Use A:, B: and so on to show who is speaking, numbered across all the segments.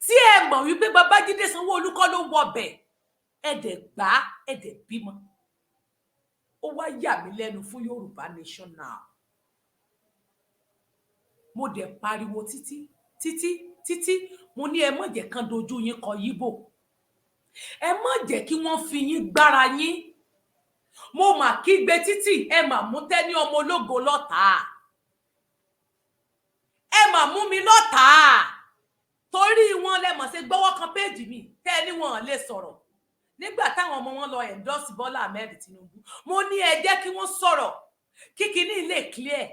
A: Tí ẹ mọ̀ wípé Babájídé Sanwó-Olú kọ́ ló wọbẹ̀, ẹ dẹ̀ gbà, ẹ dẹ̀ bímọ. Ó wá yà mí lẹ́nu fún Yorùbá Nation now. Mo dẹ̀ pariwo títí títí títí, mo ní ẹ má jẹ́ kán dojú yín kọ yíbò, ẹ má jẹ́ kí wọ́n fi yín gbára yín. Mo mà kígbe títì, ẹ mà mú Tẹ́ni ọmọ ológo lọ́tàá, ẹ mà mú mi lọ́tàá. Torí wọn lẹ mọ̀ ṣe gbọ́wọ́ kan péèjì mi tẹ́ ẹ ní wọn lè sọ̀rọ̀ nígbà táwọn ọmọ wọn lọ endorse Bọ́lá Ahmed Tinubu. Mo ní ẹ jẹ́ kí wọ́n sọ̀rọ̀ kí kinní lè clear.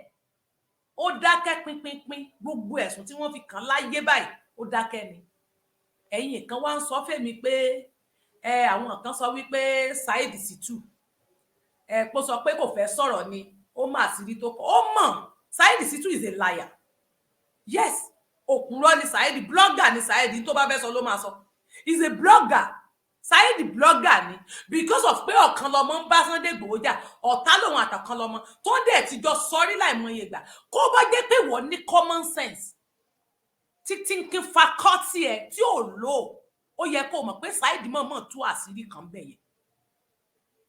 A: Ó dákẹ́ pínpínpín. Gbogbo ẹ̀sùn tí wọ́n fi kàn láyé báyìí, ó dákẹ́ ni. Ẹ̀yin kan wá ń sọ fẹ́mi pé ẹ àwọn kan sọ wípé Saheed Shittu ẹ kó sọ pé kò fẹ́ sọ̀rọ̀ ni, ó mà sí tó kọ ó mọ̀. Saheed Shittu is a liar. Yes, òpùrọ́ ni Saheed, blogger ni Saheed. Tó bá fẹ́ sọ ló máa sọ. Is a blogger. Saheed blogger ni because of pé ọ̀kan lọmọ ń bá Sunday Igboho jà, ọ̀tá lòun àtọ̀kan lọmọ tó ń dẹ̀ ti jọ sọrí láìmọye ìgbà. Kó bá jẹ́ pé wọ́n ní common sense tí thinking faculty ẹ̀ tí ò lò, ó yẹ kó mọ̀ pé Saheed mọ̀ọ́mọ̀ tú àṣírí kan bẹ̀ yẹn.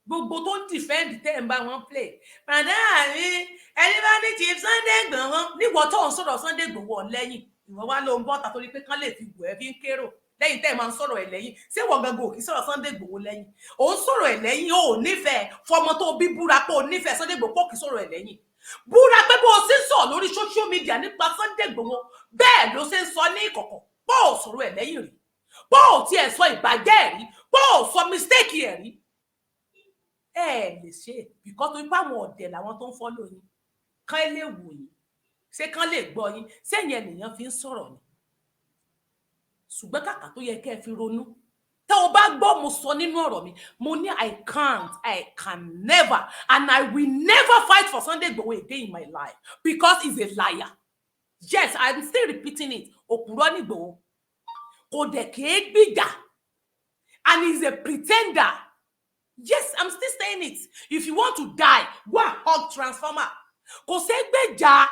A: Gbogbo tó ń defend tẹ́ ń bá wọn play padà mi, ẹni bá ní Chief Sunday Igboho níwọ̀ tó ń sọ̀rọ̀ Sunday Igboho lẹ́yìn, ìwọ wá ló ń bọ́ta torí pé kán lè fi wù ẹ́ fi ń kérò lẹ́yìn tẹ́ ẹ máa ń sọ̀rọ̀ ẹ̀ lẹ́yìn. Ṣé wọ́n gangan ò kì í sọ̀rọ̀ Sunday Igboho lẹ́yìn? Ò ń sọ̀rọ̀ ẹ̀ lẹ́yìn. Ò nífẹ̀ẹ́ fọmọ tó bí búra pé ò nífẹ̀ẹ́ Sunday Igboho, kò kì í sọ̀rọ̀ ẹ̀ lẹ́yìn. Búra pé bó o ṣe ń sọ lórí social media nípa Sunday Igboho, bẹ́ẹ̀ ló ṣe ń sọ ní ìkọ̀kọ̀, bó o sọ̀rọ̀ ẹ̀ lẹ́yìn rí, bó o tiẹ̀ sọ ìbàjẹ́ ẹ̀ rí, bó o sọ mistake ẹ̀ rí. Ẹ lè ṣe because torí pé àwọn ọ̀dẹ̀ làwọn tó ń follow yín, kán lè wò yín, ṣé kán lè gbọ́ yín, sẹ́yìn ènìyàn fi ń sọ̀rọ̀ ni. Ṣùgbọ́n kàkà tó yẹ kẹ́ ẹ fi ronú, tẹ́ o bá gbọ́ mo sọ nínú ọ̀rọ̀ mi, mo ní I can't, I can never and I will never fight for Sunday Igboho again in my life because he's a liar. Yes, I'm still repeating it. Òpùrọ́ ní Igboho, kò dẹ̀ kéé gbìjà, and he's a pretender. Yes, I'm still saying it. If you want to die, go and hug transformer. Kò ṣeé gbèjà.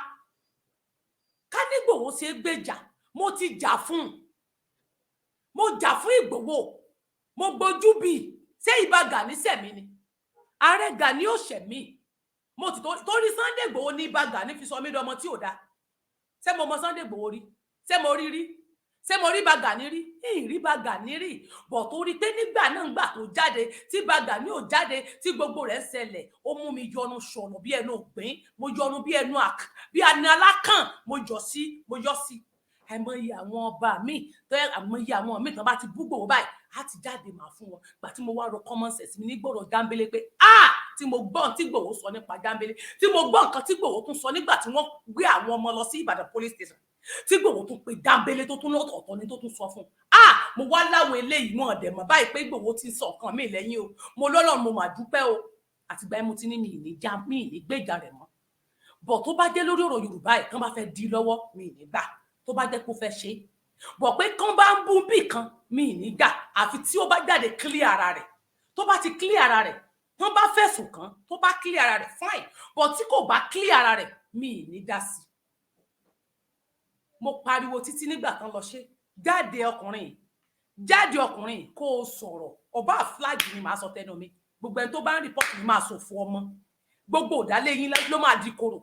A: Ká ní Ìgbòho ṣe é gbèjà, mo ti jà fún un. Mo jà fún Ìgbòho, mo gbójú bí. Ṣé Ìbà Gani sẹ̀mí ni? Ààrẹ Gani ò ṣẹ̀mí. Mo ti torí Sunday Ìgbòho ní Ìbà Gani fi sọ mí dọmọ tí ò dáa. Ṣé mo mọ Sunday Ìgbòho rí? Ṣé mo rí rí? Ṣé mo rí Ìbà Gani rí? Ìrí Ìbà Gani rí bọ̀, torí pé nígbà náà, gbà tó jáde, tí Ìbà Gani ò jáde, tí gbogbo rẹ̀ ṣẹlẹ̀, ó mú mi yọnu sọ̀nà bí ẹnu ògbín. Mo yọnu bí ẹnu bí ẹnu alákàn. Mo yọ sí, mo yọ sí. Àìmọye àwọn ọba míì tó yẹ, àìmọye àwọn míì tó bá ti bú Ìgbòho báyìí, á ti jáde máa fún wọn. Gbà tí mo wá ro common sense mi ní gbọ́dọ̀ Jámbélé pé ah, tí mo gbọ́ tí Ìgbòho sọ nípa Jámbélé, tí mo gbọ́ nǹkan tí Ìgbòho tún sọ nígbà tí wọ́n gbé àwọn ọmọ lọ sí Ìbàdàn police station, tí Ìgbòho tún pe Jámbélé, tó tún lọ́tọ̀ọ̀tọ̀ ni tó tún sọ fún un, ah, mo wá láwọn eléyìí wọn ọ̀dẹ̀ mọ̀ báyìí pé Ìgbòho ti sọ nǹkan míì lẹ́yìn o. Mo lọ́lọ́run, mo mà dúpẹ́ o. Àtìgbà yẹn mo ti ní mi ì ní já, mi ì ní gbèjà rẹ̀ mọ́ bọ̀. Tó bá jẹ́ lórí ọ̀rọ̀ Yorùbá ẹ̀ kán bá fẹ́ di lọ́wọ́, mi ì ní gbà. Tó bá jẹ́ kó fẹ́ ṣe bọ̀ pé kán bá ń bú bì kan, mi ì ní gbà, àfi tí ó bá jáde clear ara rẹ̀. Tó bá ti clear ara rẹ̀, tán bá fẹ̀sùn kàn, tó bá clear ara rẹ̀, fine, but tí kò bá clear ara rẹ̀, mi ì ní dá sí. Mo pariwo títí nígbà tán lọ ṣe. Jáde ọkùnrin, jáde ọkùnrin, kó o sọ̀rọ̀. Ọba flag ni màá sọ tẹnu mi. Gbogbo ẹni tó bá ń report mi máa ṣòfò ọmọ. Gbogbo òdálé yín ló máa di korò.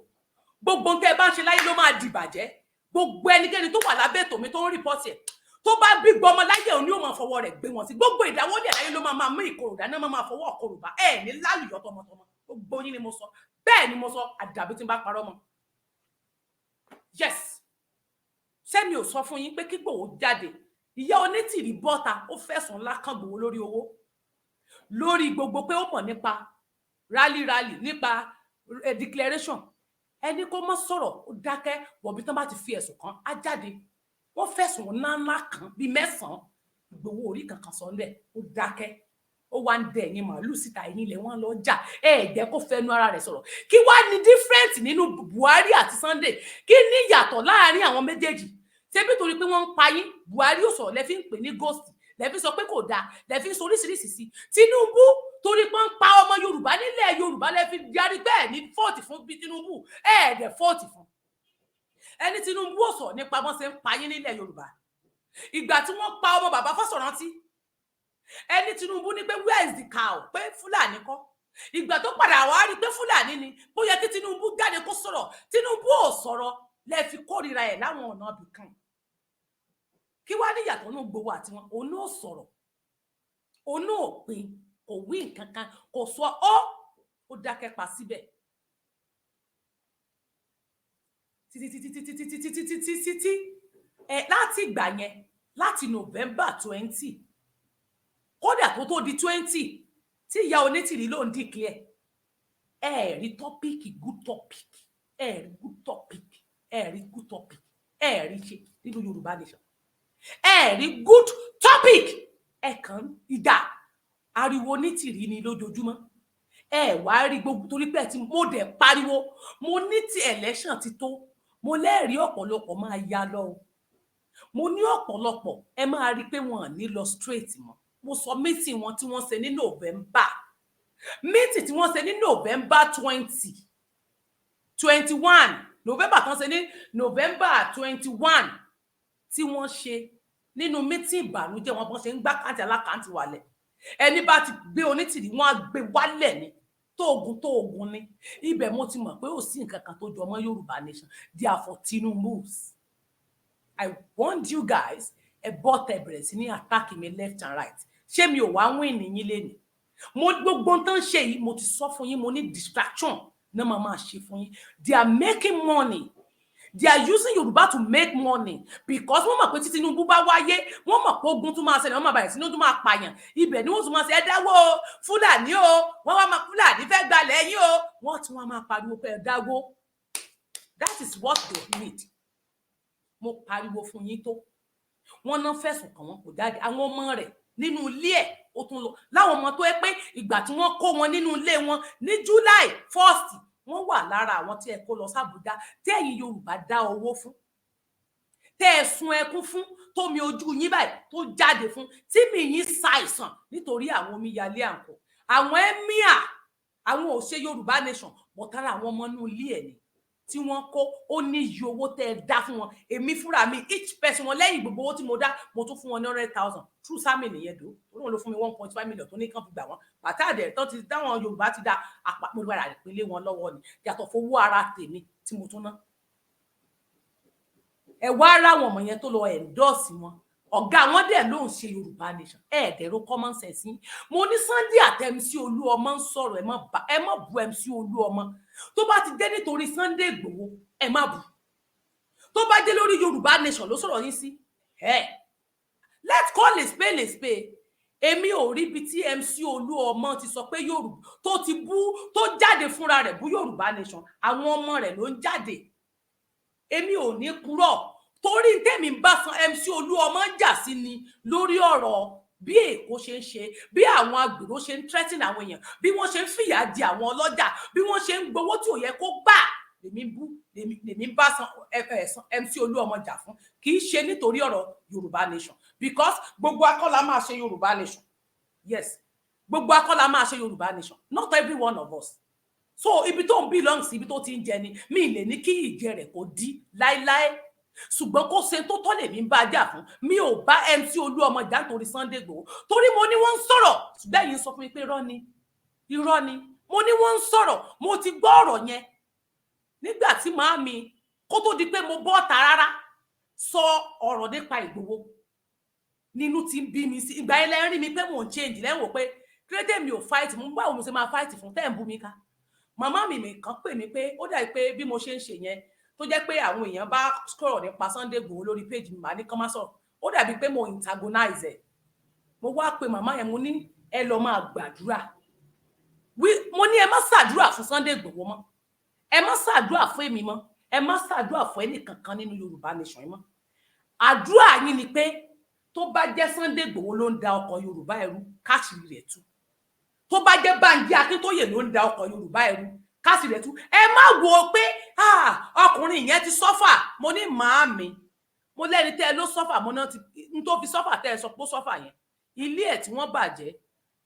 A: Gbogbo ohun tẹ́ ẹ bá ń ṣe láyé ló máa di ìbàjẹ́. Gbogbo ẹnikẹ́ni tó wà lábẹ́ ètò mi tó ń report ẹ̀, tó bá bí gbọmọ láyé, òun ni ó máa fọwọ́ rẹ̀ gbé wọn sí. Gbogbo ìdáwọ́lé láyé ló máa máa mú ìkorò dáná, máa máa fọwọ́ korò bá ẹ ní lálùyọ tọmọtọmọ. Gbogbo yín ni mo sọ bẹ́ẹ̀ ni mo sọ, àdàbí tí n bá parọ́ mọ́. Yes, sẹ́mi ò sọ fún yín pé kí Ìgbòho jáde? Ìyá Onítìrí bọ́ta, ó fẹ̀sùn ńlá kan Ìgbòho lórí owó, lórí gbogbo pé ó mọ̀ nípa rally rally, nípa declaration. Ẹni kó mọ́ sọ̀rọ̀, ó dákẹ́. Wọ̀bí tán bá ti fi ẹ̀sùn kan, á jáde. Wọ́n fẹ̀sùn ńláńlá kan bíi mẹ́sàn-án, Ìgbòho orí kankan sọ ńbẹ̀, ó dákẹ́. Ó wá ń dẹ ẹ̀yìn màálù síta, ẹ̀yìn ilẹ̀ wọn lọ jà. Ẹ jẹ́ kó fẹnu ara rẹ̀ sọ̀rọ̀. Kí wá ní different nínú Buhari àti Sunday? Kí ní ìyàtọ̀ láàrin àwọn méjèèjì? Ṣebí torí pé wọ́n ń pa yín, Buhari ò sọ̀rọ̀, lẹ́fí ń pè ní ghost, lẹ́fí sọ pé kò dáa, lẹ́fí ń sọ oríṣiríṣi sí Tinubu. Torí pé ń pa ọmọ Yorùbá nílẹ̀ Yorùbá, lẹ́fí yarí bẹ́ẹ̀ ní vote fún bí Tinubu ẹ̀ẹ́dẹ̀ vote fún ẹni. Tinubu ò sọ̀rọ̀ nípa bọ́n ṣe ń pa yín nílẹ̀ Yorùbá. Ìgbà tí wọ́n pa ọmọ bàbá Fáṣọ̀rántì, ẹni Tinubu ní pé, "Where is the cow?" Pé Fúlàní kọ́. Ìgbà tó padà wá rí i pé Fúlàní ni, bó yẹ kí Tinubu jáde kó sọ̀rọ̀, Tinubu ò sọ̀rọ̀. Lẹ fi kórìíra ẹ̀ láwọn ọ̀nà ibìkan. Kí wá ní ìyàtọ̀ náà gbowó àti wọn? Òun náà sọ̀rọ̀, òun náà pin, kò wí nǹkan kan, kò sọ ọ́, ó dákẹ́ pa síbẹ̀ títí títí títí títí títí títí títí ẹ. Láti ìgbà yẹn, láti November 20, kódà tó di 20 tí ìyá Onítìrí ló ń declare, ẹ rí topic, good topic, ẹ rí good topic, ẹ rí good topic, ẹ rí ṣe nínú Yorùbá Nation. Ẹ rí good topic, ẹ kàn ìjà ariwo Onítìrí ni lójoojúmọ́. Ẹ wá rí gbogbo torí pé ẹ ti mo dẹ̀ pariwo, mo ní ti election ti tó, mo lẹ́rìí ọ̀pọ̀lọpọ̀ máa ya lọ o. Mo ní ọ̀pọ̀lọpọ̀, ẹ máa rí i pé wọn ò ní lọ straight mọ́. Mo sọ meeting wọn tí wọ́n ṣe ní November, meeting tí wọ́n ṣe ní November 2021, November kan ṣe ní November 21 tí wọ́n ṣe nínú meeting ìbànújẹ́ wọn, bọ́n ṣe ń gbá káǹtì alákàntì wálẹ̀. Ẹni bá ti gbé Onítìrí, wọn á gbé wálẹ̀ ni, tóògùn tóògùn ni. Ibẹ̀ mo ti mọ̀ pé ò sí nǹkan kan tó jọ mọ́ Yorùbá Nation. They are for Tinubu's. I warned you guys. Ẹ bọ́ tẹ bẹ̀rẹ̀ sí ní attack mi left and right. Ṣé mi ò wá win yín lénìí? Mo gbogbo tó ń ṣe yìí, mo ti sọ fún yín. Mo ní distraction náà máa ṣe fún yín. They are making money. They are using Yorùbá to make money because wọ́n mọ̀ pé tí Tinubu bá wáyé, wọ́n mọ̀ pé ogun tún máa ṣẹlẹ̀, wọ́n máa bẹ̀rẹ̀ sí ní tún máa pààyàn. Ibẹ̀ ni wọ́n tún máa ṣe, "Ẹ dáwó Fúlàní o, wọ́n wá máa Fúlàní fẹ́ gbalẹ̀ yín o." Wọ́n tún wá máa pariwo pé ẹ dáwó. That is what they need. Mo pariwo fún yín tó wọ́n náà fẹ̀sùn kàn wọ́n, kò jáde. Àwọn ọmọ rẹ̀ nínú ilé ẹ̀, ó tún lọ láwọn ọmọ tó yẹ pé ìgbà tí wọ́n kó wọn nínú ilé wọn ní July 1st, wọ́n wà lára àwọn tí ẹ kó lọ sàbújá, tí ẹ̀yin Yorùbá dá owó fún, tẹ́ ẹ sun ẹkún fún, tómi ojú yín báyìí tó jáde fún, tí mi yín ṣàìsàn nítorí àwọn omíyalé àǹkọ, àwọn emir, àwọn ò ṣe Yorùbá Nation bọ̀tara. Àwọn ọmọ inú ilé ẹ̀ ni tí wọ́n kó, ó ní iye owó tẹ́ ẹ dá fún wọn. Èmi fúnra mi, each person wọn, lẹ́yìn gbogbo owó tí mo dá, mo tún fún wọn ní 100,000 through sami nìyẹn dò ó. Lóun ló fún mi 1.5 million tó ní kàn fi gbà wọ́n bàtà àdẹ tó ti dáwọn Yorùbá ti dá àpapọ̀ padà ìpínlẹ̀ wọn lọ́wọ́ ni, yàtọ̀ fowó ara tèmi tí mo tún ná. Ẹ wá rá àwọn ọmọ yẹn tó lọ endorse wọn, ọ̀gá wọn dẹ̀ ló ń ṣe Yorùbá Nation. Ẹ ẹ̀dẹ̀rọ common sense yín. Mo ní Sunday àti MC Olúọmọ ń sọ̀rọ̀, ẹ má bu MC Olúọmọ. Tó bá ti dé nítorí Sunday Ìgbòho, ẹ má bù. Tó bá dé lórí Yorùbá Nation ló sọ̀rọ̀ yín sí ẹ. Let's call a spade a spade. Èmi ò rí ibi tí MC Olúọmọ ti sọ pé Yorùbá tó ti bú, tó jáde fúnra rẹ̀ bú Yorùbá Nation. Àwọn ọmọ rẹ̀ ló ń jáde. Èmi ò ní kúrò torí tèmi ń bá san MC Olúọmọ ń jà sí ni lórí ọ̀rọ̀ bí Èkó ṣe ń ṣe, bí àwọn agbèrò ṣe ń threaten àwọn èèyàn, bí wọ́n ṣe ń fìyà jẹ àwọn ọlọ́jà, bí wọ́n ṣe ń gbowó tí ò yẹ kó gbà. Lèmi bú, lèmi bá san MC Olúọmọ jà fún, kì í ṣe nítorí ọ̀rọ̀ Yorùbá Nation, because gbogbo akọ́lá máa ṣe Yorùbá Nation. Yes, gbogbo akọ́lá máa ṣe Yorùbá Nation, not every one of us. So ibi tó ń belong sí, ibi tó ti ń jẹ ni, mi lè ní kí ìjẹ rẹ̀ kó dí láéláé, ṣùgbọ́n kó ṣe tó tọ́ lèmi ń bá jà fún. Mi ò bá MC Olúọmọ jà nítorí Sunday Igboho, torí mo ní wọ́n ń sọ̀rọ̀, ṣùgbọ́n ẹ̀yin sọ fún mi pé irọ́ ni, irọ́ ni. Mo ní wọ́n ń sọ̀rọ̀, mo ti gbọ́ ọ̀rọ̀ yẹn nígbà tí màámi, kó tó di pé mo bọ́ ta rárá sọ ọ̀rọ̀ nípa Ìgbòho, nínú tí ń bí mi sí. Ìgbà yẹn lẹ́rìn mi pé mò ń change lẹ́wọ̀n pé kírédé mi ò fight. Mo báwo mo ṣe máa fight fún tẹ́ ń bú mi ká? Màmá mi kan pè mí pé ó dàbí pé bí mo ṣe ń ṣe yẹn, tó jẹ́ pé àwọn èèyàn bá sọ̀rọ̀ nípa Sunday Igboho lórí page mi, màá ní kán má sọ̀rọ̀, ó dàbí pé mo antagonize ẹ̀. Mo wá pe màmá yẹn, mo ní ẹ lọ máa gbàdúrà. Mo ní ẹ má ṣàdúrà fún Sunday Igboho mọ́, ẹ má ṣàdúrà fún èmi mọ́, ẹ má ṣàdúrà fún ẹnì kankan nínú Yorùbá Nation mọ́. Àdúrà yín ni pé tó bá jẹ́ Sunday Igboho ló ń da ọkọ̀ Yorùbá ẹrú, káṣírí rẹ̀ tú. Tó bá jẹ́ Bánjí Akíntóyè ló ń da ọkọ̀ Yorùbá ẹrú, káṣírí rẹ̀ tú. Ẹ má wo pé ọkùnrin yẹn ti suffer. Mo ní màámi, mo lẹ́ni tẹ́ ẹ ló suffer, mo náà ti n tó fi suffer tẹ́ ẹ sọ pé ó suffer yẹn, ilé ẹ̀ tí wọ́n bàjẹ́,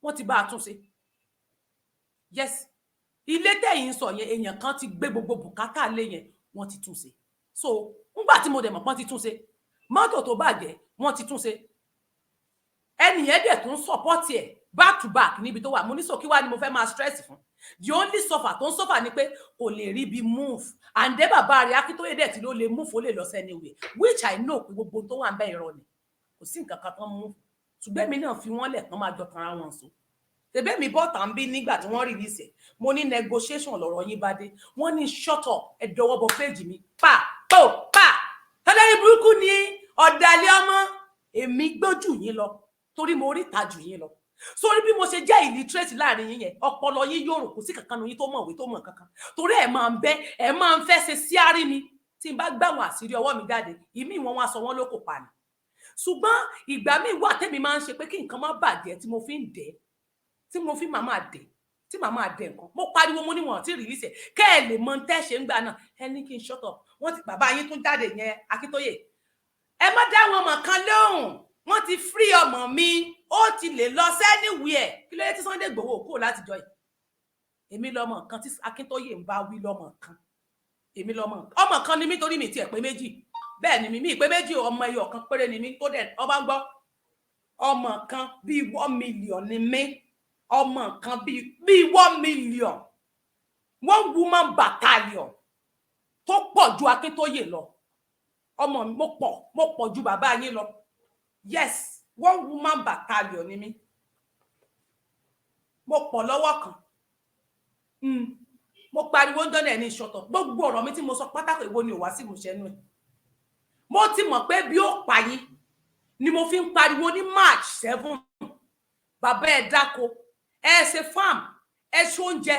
A: wọ́n ti bá a tún ṣe. Yes, ilé tẹ̀yìn sọ yẹn, èèyàn kan ti gbé gbogbo bùkátà lé yẹn, wọ́n ti tún ṣe. So ńgbà tí mo dẹ̀ mọ̀ pọ́n ti tún ṣe, Mọ́tò tó bàjẹ́, wọ́n ti tún ṣe. Ẹnìyẹn dẹ̀ tún support ẹ̀ back to back níbi tó wà. Mo ní sọ kí wá ni mo fẹ́ máa stress fún? The only suffer tó ń suffer ni pé kò lè rí bí move, and then bàbá rẹ̀ Akíntóyè dẹ̀ tí ló lè move, ó lè lọ anywhere, which I know pé gbogbo tó wà ń bẹ́ irọ́ ni. Kò sí nǹkan kan tó ń move. Ṣùgbọ́n èmi náà fi wọ́n lẹ̀ kán máa jọ tanra wọn sùn. Tẹ̀bẹ́ mi bọ́ta ń bí nígbà tí wọ́n release ẹ̀, mo ní negotiation lọ̀rọ̀ yín bá dé. Wọ́n ní shut up. Ẹ dọwọ́ bọ péjì mi pa po pa. Tẹ́lẹ̀ burúkú ni ọ̀dàlẹ̀ ọmọ. Èmi gbójú yín lọ torí mo rí ta jù yín lọ. Sórí bí mo ṣe jẹ́ illiterate láàrin yín yẹn, ọpọlọ yín yóò rò kò sí kankan nu yín tó mọ̀wé tó mọ̀ kankan, torí ẹ̀ máa ń bẹ́ ẹ̀ máa ń fẹ́ ṣe síárì mi. Tí n bá gbàwọn àṣírí ọwọ́ mi jáde, ìmí wọn wá sọ wọn lóko pa ni. Ṣùgbọ́n ìgbà míì wà tẹ́mi máa ń ṣe pé kí nǹkan má bàjẹ́ tí mo fi ń dẹ́, tí mo fi máa dẹ̀, tí màá máa dẹ̀ nǹkan. Mo pariwo, mo ní wọn àti release ẹ̀, kẹ́ ẹ lè mọ tẹ́ ṣe ń gbà náà. Ẹ ní kí n shut up. Wọ́n ti bàbá yín tún jáde yẹn, Akíntóyè, ẹ má dá wọn mọ̀ kan lóhùn. Wọ́n ti free ọmọ mi, ó ti lè lọ anywhere. Kí ló dé tí Sunday Igboho kúrò látijọ́ yìí? Èmi lọmọ kan tí Akíntóyè ń bá wí, lọmọ kan. Èmi lọmọ ọmọ kan ni mí, torí mi tiẹ̀ pé méjì. Bẹ́ẹ̀ ni mi pé méjì, ọmọ ẹyọ kan péré ni mí tó dẹ̀ ọba ń gbọ́. Ọmọ kan bíi 1 million ni mí, ọmọ kan bíi 1 million, one woman battalion tó pọ̀ ju Akíntóyè lọ. Ọmọ mi, mo pọ̀, mo pọ̀ ju bàbá yín lọ. Yes, one woman battalion ni mí. Mo pọ̀ lọ́wọ́ kan. Mo pariwo ń dọ́nà ẹ̀ ní ìṣọ̀tọ̀. Gbogbo ọ̀rọ̀ mi tí mo sọ pátákó, ìwo ni ò wá sí ìmúṣẹ nù ẹ̀? Mo ti mọ̀ pé bí ó pa yín ni mo fi ń pariwo ní March 7. Bàbá ẹ̀ dáko, ẹ ṣe farm, ẹ ṣe oúnjẹ,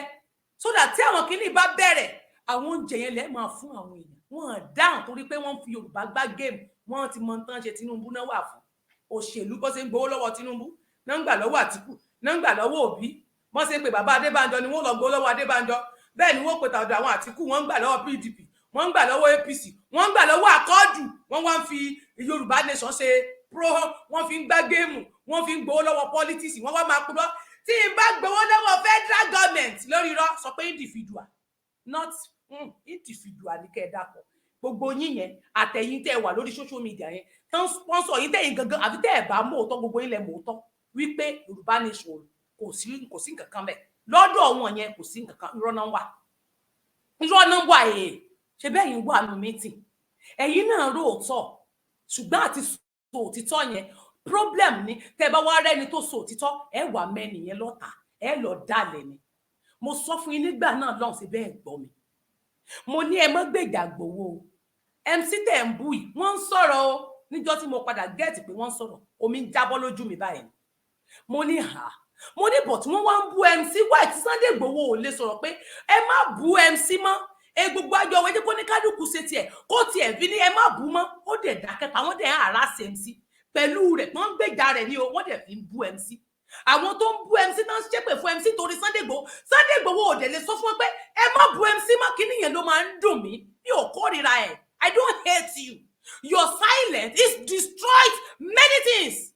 A: so that tí àwọn kìíní bá bẹ̀rẹ̀, àwọn oúnjẹ yẹn lẹ́ẹ̀ máa fún àwọn èèyàn. Wọ́n dáhùn torí pé wọ́n fi Yorùbá gbá game. Wọ́n ti mọ tán ṣe. Tinubu náà wà fún òṣèlú, bó ṣe ń gbowó lọ́wọ́ Tinubu náà ń gbà lọ́wọ́ Àtìkù, náà ń gbà lọ́wọ́ Òbí. Wọ́n ṣe ń pe bàbá Adébánjọ ni wọ́n lọ gbowó lọ́wọ́ Adébánjọ. Bẹ́ẹ̀ ni wọ́n pe tàdọ̀ àwọn Àtìkù, wọ́n ń gbà lọ́wọ́ PDP, wọ́n ń gbà lọ́wọ́ APC, wọ́n ń gbà lọ́wọ́ Accord. Wọ́n wá ń fi Yorùbá Nation ṣe pro, wọ́n fi ń gbá game, wọ́n fi ń gbowó lọ́wọ́ politics. Wọ́n wá máa purọ́. Tí n bá gbowó lọ́wọ́ federal government lórí irọ́, sọ pé individual, not individual ní kẹ́ ẹ dàpọ̀. Gbogbo yín yẹn, àtẹ̀yìn tẹ́ ẹ wà lórí social media yẹn tán sponsor yín, tẹ̀yìn gangan, àfi tẹ́ ẹ bá mọ̀ òótọ́, gbogbo yín lẹ mọ̀ òótọ́ wípé Yorùbá Nation kò sí nǹkan kan bẹ́ẹ̀ lọ́dọ̀ wọn yẹn. Kò sí nǹkan kan. Irọ́ náà wà, irọ́ náà wà. Èè ṣe bẹ́ẹ̀ yín wà nù meeting, ẹ̀yin náà róòtọ́, ṣùgbọ́n àti sọ òtítọ́ yẹn, problem ni. Tẹ́ bá wá rẹ́ni tó sọ òtítọ́, ẹ wà mẹ́ni yẹn lọ́ta, ẹ lọ dalẹ̀ ni. Mo sọ fún yín nígbà náà lọ́hùn sí bẹ́ẹ̀ gbọ́ mi. Mo ní ẹ má gbèjà gbowó MC tẹ̀ ń bú yìí. Wọ́n ń sọ̀rọ̀ o. Níjọ́ tí mo padà get pé wọ́n ń sọ̀rọ̀, omi ń jábọ́ lójú mi báyìí. Mo ní hà, mo ní bọ̀ tí wọ́n wá ń bú MC white, Sunday Igboho ò lè sọ̀rọ̀ pé ẹ má bú MC mọ́. Ẹ gbogbo àjọ wẹ́jẹ́ kó ní kálukú ṣe tiẹ̀, kó tiẹ̀ fi ní ẹ má bú mọ́. Ó dẹ̀ dákẹ́ pa. Wọ́n dẹ̀ ń harass MC pẹ̀lú rẹ̀, wọ́n ń gbèjà rẹ̀ ní o. Wọ́n dẹ̀ fi ń bú MC. Àwọn tó ń bú MC náà ń ṣépè fún MC torí Sunday Igboho. Sunday Igboho ò dẹ̀ lè sọ fún wọn pé ẹ má bú MC mọ́. Kíní yẹn ló máa ń dùn mí. Mi ò kórìíra ẹ̀. I don't hate you. Your silence is destroyed many things.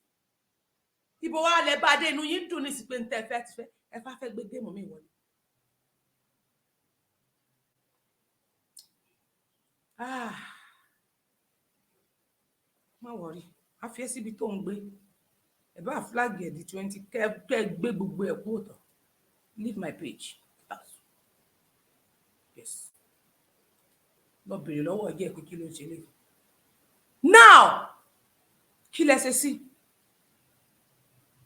A: Ibo wa lẹ bá dé? Inú yín dùn ní sí pé ń tẹ́ fẹ́ ti fẹ́ ẹ fà fẹ́ gbé game mi wọlé. Ah, má worry, a fi ẹ́ síbi tó ń gbé. Ẹ bá flag ẹ̀ di 20, kẹ́ ẹ gbé gbogbo ẹ̀ kúrò tán. Leave my page. Yes, lọ bèrè lọ́wọ́ ẹ̀jẹ̀ pé kí ló ń ṣe lè now. Kí lẹ ṣe sí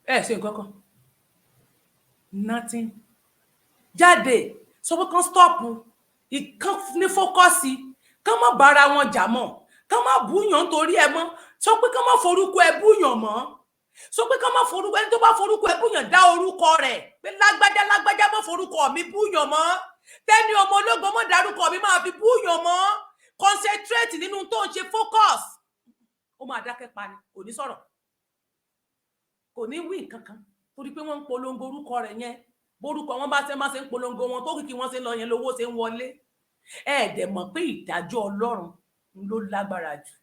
A: ẹ? Ṣe nǹkan kan, nothing. Jáde, sọ pé kán stop ìkan ní focus, kán má bára wọn jà mọ́, kán má búyàn nítorí ẹ mọ́. Sọ pé kán má forúkọ ẹ búyàn mọ́. Sọ pé kán má forúkọ ẹni tó bá forúkọ ẹ búyàn, dá orúkọ rẹ̀ pé lágbájá lágbájá, má forúkọ mi búyàn mọ́. Tẹ́ni ọmọ ológo, mọ́ dárúkọ mi máa fi búyàn mọ́. Concentrate nínú tó ń ṣe, focus. Ó máa dákẹ́ pa ni, kò ní sọ̀rọ̀, kò ní wí nǹkan kan, torí pé wọ́n ń polongo orúkọ rẹ̀ yẹn. Borúkọ wọn bá ṣe máa ṣe ń polongo wọn tó kìkì wọn ṣe ń lọ yẹn, lówó ṣe ń wọlé. Ẹ dẹ̀ mọ̀ pé ìdájọ́ Ọlọ́run ń ló lágbára jù,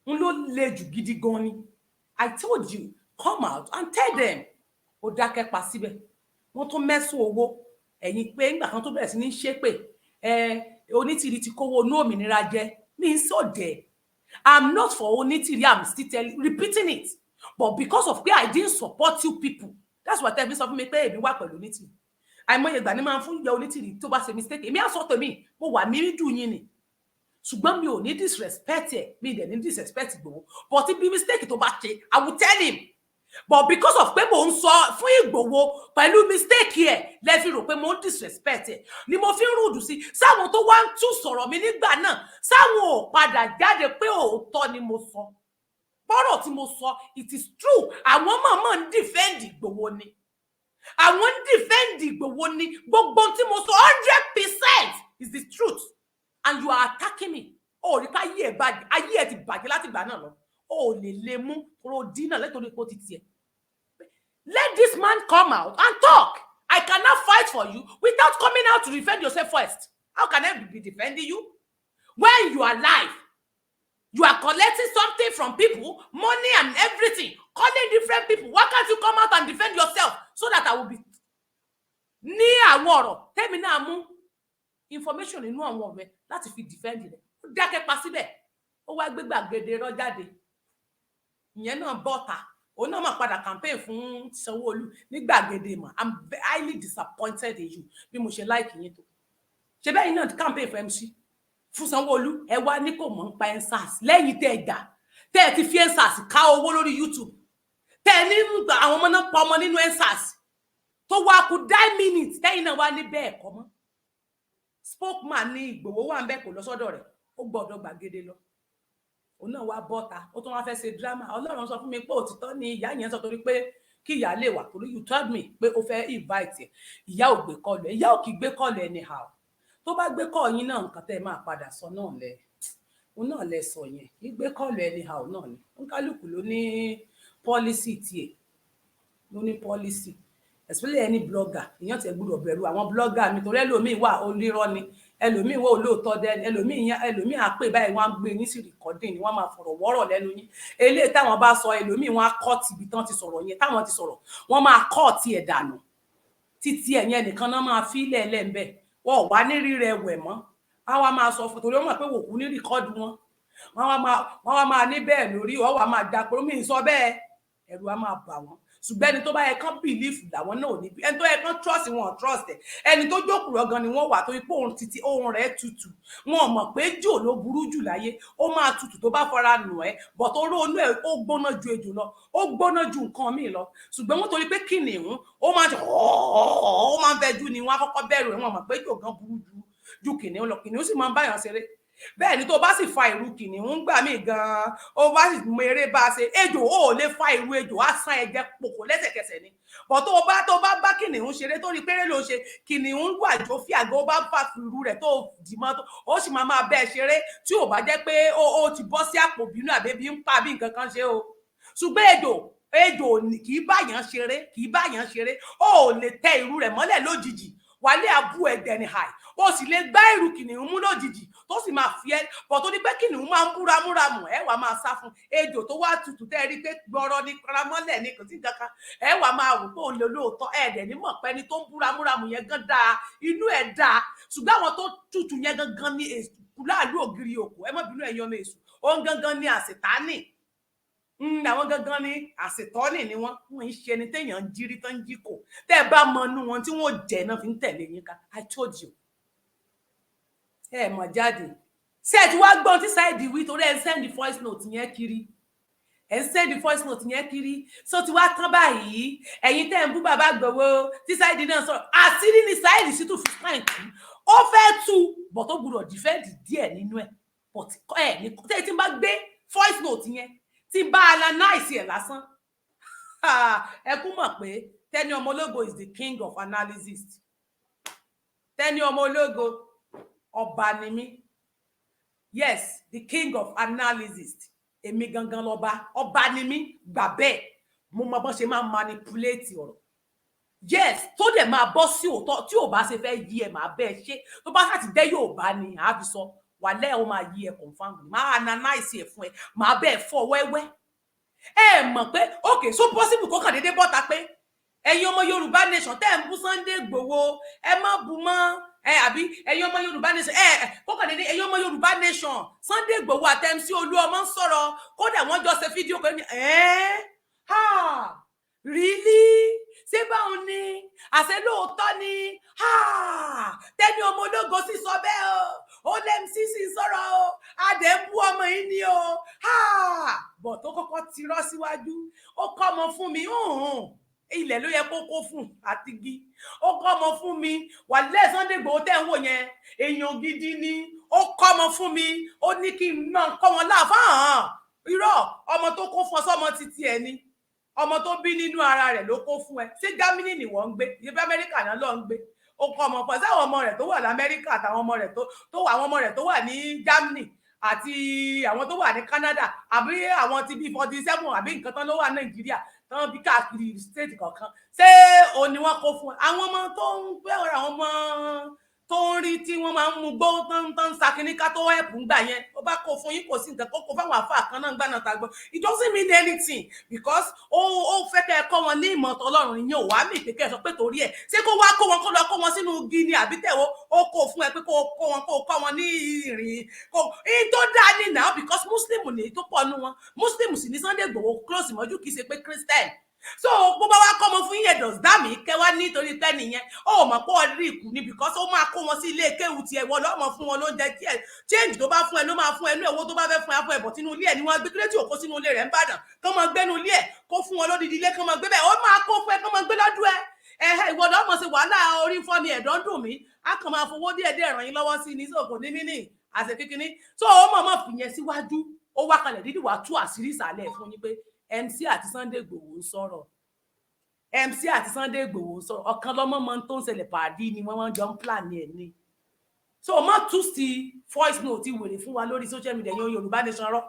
A: ń ló le jù gidi gan ni. I told you, come out and tell them. Ó dákẹ́ pa síbẹ̀. Wọ́n tún mẹ́sùn owó ẹ̀yìn pé ńgbà kan tó bẹ̀rẹ̀ sí ní ṣépè ẹ, Onítìrí ti kówó inú òmìnira jẹ. Mí ń sọ̀dẹ̀. I'm not for Onitiri. I'm still telling, repeating it, but because of pé I didn't support you people, that's what tell me, sọ fún mi pé èmi wà pẹ̀lú Onítìrí. Àìmọye ìgbà ni máa ń fún ìyá Onítìrí tó bá ṣe mistake, èmi á sọ tèmi. Mo wà mí dùn yín ni, ṣùgbọ́n mi ò ní disrespect ẹ̀, mi dẹ̀ ní disrespect Ìgbòho, but bí mistake tó bá ṣe, I will tell him. But because of pé mò ń sọ fún Ìgbòho pẹ̀lú mistake ẹ̀, lẹ fi rò pé mò ń disrespect ẹ̀ ni mo fi ń rude sí sáwọn tó wá ń tún sọ̀rọ̀ mi nígbà náà. Sáwọn ò padà jáde pé òótọ́ ni mo sọ, bọ́rọ̀ tí mo sọ, it is true. Àwọn mọ̀ọ́mọ̀ ń defend Ìgbòho ni, àwọn ń defend Ìgbòho ni. Gbogbo tí mo sọ, 100% is the truth, and you are attacking me. Ó rí ká ayé ẹ̀ bàjẹ́, ayé ẹ̀ ti bàjẹ́ láti ìgbà náà lọ. Ó lè lè mú kúrò dínà lẹ́tọ̀ọ́ pé ó ti tiẹ̀. Let this man come out and talk. I cannot fight for you without coming out to defend yourself first. How can I be defending you when you are alive? You are collecting something from people, money and everything, calling different people. Why can't you come out and defend yourself so that I will be ní àwọn ọ̀rọ̀ tẹ́mi náà mú information nínú àwọn ọ̀rẹ́ láti fi defend rẹ̀? Ó dákẹ́ pa síbẹ̀, ó wá gbé gbàgede rọ́ jáde. Ìyẹn náà bọ́ta, òun náà máa padà campaign fún Sanwó-Olú ní gbàgede mọ̀. I'm highly disappointed in you. Bí mo ṣe like yín tó ṣe bẹ́ẹ̀ yín náà campaign fún MC fún Sanwó-Olú, ẹ wá ní kò mọ̀ ń pa EndSARS lẹ́yìn tẹ́ ẹ gbà tẹ́ ẹ ti fi EndSARS ká owó lórí YouTube, tẹ́ ẹ ní àwọn ọmọ náà pa ọmọ nínú EndSARS, tó wá kù 9 minutes, tẹ́yìn náà wá ní bẹ́ẹ̀ kọ́ mọ́. Spokesman ní Ìgbòho wà ń bẹ́, kò lọ sọ́dọ̀ rẹ̀, ó gbọ́dọ̀ gbàgede lọ. Òun náà wá bọ́ta, ó tún wá fẹ́ ṣe drama. Ọlọ́run sọ fún mi pé òtítọ́ ni ìyá yẹn sọ, torí pé kí ìyá lè wà, torí you told me pé ó fẹ́ invite ẹ̀. Ìyá ò gbé call ẹ̀, ìyá ò kì í gbé call anyhow. Tó bá gbé call yín náà, nǹkan tẹ́ ẹ máa padà sọ náà lẹ òun náà lẹ sọ yẹn. Kì í gbé call anyhow náà ni. Nkálukú ló ní policy tiẹ̀, ló ní policy, especially any blogger. Èèyàn tiẹ̀ gbọ́dọ̀ bẹ̀rù àwọn blogger mi, torí ẹlòmíín wà onírọ́ ni, ẹlòmíín wà olóòótọ́ dẹ́ni, ẹlòmíín àpè báyìí, wọ́n á gbé yín sí recording ni, wọ́n máa fọ̀rọ̀ wọ́rọ̀ lẹ́nu yín. Eléyìí táwọn bá sọ, ẹlòmíín wọ́n á cut ibi tán ti sọ̀rọ̀ yẹn. Táwọn ti sọ̀rọ̀, wọ́n máa cut ẹ̀ dànù títí ẹ̀yẹn nìkan náà máa fi lẹ́ẹ̀lẹ́ ń bẹ̀. Wọ́n ò wá ní rírẹ̀ wẹ̀ mọ́. Wọ́n wá máa sọ fún, torí wọ́n mọ̀ pé wòkú ní record wọn. Wọ́n wá máa ní bẹ́ẹ̀ lórí, wọ́n wá máa dàpọ̀ mí sọ bẹ́ẹ̀, ẹ̀rù á máa bà wọ́n. Ṣùgbọ́n ẹni tó bá yẹ kán believe làwọn náà ò ní, ẹni tó yẹ kán trust, wọn trust ẹ. Ẹni tó jókòó gan ni wọ́n wà, torí pé òun títí ohun rẹ̀ tutù. Wọn mọ̀ pé jò ló burú jù láyé. Ó máa tutù tó bá fara nù ẹ́ bọ̀ tó rónú ẹ̀, ó gbóná ju ejò lọ, ó gbóná ju nǹkan míì lọ. Ṣùgbọ́n wọ́n torí pé kìnìún ó máa ń fẹjú ni, wọ́n á kọ́kọ́ bẹ̀rù ẹ̀. Wọ́n mọ̀ pé jò gan burú ju kìnìún lọ. Kìnìún sì máa ń báyàn ṣeré. Bẹ́ẹ̀ ni, tó bá sì fa ìrù kìnìún gbà mí gan-an, ó bá sì mọ eré bá a ṣe. Ejò, ó lè fa ìrù ejò, á sán ẹ̀jẹ̀ pòkò lẹ́sẹ̀kẹsẹ̀ ni. Bọ̀ tó bá kìnìún ṣeré, tó rí péré ló ṣe, kìnìún wà jó fíàgó, ó bá fa ìrù rẹ̀ tó dì mọ́, ó sì máa máa bẹ́ẹ̀ ṣeré, tí ò bá jẹ́ pé ó ti bọ́ sí àpò bínú àbẹ́bí ń pa bí nǹkan kan ṣe o. Ṣùgbọ́n ejò kì í báyàn ṣeré, kì í báyàn ṣeré. Ó lè tẹ ìrù rẹ̀ mọ́lẹ̀ lójijì, wálé abú ẹ̀dẹ̀ ní hàì. Ó sì lè gbá ìrù kìnìún mú lójijì, tó sì máa fi ẹ bọ̀, tó ní pé kìnìún máa ń búramúramù. Ẹ wàá máa sá fún ejò tó wá tutù tẹ́ ẹ rí pé gbọ́rọ̀ ní paramọ́lẹ̀ ní kò sí nǹkan kan. Ẹ wàá máa rò pé òun lè lóòótọ́. Ẹ dẹ̀ ní mọ̀ pé ẹni tó ń búramúramù yẹn gan dáa, inú ẹ̀ dáa. Ṣùgbọ́n àwọn tó tutù yẹn gangan ní èṣù láàlú ògiri òkú. Ẹ má bínú, ẹ̀yin ọmọ èṣù, òun gangan ní àṣetánì. Àwọn gangan ní àṣetọ́nì ni wọ́n. Wọ́n ń ṣe ẹni téèyàn ń jírí tán ń jí kò. Tẹ́ ẹ bá mọ inú wọn tí wọ́n jẹ́ náà fi ń tẹ̀lé yín ká. I told you, ẹ mọ̀ jáde. Ṣé ẹ ti wá gbọ́n tí Saheed wí? Torí ẹ ń send voice note yẹn kiri, ẹ ń send voice note yẹn kiri. So ti wá tán báyìí. Ẹ̀yin tẹ́ ń bú bàbá gbowó tí Saheed náà sọ̀rọ̀, àṣírí ni Saheed sì tún fi fine tú. Ó fẹ́ tú bọ̀, tó gbúdọ̀ defend díẹ̀ nínú ẹ̀. But ẹ ní tẹ́ tí n bá gbé voice note yẹn, tí n bá analyse ẹ̀ lásán, ẹ kú mọ̀ pé Tenny Ọmọ Ológo is the king of analysis. Tenny Ọmọ Ológo, ọba ni mí. Yes, the king of analysis, èmi gangan lọba, ọba ni mí. Gbà bẹ́ẹ̀, mo mọ bọ́n ṣe máa manipulate ọ̀rọ̀. Yes, tó dẹ̀ máa bọ́ sí òótọ́. Tí ò bá ṣe fẹ́ yí ẹ, máa bẹ́ẹ̀ ṣe. Tó bá ṣáà ti jẹ́ Yorùbá ni àá fi sọ wàlẹ́, ó máa yí ẹ confam ni. Máa analyse ẹ fún ẹ, máa bẹ́ẹ̀ fọ́ wẹ́wẹ́. Ẹ mọ̀ pé okay, so possible kó kàn déédéé bọ́ta pé ẹ̀yin ọmọ Yorùbá nation tẹ́ ẹ̀ ń bú Sunday Igboho, ẹ má bú mọ́. Ẹ àbí ẹ̀yin ọmọ Yorùbá nation, ẹ kókàn ní ẹ̀yin ọmọ Yorùbá nation, Sunday Igboho àti MC Olúọmọ ń sọ̀rọ̀, kódà wọ́n jọ ṣe fídíò kan ní ẹ ha, really? Ṣé báwọn ni? Àṣẹ lóòótọ́ ni Tẹ́ni ọmọ ológo sì sọ bẹ́ẹ̀ o, ó lẹ́mc sì sọ̀rọ̀ o, adẹ̀ ń bú ọmọ yìí ni o. Bọ̀ tó kọ́kọ́ tirọ́ síwájú, ó kọ́ ọmọ fún mi, ilẹ̀ ló yẹ kó kó fún àtigi. Ó kọ́ ọmọ fún mi, wàlẹ́ Sunday Igboho tẹ́ ń wò yẹn, èèyàn gidi ni. Ó kọ́ ọmọ fún mi, ó ní kí n máa kọ́ wọn láàfáà. Irọ́, ọmọ tó kó fún ọ sọmọ títí ẹ ni, ọmọ tó bí nínú ara rẹ̀ ló kó fún ẹ. Ṣé Germany ni wọ́n ń gbé? Ìyẹn bí Amẹ́ríkà náà lọ ń gbé. Ó kọ́ ọmọ pọ̀ sáwọn ọmọ rẹ̀ tó wà lamẹ́ríkà, àtàwọn ọmọ rẹ̀ tó wà, àwọn ọmọ rẹ̀ tó wà ní Germany, àti àwọn tó wà ní Canada, àbí àwọn ti bí 47 àbí nǹkan tán ló wà Nàìjíríà tán bí káàkiri state kọ̀ọ̀kan. Ṣé òun ni wọ́n kó fún ẹ? Àwọn ọmọ tó ń gbé, àwọn ọmọ tó ń rí tí wọ́n máa ń mú gbó tó ń sa kinní ká tó ẹ̀pù ń gbà yẹn, ó bá kó fún yín, kò sí nǹkan kó kó fáwọn àfáà kan náà ń gbà náà tá a gbọ́. It doesn't mean anything because ó fẹ́ kẹ́ ẹ kọ́ wọn ní ìmọ̀ tọlọ́run. Ìyẹn ò wá mí pé kẹ́ ẹ sọ pé torí ẹ̀ ṣé kó wá kó wọn, kó lọ kó wọn sínú igi ni, àbí tẹ̀wọ́ ó kó fún ẹ pé kó kó wọn, kó kọ́ wọn ní ìrìn kó in tó dáa ní now, because Muslim ní tó pọ̀ nù wọn. Muslim sì ní Sunday Igboho close mọ́jú, kì í ṣe pé Christian. So bó bá wá kọ́ ọmọ fún yẹn, does that mean kẹ́ wá nítorí pé nìyẹn ó mọ̀ pé ọ̀rí ìkù ni? Because ó máa kó wọn sí ilé kéwù tiẹ̀, wọ́n lọ́mọ fún wọn lóúnjẹ díẹ̀. Change tó bá fún ẹ ló máa fún ẹ ní owó tó bá fẹ́ fún ẹ fún ẹ bọ̀ tínú ilé ẹ ni wọ́n gbé kílé tí ò kó sínú ilé rẹ̀ ń bàdàn, kán máa gbénu ilé ẹ̀, kó fún wọn lódìdí ilé, kán máa gbé bẹ́ẹ̀. Ó máa kó fún ẹ, kán máa gbé lọ́dún ẹ. Ẹ̀hẹ́, ìwọ lọ́mọ ṣe wàhálà orí fọ́ mi, ẹ̀dọ́ ń dùn mí, á kàn máa fowó díẹ̀ díẹ̀ ràn yín lọ́wọ́ sí ní sóòkò ní mí àṣẹ kíkiní. So ó mọ̀ mọ̀ fìyẹn síwájú, ó wá kalẹ̀ dídì wàá tú àṣírí ìsàlẹ̀ fún yín pé MC àti Sunday Igboho ń sọ̀rọ̀. MC àti Sunday Igboho sọ̀rọ̀, ọ̀kan lọ́mọ mọ tó ń ṣẹlẹ̀, pàdí ni wọ́n jọ ń plan ẹ̀ ni. So má tú sí voice note wèrè fún wa lórí social media yẹn. Yorùbá Nation rọ,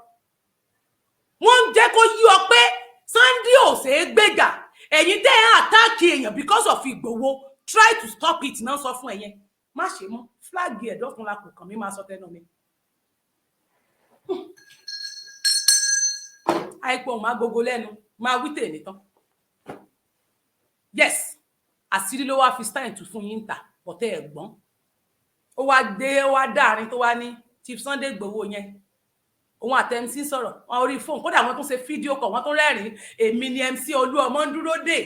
A: wọ́n ń jẹ́ kó yí ọ pé Sunday ò ṣeé gbéga. Ẹ̀yin tẹ́ ẹ̀ attack èèyàn because of Igboho, try to stop it náà. Sọ fún ẹ̀yẹn, má ṣe mọ́, flag ẹ̀dọ́kun la kò kàn mí, máa sọ tẹnu mi. Àìpọ̀ máa gogo lẹ́nu, máa wí tèmi tán. Yes, àṣírí ló wá fi stein tún fún yín ta pọ̀tẹ́ ẹ̀gbọ́n. Ó wá dé, ó wá dáàrin tó wá ní Chief Sunday Igboho yẹn, òun àti MC sọ̀rọ̀ wọn orí fóònù, kódà wọ́n tún ṣe fídíò kọ̀, wọ́n tún rẹ́rìn-ín. Èmi ni MC Olúọmọ ń dúró dè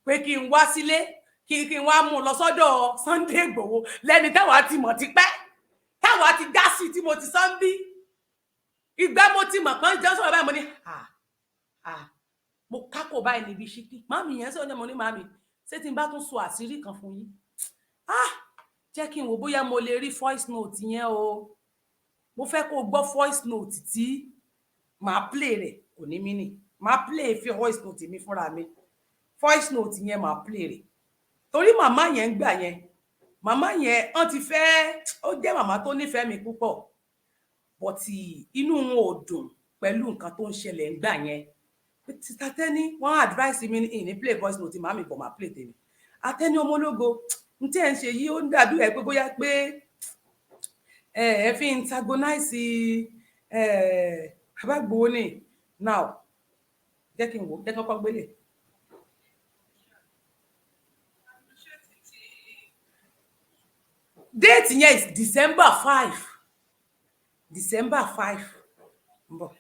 A: pé kí n wá sílé, kí n wá mú un lọ sọ́dọ̀ Sunday Igboho, lẹ́ni táwa ti mọ̀ tipẹ́, táwa ti dá sí tí mo ti sọ ń bí ìgbà mo ti mọ̀ kán jẹ́ sọ̀rọ̀ báyìí. Mo ní à mo kákò báyìí níbi ṣíkí màmí yẹn sọ̀rọ̀. Mo ní, màmí, ṣé tí n bá tún sọ àṣírí kan fún yín? Ah, jẹ́ kí n wò bóyá mo lè rí voice note yẹn o. Mo fẹ́ kó o gbọ́ voice note tí màá play rẹ̀, kò ní mí nì màá play fi voice note mi fúnra mi. Voice note yẹn, màá play rẹ̀ torí màmá yẹn ń gbà yẹn, màmá yẹn wọ́n ti fẹ́, ó jẹ́ màmá tó nífẹ̀ẹ́ mi púpọ̀, but inú wọn ò dùn pẹ̀lú nǹkan tó ń ṣẹlẹ̀ ń gbà yẹn. Títa tẹ́ni wọ́n advice mi ní play voice note màmí bọ̀, máa play tèmi. Atẹ́ni ọmọ ológo n tí ẹ̀ ń ṣe yìí, ó ń dàbí ẹ̀ pé bóyá pé ẹ fi antagonize ẹ bàbá Ìgbòho ni. Now, jẹ́ kí n wò, jẹ́ kọ́kọ́ gbélé. Date yẹn is December 5, December 5 ń bọ̀.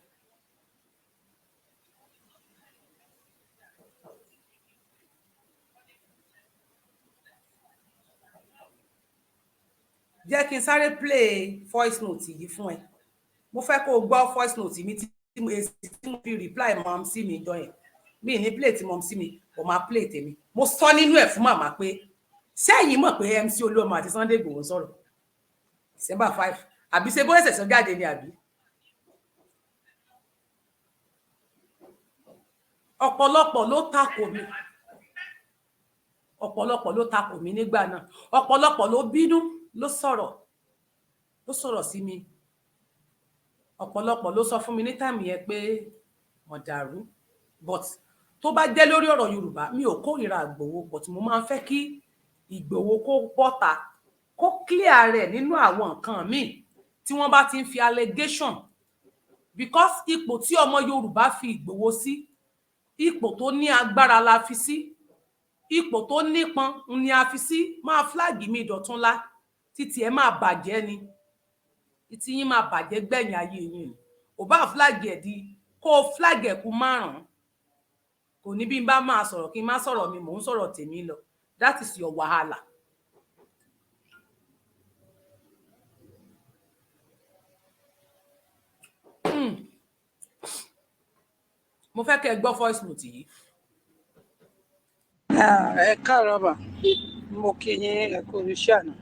A: Jẹ́ kí n sáré play voice note yìí fún ẹ. Mo fẹ́ kó o gbọ́ voice note mi tí mo èsì tí mo fi reply mom sí mi jọ yẹn. Mi ní play tí mom sí mi kò máa play tèmi. Mo sọ nínú ẹ̀ fún màmá pé sẹ́yìn mọ̀ pé MC Olúọmọ àti Sunday Igboho sọ̀rọ̀ December 5, àbí ṣe bó ẹsẹ̀ sọ jáde ni àbí. Ọ̀pọ̀lọpọ̀ ló takò mí, ọ̀pọ̀lọpọ̀ ló takò mí nígbà náà, ọ̀pọ̀lọpọ̀ ló bínú, ló sọ̀rọ̀, ló sọ̀rọ̀ sí mi, ọ̀pọ̀lọpọ̀ ló sọ fún mi ní time yẹn pé mọ̀dàrú. But tó bá jẹ́ lórí ọ̀rọ̀ Yorùbá, mi ò kórìíra Ìgbòho, but mo máa ń fẹ́ kí Ìgbòho kó bọ́ta, kó clear rẹ̀ nínú àwọn nǹkan míì tí wọ́n bá ti ń fi allegation, because ipò tí ọmọ Yorùbá fi Ìgbòho sí, ipò tó ní agbára la fi sí, ipò tó nípọn ni a fi sí. Máa flag mi ìdọ̀túnla. Títí ẹ máa bàjẹ́ ni, títí yín máa bàjẹ́ gbẹ̀yìn ayé yín ni. Ò bá flag ẹ̀ di kó o flag ẹ̀ kú márùn-ún, kò ní bí n bá máa sọ̀rọ̀ kí n má sọ̀rọ̀ mi, mò ń sọ̀rọ̀ tèmi lọ. That is your wahala. Mo fẹ́ kẹ́ ẹ gbọ́ voice note yìí.
B: Ẹ káàárọ̀ mà, mo kí yín, ẹ kú iṣẹ́ àná.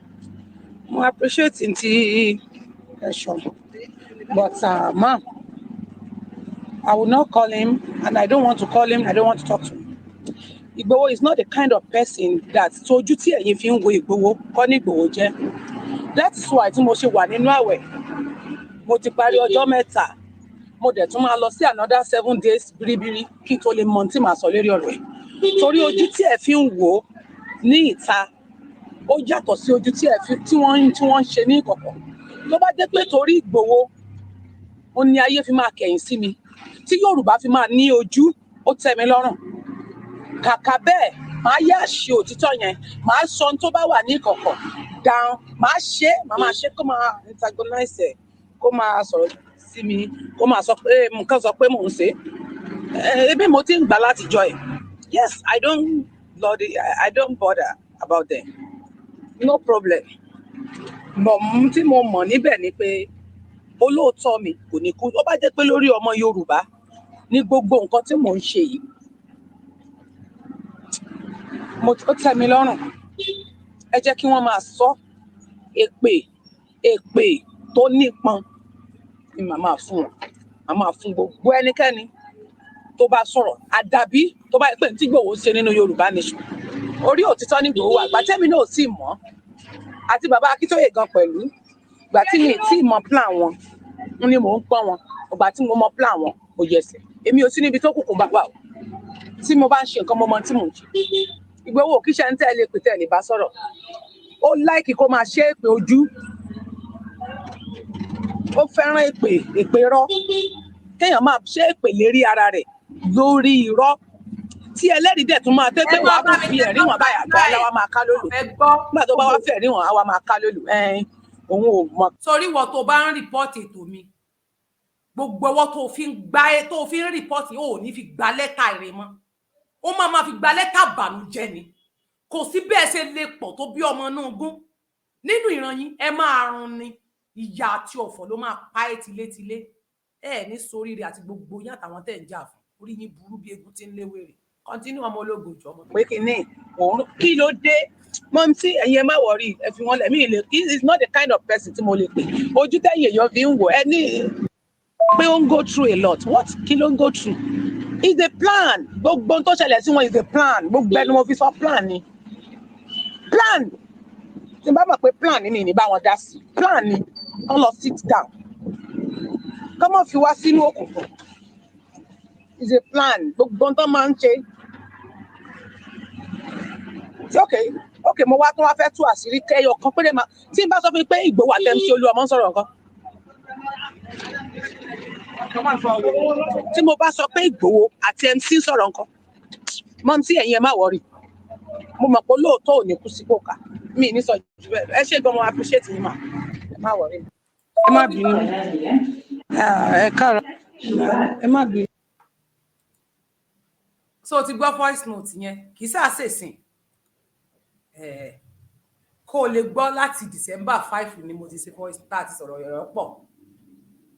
B: Mo appreciate ti ẹ sọ, but ma, I will not call him and I don't want to call him. I don't want to talk to him. Igboho is not the kind of person that tójú tí ẹ̀yin fi ń wo Igboho kọ́ ní Igboho jẹ́. That is why tí mo ṣe wà nínú àwẹ̀, mo ti parí ọjọ́ 3, mo dẹ̀ tún máa lọ sí another 7 days biribiri kí n tó lè mọ ohun tí màá sọ lórí ọ̀rọ̀ ẹ̀, torí ojú tí ẹ fi ń wò ó ní ìta, ó yàtọ̀ sí ojú tí ẹ fi tí wọ́n ń ṣe ní ìkọ̀kọ̀. Tó bá jẹ́ pé torí Ìgbòho ó ní ayé fi máa kẹ̀yìn sí mi, tí Yorùbá fi máa ní ojú, ó tẹ́ mi lọ́rùn. Kàkà bẹ́ẹ̀, màá yá ṣe òtítọ́ yẹn, màá sọ ohun tó bá wà ní ìkọ̀kọ̀ down, màá ṣe é, màá máa ṣe kó máa antagonize ẹ̀, kó máa sọ̀rọ̀ sí mi, kó máa sọ pé nǹkan, sọ pé mò ń ṣe é. Ebi mo ti ń gbà látijọ́ ẹ̀. Yes, I don't bloody, I don't bother about them, no problem. But tí mo mọ̀ níbẹ̀ ni pé olóòótọ́ mi kò ní kú. Ó bá jẹ́ pé lórí ọmọ Yorùbá ní gbogbo nǹkan tí mò ń ṣe yìí, mo ó tẹ́ mi lọ́rùn. Ẹ jẹ́ kí wọ́n máa sọ èpè, èpè tó nípọn ni màá máa fún wọn. Màá máa fún gbogbo ẹnikẹ́ni tó bá sọ̀rọ̀, àdàbí tó bá yẹ pé tí Ìgbòho ṣe nínú Yorùbá nation, orí òtítọ́ ní Ìgbòho wà. Gbàtẹ́mi náà sì mọ̀, àti bàbá Akíntóyè gan pẹ̀lú, ìgbà tí mi tí mọ plan wọn n ni mò ń pọ́n wọn. Ìgbà tí mo mọ plan wọn, mo yẹsẹ̀. Èmi ò sí níbi tó kùkùn bá wà o. Tí mo bá ń ṣe nǹkan, mo mọ tí mò ń ṣe. Ìgbòho kì í ṣe ń tẹ́ ẹ lè pè, tẹ́ ẹ lè bá sọ̀rọ̀. Ó like kó máa ṣe èpè ojú, ó fẹ́ràn èpè, èpè rọ́, kéèyàn máa ṣe èpè lérí ara rẹ̀ lórí irọ́ tí ẹlẹ́rìí dẹ̀ tún máa tẹ́ pé wàá tún fi ẹ̀rí wọn báyà gbà á, wá máa ká lólu. Nígbà tó bá wá fẹ́ ẹ̀rí wọn, á wá máa ká lólu. Òun ò mọ.
A: Torí wọ́n tó bá ń report ètò mi, gbogbo ọwọ́ tó fi ń gbá ẹ, tó fi ń report, ò ní fi gba lẹ́tà èrè mọ́, ó máa máa fi gba lẹ́tà bànújẹ́ ni. Kò sí bẹ́ẹ̀ ṣe lè pọ̀ tó bí ọmọ náà gún nínú ìran yín, ẹ máa run ni. Ìyà àti ọ̀fọ̀ ló máa pa ẹ́ tilétilé. Ẹ ní soríire àti gbogbo yín àtàwọn tẹ́ ń jà fún. Orí yín burú bí egun tí ń léwèrè. Continue, ọmọ ológun jọ ọmọ.
B: Pé kínní òun, kí ló dé mọ tí ẹ̀yin, ẹ má worry, ẹ fi wọn lẹ̀ mí lè. He is not the kind of person tí mo lè pè. Ojú tẹ̀yìn èèyàn fi ń wò ẹ ní pé ó ń go through a lot. What? Kí ló ń go through? Is a plan. Gbogbo ohun tó ṣẹlẹ̀ sí wọn is a plan. Gbogbo ẹni mo fi sọ, plan ni, plan. Tí n bá mọ̀ pé plan ni, mi ní bá wọn dá sí. Plan ni. Wọ́n lọ sit down, kọ́ mọ̀ fi wá sínú òkùnkùn. Is a plan, gbogbo ohun tó máa ń ṣe. Ok, mo wá tún wá fẹ́ tú àṣírí kẹyọ kan péré máa tí n bá sọ fún mi pé Ìgbòho àti MC Olúọmọ ń sọ̀rọ̀ nǹkan. Tí mo bá sọ pé Ìgbòho àti MC ń sọ̀rọ̀ nǹkan mọ́ tí ẹ̀yin, ẹ má worry. Mo mọ̀ pé olóòótọ́ ò ní kú sípò ká mi ní sọ jù bẹ́ẹ̀. Ẹ ṣé gan, mo appreciate yín mà. Ẹ má worry, ẹ má bínú. Ẹ káàárọ̀, ẹ má bínú.
A: So o ti gbọ́ voice note yẹn, kì í ṣàṣèsìn kó o lè gbọ́. Láti December 5 ni mo ti ṣe voice tá a ti sọ̀rọ̀ ọ̀rọ̀ pọ̀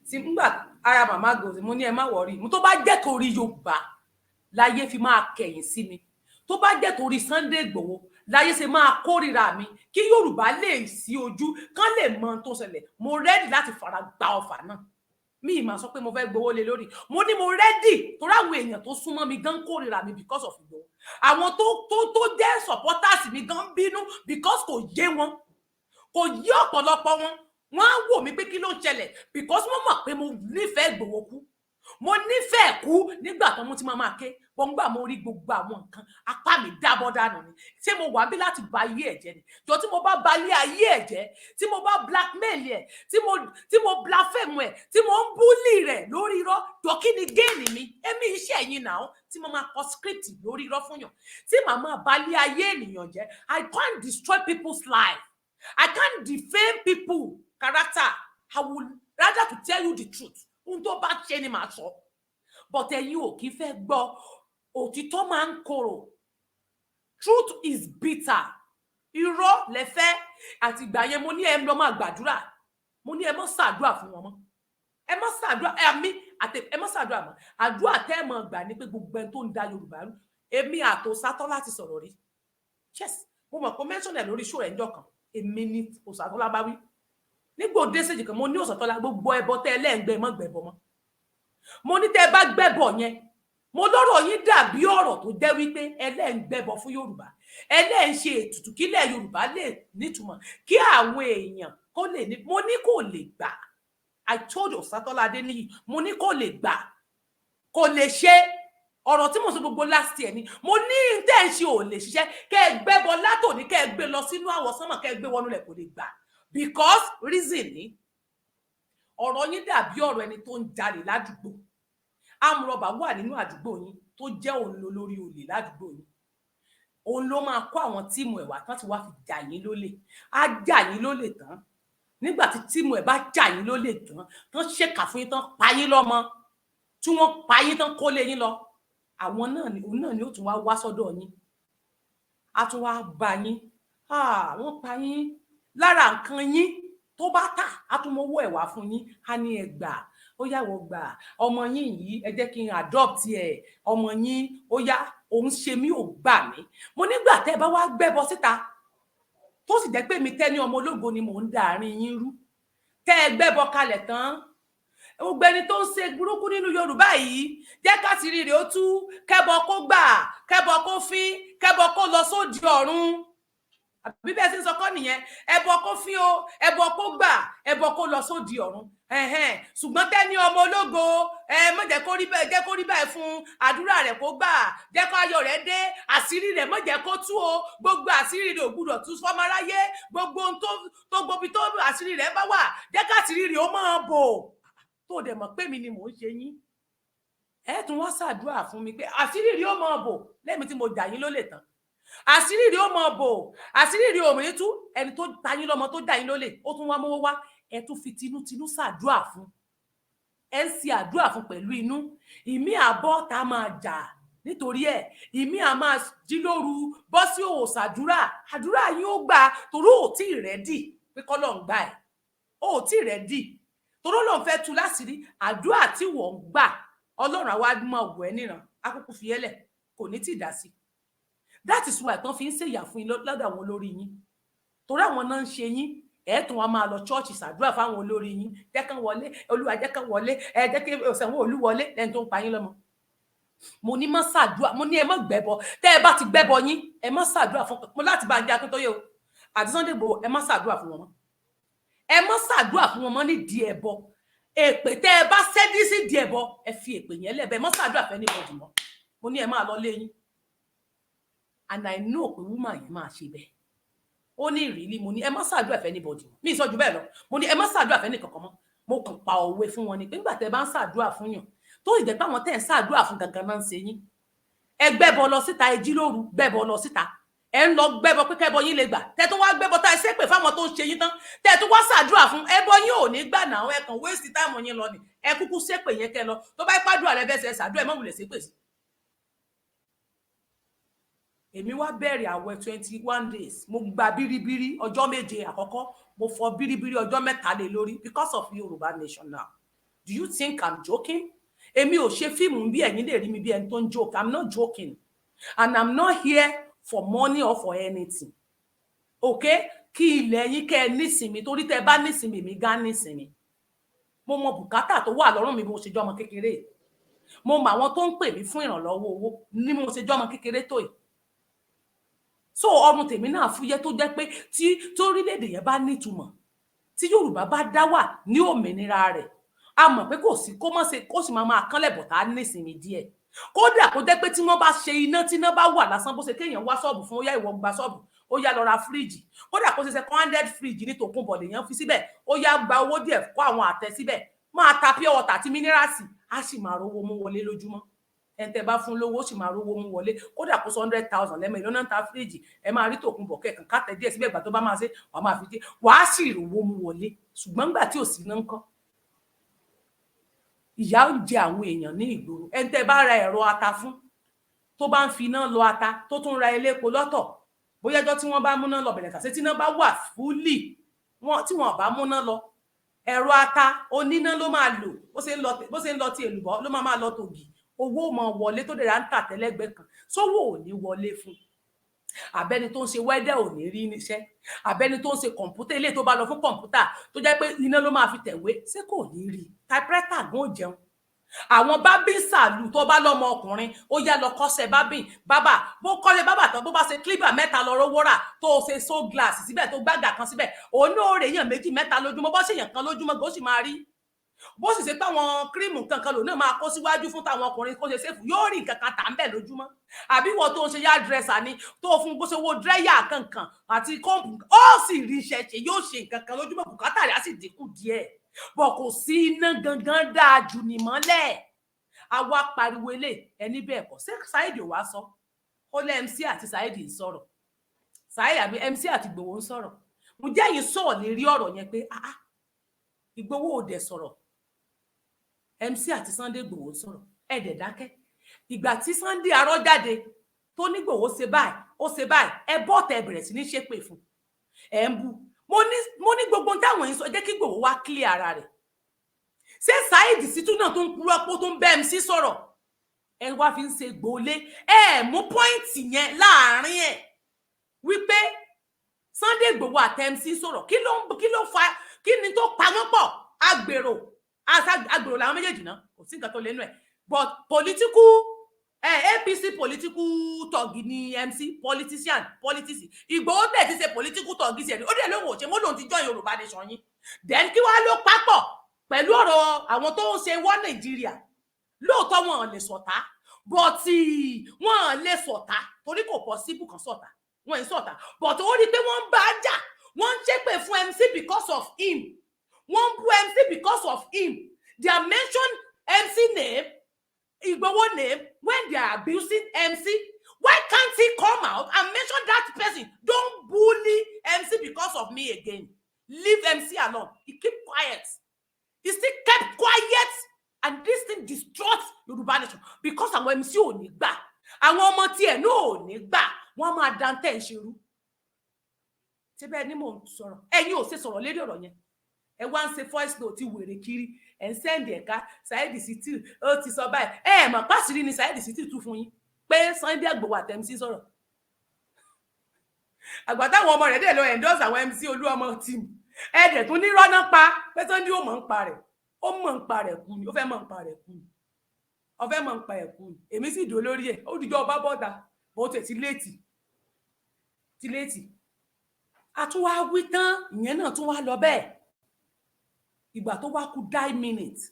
A: tí ngbà ara màmá gòsì. Mo ní ẹ má worry mo, tó bá jẹ́ torí Yorùbá láyé fi máa kẹ̀yìn sí mi, tó bá jẹ́ torí Sunday Igboho láyé ṣe máa kórìíra mi, kí Yorùbá lè sí ojú kán lè mọ ohun tó ṣẹlẹ̀, mo ready láti fara gba ọfà náà. Mi ì máa sọ pé mo fẹ́ gbowó lé lórí. Mo ní mo ready torí àwọn èèyàn tó súnmọ́ mi gan kórìíra mi because of Igboho. Àwọn tó jẹ́ supporters mi gan bínú because kò yé wọn, kò yé ọ̀pọ̀lọpọ̀ wọn. Wọ́n á wò mí pé kí ló ń ṣẹlẹ̀, because wọ́n mọ̀ pé mo nífẹ̀ẹ́ Ìgbòho kú, mo nífẹ̀ẹ́ kú. Nígbà tó mo ti máa máa ké bọ́ngbà, mo rí gbogbo àwọn nǹkan, apá mi dábọ́ dànù ni. Ṣé mo wà bí láti ba ayé ẹ̀ jẹ́ ni? Jọ, tí mo bá ba ilé ayé ẹ̀ jẹ́, tí mo bá blackmail ẹ̀, tí mo blaspheme ẹ̀, tí mo ń bully rẹ̀ lórí irọ́, jọ, kí ni gain mi? Èmi iṣẹ́ ẹ̀yin náà tí mo máa kọ script lórí irọ́ fún yàn, tí màá máa ba ilé ayé ènìyàn jẹ́. I can't destroy people's life. I can't defame people character. I would rather to tell you the truth. Ohun tó bá ṣe ni màá sọ, but ẹ̀yin ò kí fẹ́ gbọ́. Òtítọ́ máa ń korò. Truth is bitter. Irọ́ lẹ́fẹ́. Àti ìgbà yẹn, mo ní ẹ lọ máa gbàdúrà. Mo ní ẹ mọ́ ṣàdúrà fún wọn mọ́, ẹ mọ́ ṣàdúrà ẹmí àti ẹ mọ́ ṣàdúrà mọ́. Àdúrà tẹ́ ẹ mọ́ gbà ní pé gbogbo ẹni tó ń da Yorùbá rú. Èmi àtÒsátọ́lá ti sọ̀rọ̀ rí. Yes, mo mọ̀ pé mention ẹ̀ lórí show rẹ̀ ńjọ́ kan. Èmi ní Òsátọ́lá bá wí nígbà òde ṣèjì kan. Mo ní, "Òsátọ́lá, gbogbo ẹbọ tẹ́ ẹ lẹ́ǹgbẹ́, mọ́ gbẹ̀bọ mọ́." Mo ní tẹ́ ẹ bá gbẹ́bọ yẹn, mo lọ́rọ̀ yín dàbí ọ̀rọ̀ tó jẹ́ wípé ẹlẹ́ǹgbẹ́bọ fún Yorùbá, ẹlẹ́ǹ ṣe ètùtù kílẹ̀ Yorùbá lè nítumọ̀, kí àwọn èèyàn kó lè ní. Mo ní kò lè gbà. I told Osatola Adeniyi, mo ní kò lè gbà, kò lè ṣe. Ọ̀rọ̀ tí mo sọ gbogbo last year ni. Mo ní tẹ́ ń ṣe ò lè ṣiṣẹ́. Kẹ́ ẹ gbẹ́bọ látòní, kẹ́ ẹ gbé lọ sínú àwọ̀sánmọ̀, kẹ́ ẹ gbé wọnú rẹ̀, kò lè gbà, because reason ni ọ̀rọ̀ yín dàbí ọ̀rọ̀ ẹni tó ń jalè ládùúgbò. Amúrọ̀bà wà nínú àdúgbò yín tó jẹ́ òun ló lórí olè ládùúgbò yín. Òun ló máa kó àwọn team ẹ̀ wá tán tí wàá fi jà yín lólè. Á jà yín lólè tán. Nígbà tí team ẹ̀ bá jà yín lólè tán, tán ṣèkà fún yín tán, pa yín lọ́mọ, tí wọ́n pa yín tán, kó lé yín lọ, àwọn náà ni òun náà ni ó tún wá wá sọ́dọ̀ yín. Á tún wá bá yín, wọ́n pa yín lára nǹkan yín tó bá tà, á tún mówó ẹ̀ wá fún yín. Á ní, "Ẹ gbà, ó yá, wọ gbà ọmọ yín yìí, ẹ jẹ́ kí n adopt ẹ, ọmọ yín." Ó yá, òun ṣe mí ò gbà mí. Mo nígbà tẹ́ ẹ bá wá gbẹ́bọ síta, tó sì jẹ́ pé mi tẹ́ ní ọmọ ológo ni mò ń da àárín yín rú, tẹ́ ẹ gbẹ́bọ kalẹ̀ tán, gbogbo ẹni tó ń ṣe burúkú nínú Yorùbá yìí, jẹ́ káṣírí rẹ̀ ó tú, kẹ́bọ kó gbà, kẹ́bọ kó fín, kẹ́bọ kó lọ sóde ọ̀run. Àbí bẹ́ẹ̀ ṣe ń sọ kọ́ nìyẹn? Ẹbọ kó fín o, ẹbọ kó gbà, ẹbọ kó lọ sóde ọ̀run. Ṣùgbọ́n tẹ́ni ọmọ ológo, ẹ má jẹ́ kó rí bẹ́ẹ̀, jẹ́ kó rí bẹ́ẹ̀ fún àdúrà rẹ̀ kó gbà, jẹ́ kó ayọ̀ rẹ̀ dé, àṣírí rẹ̀ má jẹ́ kó tú o. Gbogbo àṣírí rẹ̀ ò gbúdọ̀ tú fọmọráyé. Gbogbo ohun tó gbobi tó àṣírí rẹ̀ bá wà, jẹ́ káṣírí rẹ̀ ó máa bò. Tó dẹ̀ mọ̀ pé mi ni mò ń ṣe yín, ẹ tún wá ṣàdúrà fún mi pé àṣírí rẹ̀ ó máa bò lẹ́mi tí mo jà yín lólè tán, àṣírí rẹ̀ ó máa bò, àṣírí rẹ̀ ò ní tú. Ẹni tó ta yín lọ́mọ, tó jà yín lólè, ó tún wá mówó wá, ẹ tún fi tinútinú ṣàdúrà fún. Ẹ ń ṣe àdúrà fún pẹ̀lú inú. Ìmí àbọ̀ tá a máa jà nítorí ẹ, ìmí à máa jí lóru bọ́ sí òwò ṣàdúrà. Àdúrà yín ó gbà torí ò tí ì ready pé kọ́lọ̀ ń gbà ẹ̀. Ó tí ì ready torí Ọlọ́run fẹ́ tú láṣìírí. Àdúrà tí wọ́n ń gbà, Ọlọ́run àwa máa wọ̀ ẹ́ níran, akókó fi ẹ́ lẹ̀, kò ní tí ì dá sí. That is why tán fi ń ṣèyà fún yín lọ́dọ̀ àwọn olórí yín, torí àwọn náà ń ṣe yín. Ẹ tún wá máa lọ church ṣàdúrà fáwọn olórí yín, "Jẹ́ kán wọlé, Olúwa, jẹ́ kán wọlé, ẹ jẹ́ kí Sanwó-Olú wọlé," lẹ́ni tó ń pa yín lọ́mọ. Mo ní má ṣàdúrà. Mo ní ẹ má gbẹ́bọ. Tẹ́ ẹ bá ti gbẹ́bọ yín, ẹ má ṣàdúrà fún mo láti Bánjí Akíntóyè o àti Sunday Igboho. Ẹ má ṣàdúrà fún wọn mọ́, ẹ má ṣàdúrà fún wọn mọ́ nídìí ẹbọ. Èpè tẹ́ ẹ bá ṣẹ́dí sí di ẹbọ, ẹ fi èpè yẹn lẹ́bẹ̀ẹ́. Ẹ má ṣàdúrà fẹ́ anybody mọ́. Mo ní ẹ máa lọ lé yín. And I know pé woman yẹn máa ṣe bẹ́ẹ̀. Ó ní ìrírí. Mo ní ẹ má ṣàdúrà fẹ́ anybody mọ́. Mi ì sọ ju bẹ́ẹ̀ lọ. Mo ní ẹ má ṣàdúrà fẹ́ nìkankan mọ́. Mo kàn pa òwe fún wọn ni pé nígbà tẹ́ bá ń ṣàdúrà fún yàn, tó sì jẹ́ pé àwọn tẹ́ ń ṣàdúrà fún gangan náà ń ṣe yín, ẹ gbẹ́bọ lọ síta, ẹ jí lóru gbẹ́bọ lọ síta, ẹ ń lọ gbẹ́bọ pé kẹ́bọ yín lè gbà. Tẹ́ tó wá gbẹ́bọ tá ẹ ṣépè fáwọn tó ń ṣe yín tán, tẹ́ tó wá ṣàdúrà fún, ẹbọ yín ò ní gbà náà. Ẹ kàn waste time yín lọ ni. Ẹ kúkú ṣépè yẹn kẹ́ lọ. Tó bá pàdúrà rẹ fẹsẹ̀ ṣàdúrà, ẹ má wulẹ̀ ṣépè sí. Èmi wá bẹ̀rẹ̀ àwẹ̀ 21 days. Mo gba bíríbírí ọjọ́ 7 àkọ́kọ́, mo fọ bíríbírí ọjọ́ 3 lé lórí because of Yorùbá nation. Now, do you think I'm joking? Èmi ò ṣe fíìmù bí ẹ̀yin lè rí mi bí ẹni tó ń joke. I'm not joking, and I'm not here for money or for anything, okay? Kí ilẹ̀ yín kẹ́ ẹ nísinmi, torí tẹ́ ẹ bá nísinmi, èmi gán nísinmi. Mo mọ bùkátà tó wà lọ́rùn mi bí mo ṣe jọ́ ọmọ kékeré. Mo mọ àwọn tó ń pè mí fún ìrànlọ́wọ́ owó ní mo ṣe jọ́ ọmọ kékeré tó yìí. So ọrùn tèmi náà fúyẹ́, tó jẹ́ pé tí torílẹ̀-èdè yẹn bá nítumọ̀, tí Yorùbá bá dá wà ní òmìnira rẹ̀, a mọ̀ pé kò sí kó má ṣe kó sì máa máa kánlẹ̀ bọ̀tá nísinmi díẹ̀. Kódà kó jẹ́ pé tí wọ́n bá ṣe iná, tí iná bá wà lásán, bó ṣe kéèyàn wá ṣọ́ọ̀bù fún, ó yá, ìwọ gba ṣọ́ọ̀bù, ó yá, lọ ra fíríjì. Kódà kó ṣe second handed fridge ní tòkunbọ̀ lèèyàn fi síbẹ̀, ó yá, gba owó díẹ̀, kó àwọn àtẹ síbẹ̀, máa ta pure water àti minerals, á sì máa rówó mú wọlé lójúmọ́. Ẹni tẹ́ bá fún lówó, ó sì máa rówó mú wọlé. Kódà kó sọ 100,000 lẹ́mọ̀ ìlú náà, ta fíríjì, ẹ máa rí tòkunbọ̀ kẹ̀kan kátẹ díẹ̀ síbẹ̀. Ìgbà tó bá máa ṣe, wàá máa fi dé, wàá sì rówó mú wọlé. Ṣùgbọ́n nígbà tí ò sí náà ńkọ́? Ìyà ń jẹ àwọn èèyàn ní ìgboro. Ẹni tẹ́ bá ra ẹ̀rọ ata fún, tó bá ń fi iná lọ ata, tó tún ra elépo lọ́tọ̀, bóyá ẹjọ́ tí wọ́n bá múná lọ bẹ̀rẹ̀ tàṣé, tí iná bá wà fúlì wọn, tí wọn bá múná lọ, ẹ̀rọ ata oníná ló máa lò. Bó ṣe ń lọ ti èlùbọ́ ló máa máa lọ tògì. Owó mọ wọlé tó dẹ̀ ń tà tẹ́lẹ́gbẹ́ kan, sówó ò ní wọlé fún abẹ́ni tó ń ṣe welder, ò ní rí níṣẹ́. Abẹ́ni tó ń ṣe kọ̀ǹpútà, ilé tó bá lọ fún kọ̀ǹpútà, tó jẹ́ pé iná ló máa fi tẹ̀wé, ṣé kò ní rí? Typewriter gan ò jẹun. Àwọn barbing salon, tó bá lọ́mọ ọkùnrin, ó yá, lọ kọ́ṣẹ́ barbing, bábà. Bó kọ́lé bábà tán, bó bá ṣe clipper mẹ́ta lọ rówó rà, tó ṣe so glass síbẹ̀, tó gbàgà kan síbẹ̀, òun náà rè èèyàn méjì mẹ́ta lójúmọ́. Bó ṣe èèyàn kan lójúmọ́, bó sì máa rí, bó sì ṣe pé àwọn cream kankan lòun náà máa kó síwájú fún táwọn ọkùnrin kó ṣe safe, yóò rí nǹkan kan tà ń bẹ̀ lójúmọ́. Àbí wọ́n tó ń ṣe hairdresser ni, tó fún bó ṣe wo dryer kankan àti comb, ó sì rí iṣẹ́ ṣe, yóò ṣe nǹkan kan lójúmọ́, bùkátà rẹ̀ á sì dínkù díẹ̀. Bọ̀ kò sí iná gangan dáa jù nímọ́lẹ̀. Àwa pariwo ilé ẹni bẹ́ẹ̀ kọ́. Ṣé Saheed ò wá sọ? Ó lé MC àti Saheed ń sọ̀rọ̀, Saheed àbí MC àti Ìgbòho ń sọ̀rọ̀. Ǹjẹ́ yìí sọ̀rọ̀ lérí ọ̀rọ̀ yẹn pé, ah ah, Ìgbòho ò dẹ̀ sọ̀rọ̀, MC àti Sunday Ìgbòho ń sọ̀rọ̀, ẹ̀ dẹ̀ dákẹ́. Ìgbà tí Sunday arọ́ jáde tó ní Ìgbòho ṣe báyìí, ó ṣe báyìí, ẹ bọ́ọ̀tẹ̀ bẹ̀rẹ̀ sí ní ṣépè fún, ẹ̀ ń bu. Mo ní gbogbo táwọn yìí sọ, jẹ́ kí Ìgbòho wá clear ara rẹ̀. Ṣé Saheed Shittu náà tó ń purọ́ pé ó tó ń bẹ́ MC sọ̀rọ̀, ẹ wá fi ń ṣe gbòólé? Ẹ mú point yẹn láàrin ẹ wípé Sunday Igboho àti MC sọ̀rọ̀. Kí ló fa? Kí ni tó pa wọ́n pọ̀? Agbèrò, agbèrò làwọn méjèèjì náà, kò sí nǹkan tó lé nù ẹ̀. But political APC political thug ni MC, politician, politics. Ìgbòho dẹ̀ ti ṣe political thug sí ẹ̀, ó dẹ̀ lóun ò ṣe mọ́, lòun ti join Yorùbá nation yín. Then kí wàá ló papọ̀ pẹ̀lú ọ̀rọ̀ àwọn tó ń ṣe wọ́n Nàìjíríà? Lóòótọ́ wọn lè sọ̀tá, but wọn lè sọ̀tá torí kò possible kan sọ̀tá, wọn ń sọ̀tá. But ó rí i pé wọ́n ń bá a jà, wọ́n ń ṣépè fún MC because of him, wọ́n ń bú MC because of him. They are mention MC name, Igboho name, when they are abusing MC. Why can't he come out and mention that person? "Don't bully MC because of me again. Leave MC alone." He keep quiet. He still kept quiet, and this thing destroys Yorùbá nation because àwọn MC ò ní gbà, àwọn ọmọ tiẹ̀ náà ò ní gbà, wọ́n máa dantẹ́ ń ṣerú. Ṣé bẹ́ẹ̀ ni mò ń sọ̀rọ̀? Ẹ̀yin ò ṣe sọ̀rọ̀ lérí ọ̀rọ̀ yẹn. Ẹ wá ń ṣe voice note wèrè kiri, ẹ̀ ń send ẹ̀ka. Saheed Shittu ó ti sọ báyìí. Ẹ mọ̀ pàṣírí ni Saheed Shittu tú fún yín pé Sunday Igboho àti MC sọ̀rọ̀. Àgbà táwọn ọmọ rẹ̀ dẹ̀ lọ endorse àwọn MC Olúọmọ team, ẹ dẹ̀ tún ní rọ́nà pa pé Sunday ó mọ̀ ń pa rẹ̀, ó mọ̀ ń pa rẹ̀ kú ni, ó fẹ́ mọ̀ ń pa rẹ̀ kú ni, ó fẹ́ mọ̀ ń pa ẹ̀ kú ni. Èmi sì dò lórí ẹ̀, ó dìjọ́ ọba bọ́ta bó tẹ̀ ti late, ti late. A tún wá wí tán, ìyẹn náà tún wá lọ bẹ́ẹ̀. Ìgbà tó wá kù 9 minutes,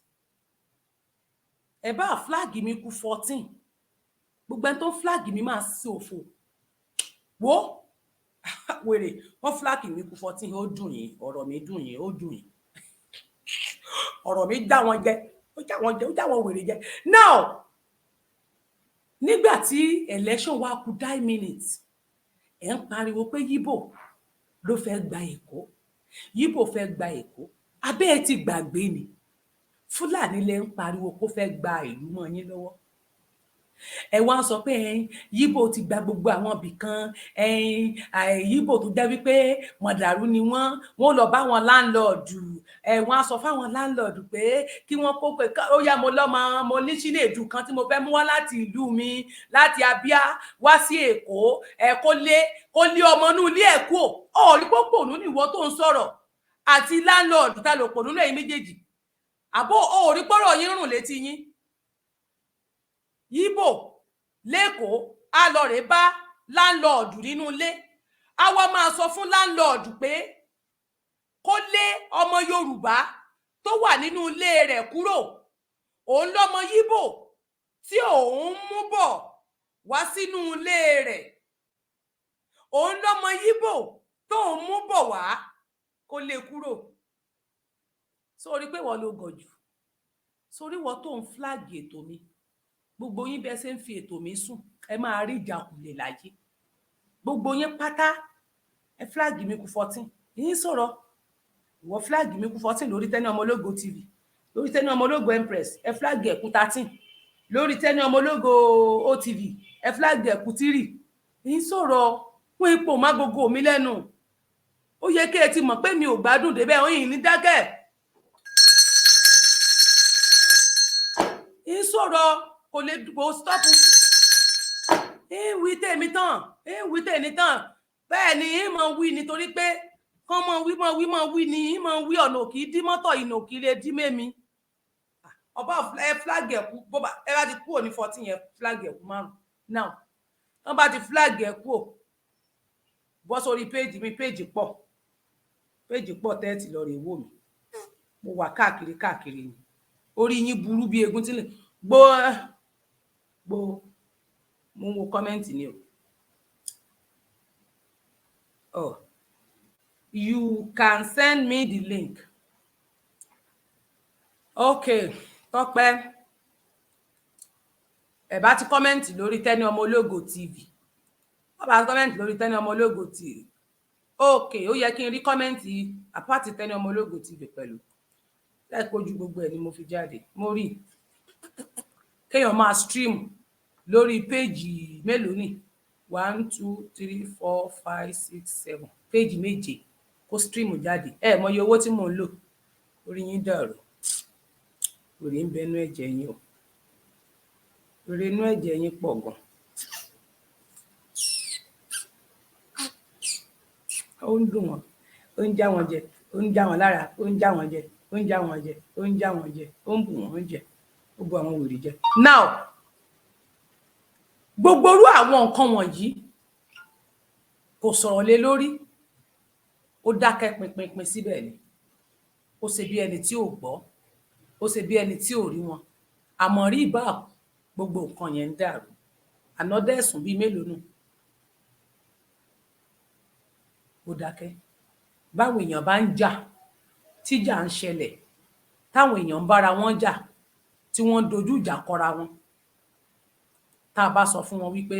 A: ẹ bá flag mi kù 14. Gbogbo ẹni tó ń flag mi máa ṣe òfò wo wèrè. Wọn flag mi kù 14, ó dùn yín, ọ̀rọ̀ mi dùn yín, ó dùn yín, ọ̀rọ̀ mi já wọn jẹ, ó já wọn jẹ, ó já wọn wèrè jẹ. Now, nígbà tí election wá kù 9 minutes, ẹ ń pariwo pé Yíbò ló fẹ́ gba Èkó, Yíbò fẹ́ gba Èkó. Abẹ́ ẹ ti gbàgbé ni Fúlàní lẹ ń pariwo kó fẹ́ gba ìlú mọ́ yín lọ́wọ́. Ẹ wá ń sọ pé ẹyin Yíbò ti gba gbogbo àwọn ibì kan. Ẹyin Yíbò tó jẹ́ wípé mọ̀dàrú ni wọ́n, wọ́n lọ bá wọn landlord. Ẹ wọ́n á sọ fáwọn landlord pé kí wọ́n kó pé ó yá, mo lọ́mọ, mo ní Chinedu kan tí mo fẹ́ mú wá láti ìlú mi, láti Abíá wá sí Èkó. Ẹ kó lé ọmọ inú ilé ẹ̀ kú. Ò rí pópò nínú ìwọ tó ń sọ̀rọ̀ àti landlord, ta lò pò nínú ẹ̀yin méjèèjì? Àbó ò rí pọ́rọ̀ yín rùn létí yín? Yíbò lẹ́kọ̀ọ́ á lọ rè bá landlord nínú ilé, á wá máa sọ fún landlord pé kó lé ọmọ Yorùbá tó wà nínú ilé rẹ̀ kúrò, òun lọmọ Yíbò tí òun mú bọ̀ wá sínú ilé rẹ̀, òun lọmọ Yíbò tóun mú bọ̀ wá, kó lé kúrò. Sórí pé wọ́n ló gọ̀ jù sórí wọ́n tó ń flag ètò mi. Gbogbo yín, bẹ́ẹ̀ ṣe ń fi ètò mi sùn, ẹ máa rí ìjákulẹ̀ láyé, gbogbo yín pátá. Ẹ flag mi kú 14. Yín sọ̀rọ̀, ìwọ flag mi kú 14 lórí Tẹ́ni Ọmọ Ológo TV, lórí Tẹ́ni Ọmọ Ológo Empress, ẹ flag ẹ̀ kú 13, lórí Tẹ́ni Ọmọ Ológo OTV, ẹ flag ẹ̀ kú 3. Yín sọ̀rọ̀ fún ipò má gbogbo mi lẹ́nu. Ó yẹ kí ẹ ti mọ̀ pé mi ò gbádùn débẹ̀. Oyin ní dákẹ́ ń sọ̀rọ̀, kò lè kò stop. Ń wí tèmi tán, ń wí tèmi tán. Bẹ́ẹ̀ ni ń mọ̀ wí, nítorí pé kán mọ̀ wí, mọ̀ wí, mọ̀ wí ni ń mọ̀ wí. Ọ̀nà òkì dí mọ́tò, ìnà òkì lè dí mẹ́mi. Ọba ẹ flag ẹ̀ kú. Bó bá ẹ bá ti kúrò ní 14 yẹn, flag ẹ̀ kú 5. Now, wọ́n bá ti flag ẹ̀ kúrò, bọ́ sórí page mi. Page pọ̀, page pọ̀ tẹ́ẹ̀tì lọ rè wò mí. Mo wà káàkiri káàkiri ni. Orí yín burú bí egun tí lè gbó gbó. Mo ń wo comment ni o. Oh, you can send me the link. Okay, Tọ́pẹ́, ẹ bá ti comment lórí Tẹ́ni Ọmọ Ológo TV, wọ́n bá ti comment lórí Tẹ́ni Ọmọ Ológo TV. Okay, ó yẹ kí n rí comment apart Tẹ́ni Ọmọ Ológo TV pẹ̀lú láìpẹ́. Ojú gbogbo ẹ̀ ni mo fi jáde. Mo rí kéèyàn máa stream lórí page mélòó ni? One, two, three, four, five, six, seven, page méje, kó stream jáde. Ẹ mọ iye owó tí mò ń lò. Orí yín dàrú. Wèrè ń bẹnu ẹ̀jẹ̀ yín o. Wèrè inú ẹ̀jẹ̀ yín pọ̀ gan. Ó ń dùn wọ́n, ó ń já wọn jẹ, ó ń já wọn lára, ó ń já wọn jẹ, ó ń já wọn jẹ, ó ń já wọn jẹ, ó ń bù wọ́n jẹ, ó bu àwọn wèrè jẹ. Now, gbogbo irú àwọn nǹkan wọ̀nyí, kò sọ̀rọ̀ lé lórí. Ó dákẹ́ pinpinpin síbẹ̀ ni. Ó ṣe bí ẹni tí ò gbọ́, ó ṣe bí ẹni tí ò rí wọn. Àmọ́ rí ìbá gbogbo nǹkan yẹn ń dàrú. Ànádẹ́ ẹ̀sùn bíi mélòó nù, ó dákẹ́. Báwọn èèyàn bá ń jà, tíjà ń ṣẹlẹ̀, táwọn èèyàn ń bára wọn jà, tí wọ́n ń dojú ìjà kọra wọn, tá a bá sọ fún wọn wípé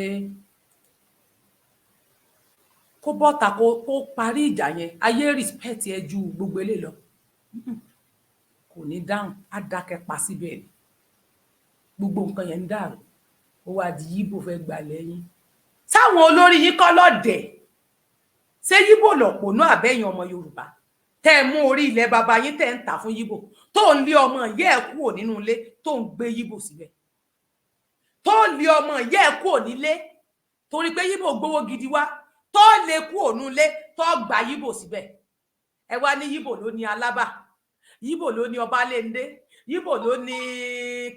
A: kó bọ́ta, kó parí ìjà yẹn, ayé respect ẹ ju gbogbo eléyìí lọ, kò ní dáhùn, á dákẹ́ pa síbẹ̀ ni. Gbogbo nǹkan yẹn ń dàrú, ó wá di Yíbò fẹ́ gbalẹ̀ yín. Táwọn olórí yín kọ́ lọ́dẹ̀. Ṣé Yíbò lọ̀pọ̀nú àbẹ́yìn ọmọ Yorùbá tẹ́ ẹ mú orí ilẹ̀ baba yín, tẹ́ ẹ ń tà fún Yíbò, tó ń lé ọmọ ìyá ẹ̀ kúrò nínú ilé, tó ń gbé Yíbò síbẹ̀, tó ń lé ọmọ ìyá ẹ̀ kúrò nílé torí pé Yíbò gbowó gidi wá, tó lè kúrò nílé, tó gba Yíbò síbẹ̀? Ẹ wá ní Yíbò ló ní Alábà, Yíbò ló ní Ọbalẹ́ndé, Yíbò ló ní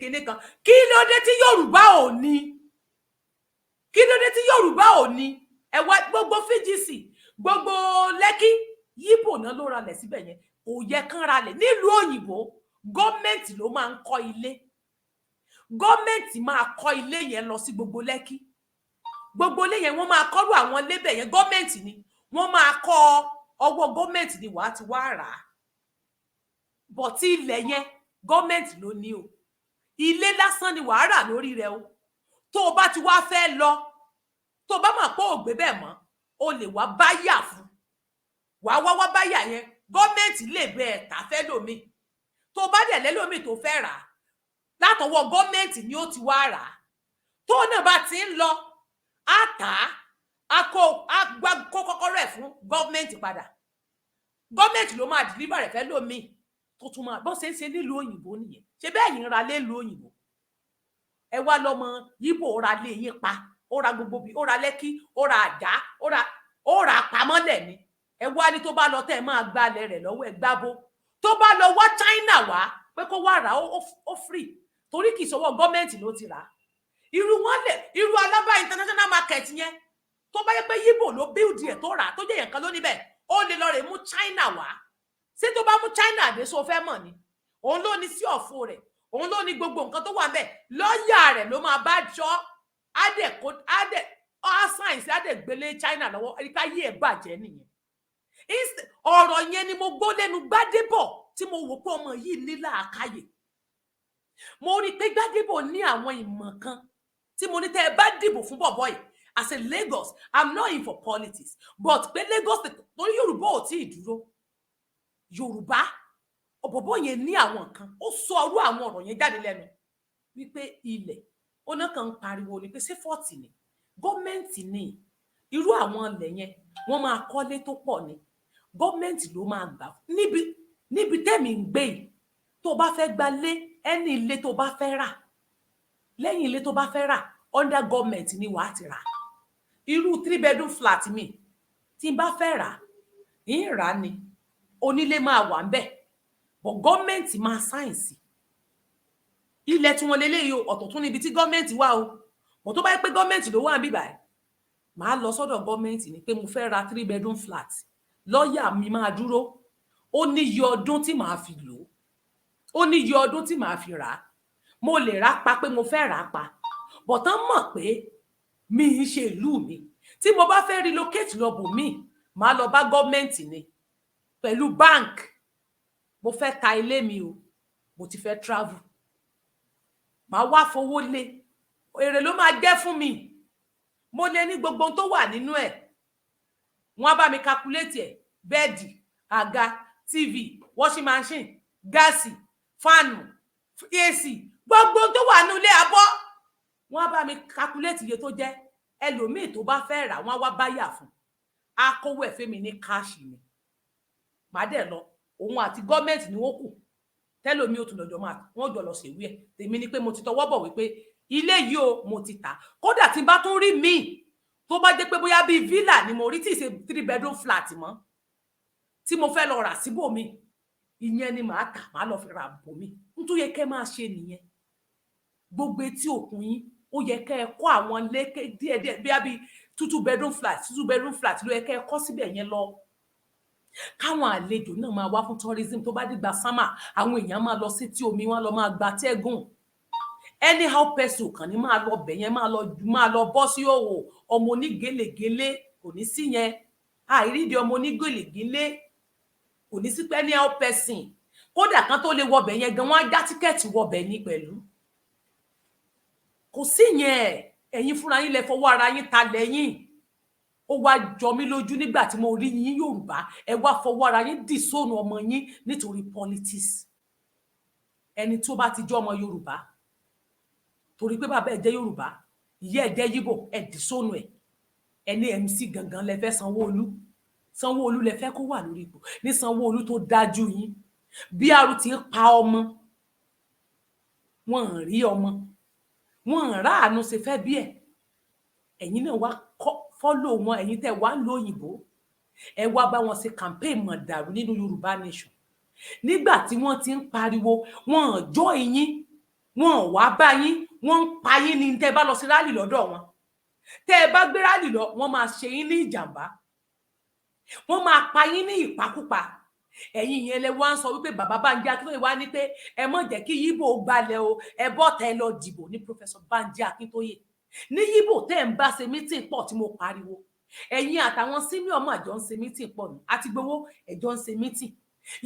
A: kinní kan. Kí ló dé tí Yorùbá ò ní? Kí ló dé tí Yorùbá ò ní? Ẹ wá gbogbo VGC, gbogbo Lẹ́kí, Yíbò náà ló ralẹ̀ síbẹ̀ yẹn. Kò yẹ kán ralẹ̀ nílùú òyìnbó. Gọ́ọ̀mẹ̀ntì ló máa ń kọ́ ilé. Gọ́ọ̀mẹ̀ntì máa kọ́ ilé yẹn lọ sí gbogbo Lẹ́kí. Gbogbo ilé yẹn, wọ́n máa kọ́rù àwọn lébẹ̀ yẹn. Gọ́ọ̀mẹ̀ntì ni wọ́n máa kọ́. Ọwọ́ gọ́ọ̀mẹ̀ntì ni wàá ti wá rà á bọ̀. Tí ilẹ̀ yẹn, gọ́ọ̀mẹ̀ntì ló ní o. Ilé lásán ni wàá rà lórí rẹ o. Tó o bá ti wá fẹ́ lọ, tó o bá mọ̀ pé ò gbé bẹ́ẹ̀ mọ́, o lè wá báyà fún wàá wá wá báyà yẹn. Gọ́ọ̀mẹ̀ntì lè bẹ ẹ̀ tà fẹ́ lómi. Tó o bá dẹ̀ lẹ́lómi tó fẹ́ rà á látọwọ́ gọ́ọ̀mẹ̀ntì ni ó ti wá rà á. Tó náà bá ti ń lọ, á tà á, á kó á gbá kó kọ́kọ́rọ́ ẹ̀ fún gọ́ọ̀mẹ̀ntì padà. Gọ́ọ̀mẹ̀ntì ló máa deliver rẹ̀ fẹ́ lómi tó tún máa bọ́n ṣe ń ṣe nílùú òyìnbó nìyẹn. Ṣe bẹ́ẹ̀ yìí ń ra lé ìlú òyìnbó? Ẹ wá lọ́mọ Yíbò ra lé yín pa, ó ra gbogbo bí, ó ra Lẹ́kí, ó ra Àjà, ó ra pamọ́lẹ̀ ni. Ẹ wá ní tó bá lọ, tẹ́ ẹ máa gbalẹ̀ rẹ̀ lọ́wọ́ ẹ gbábó. Tó bá lọ wá China wá pé kó wá rà ó free, torí kì í ṣọwọ́ gọ́ọ̀mẹ̀ntì ló ti rà á. Irú wọn lè irú Alábà International Market yẹn, tó bá yẹ pé Yíbò ló build ẹ̀ tó rà á, tó jẹ́ yẹn kan ló níbẹ̀, ó lè lọ rè mú China wá. Ṣé tó bá mú China dé, so fẹ́ mọ̀ ni? Òun ló ní sí ọ̀fọ̀ rẹ̀, òun ló ní gbogbo nǹkan tó wà ńbẹ̀. Lọ́ọ̀yà rẹ̀ ló máa bá jọ á dẹ̀ kó á dẹ̀ á sign sí, á dẹ̀ gbélé China lọ́wọ́. Ẹ̀ka yí ẹ̀ bàjẹ́ nìyẹn. Ọ̀rọ̀ yẹn ni mo gbọ́ lẹ́nu Gbádébọ̀ tí mo wò pé ọmọ yìí ní làákàyè. Mo rí i pé Gbádébò ní àwọn ìmọ̀ kan tí mo ní tẹ́ ẹ bá dìbò fún bọ̀bọ̀ yìí. As a Lagos, I'm not in for politics, but pé Lagos, torí Yorùbá ò tí ì dúró, Yorùbá, ọ̀bọ̀bọ̀ yẹn ní àwọn kan, ó sọ ọrú àwọn ọ̀rọ̀ yẹn jáde lẹ́nu wípé ilẹ̀ ó náà kàn ń pariwo ni pé ṣé fọ́ọ̀tì ni gọ́ọ̀mẹ̀ntì ní irú àwọn ilẹ̀ yẹn, wọ́n máa kọ́lé tó pọ̀ ni, gọ́ọ̀mẹ̀ntì ló máa gbà. Níbi tẹ́mi ń gbé yìí, tó bá fẹ́ gba lé, ẹni ilé tó bá fẹ́ rà, lẹ́yìn ilé tó bá fẹ́ rà, under government ni wàá ti rà. Irú three bedroom flat mi, tí n bá fẹ́ rà, ń rà ni, onílé máa wà ń bẹ̀, but gọ́ọ̀mẹ̀ntì máa sign sí ilẹ̀ tí wọ́n lélẹ́yìí o. Ọ̀tọ̀ tún níbi tí gọ́ọ̀mẹ̀ntì wà o, but tó bá yẹ pé gọ́ọ̀mẹ̀ntì ló wà ń bíbà ẹ̀, màá lọ sọ́dọ̀ gọ́ọ̀mẹ̀ntì ni pé mo fẹ́ ra three bedroom flat. Lọ́ọ̀yà mi máa dúró, ó ní iye ọdún tí màá fi lò ó, ní iye ọdún tí màá fi rà á. Mo lè rà pa pé mo fẹ́ rà á pa, but tán mọ̀ pé mi ń ṣe ìlú mi. Tí mo bá fẹ́ relocate lọ bò míì, màá lọ bá gọ́ọ̀mẹ̀ntì ni pẹ̀lú bank. Mo fẹ́ ta ilé mi o, mo ti fẹ́ travel, màá wá fowó lé, èrè ló máa jẹ́ fún mi. Mo lè ní gbogbo ohun tó wà nínú ẹ̀, wọ́n á bá mi calculate ẹ̀: bed, àga, TV, washing machine, gas, fan, AC, gbogbo ohun tó wà nínú ilé, abọ́, wọ́n á bá mi calculate iye tó jẹ́. Ẹlòmíì tó bá fẹ́ rà, wọ́n á wá báyà fún, á kówó ẹ̀ fẹ́mi ní cash ni, màá dẹ̀ lọ. Òun àti gọ́ọ̀mẹ̀ntì ni wọ́n kù tẹ́lòmíì ò tún lọ́jọ́ máa wọ́n jọ lọ ṣèwé ẹ̀. Tèmi ni pé mo ti tọwọ́ bọ̀ wípé ilé yìí o, mo ti tà. Kódà tí n bá tún rí míì tó bá jẹ́ pé bóyá bíi villa ni mo rí, tí ì ṣe three bedroom flat mọ́, tí mo fẹ́ lọ rà síbòmí, ìyẹn ni màá tà, màá lọ fi ra bòmí. Nítorí yẹ kẹ́ máa ṣe nìyẹn. Gbogbo etí òkun yín, ó yẹ kẹ́ ẹ kọ́ àwọn lékè díẹ̀díẹ̀, bí i two two bedroom flat, two two bedroom flat ló yẹ kẹ́ ẹ kọ́ síbẹ̀ yẹn lọ, káwọn àlejò náà máa wá fún tourism. Tó bá dìgbà summer, àwọn èèyàn máa lọ sétí omi, wọn lọ máa gba tẹ́gùn. Anyhow person kàn ní máa lọ bẹ̀ yẹn, máa lọ bọ́ sí òwò ọmọ onígélégélé, kò ní sí yẹn. Àìrídìí ọmọ onígélégélé, kò ní sí pé anyhow person. Kódà kan tó lè wọbẹ̀ yẹn gan, wọ́n á já ticket wọbẹ̀ ní pẹ̀lú. Kò sí yẹn. Ẹ̀yin fúnra yín lẹ fọwọ́ ara yín ta lẹ́yìn. Ó wá jọ mí lójú nígbà tí mo rí yín Yorùbá, ẹ wá fọwọ́ ara yín dì sóònù ọmọ yín nítorí politics. Ẹni tó bá ti jẹ́ ọmọ Yorùbá, torí pé bàbá ẹ jẹ́ Yorùbá, ìyá ẹ jẹ́ Yíbò, ẹ dì sóònù ẹ. Ẹni MC gangan lẹ fẹ́. Sanwó-Olú, Sanwó-Olú lẹ fẹ́ kó wà lórí ipò ní. Sanwó-Olú tó dájú yín, bí àrùn ti ń pa ọmọ wọn, rí ọmọ wọn ráàánú ṣe fẹ́ bí ẹ. Ẹ̀yin náà wá follow wọn. Ẹ̀yin tẹ́ wá ń lo òyìnbó, ẹ wá bá wọn ṣe campaign mọ̀dàrú nínú Yorùbá nation. Nígbà tí wọ́n ti ń pariwo, wọn jọ yín, wọn wá bá yín, wọ́n ń pa yín ní. Tẹ́ bá lọ sí rally lọ́dọ̀ wọn, tẹ́ ẹ bá gbé rally lọ, wọ́n máa ṣe yín ní ìjàmbá, wọ́n máa pa yín ní ìpakúpa. Ẹ̀yin yẹn lẹ wá ń sọ wípé bàbá Bánjí Akíntóyè wá ní pé ẹ má jẹ́ kí Yíbò gbalẹ̀ o, ẹ bọ́ tẹ́ lọ dìbò ní Professor Bánjí Akíntóyè ní Yíbò tẹ́ ń bá ṣe meeting pọ̀ tí mo pariwo. Ẹ̀yin àtàwọn senior ọmọ àjọ ń ṣe meeting pọ̀ ní àti gbowó, ẹjọ́ ń ṣe meeting.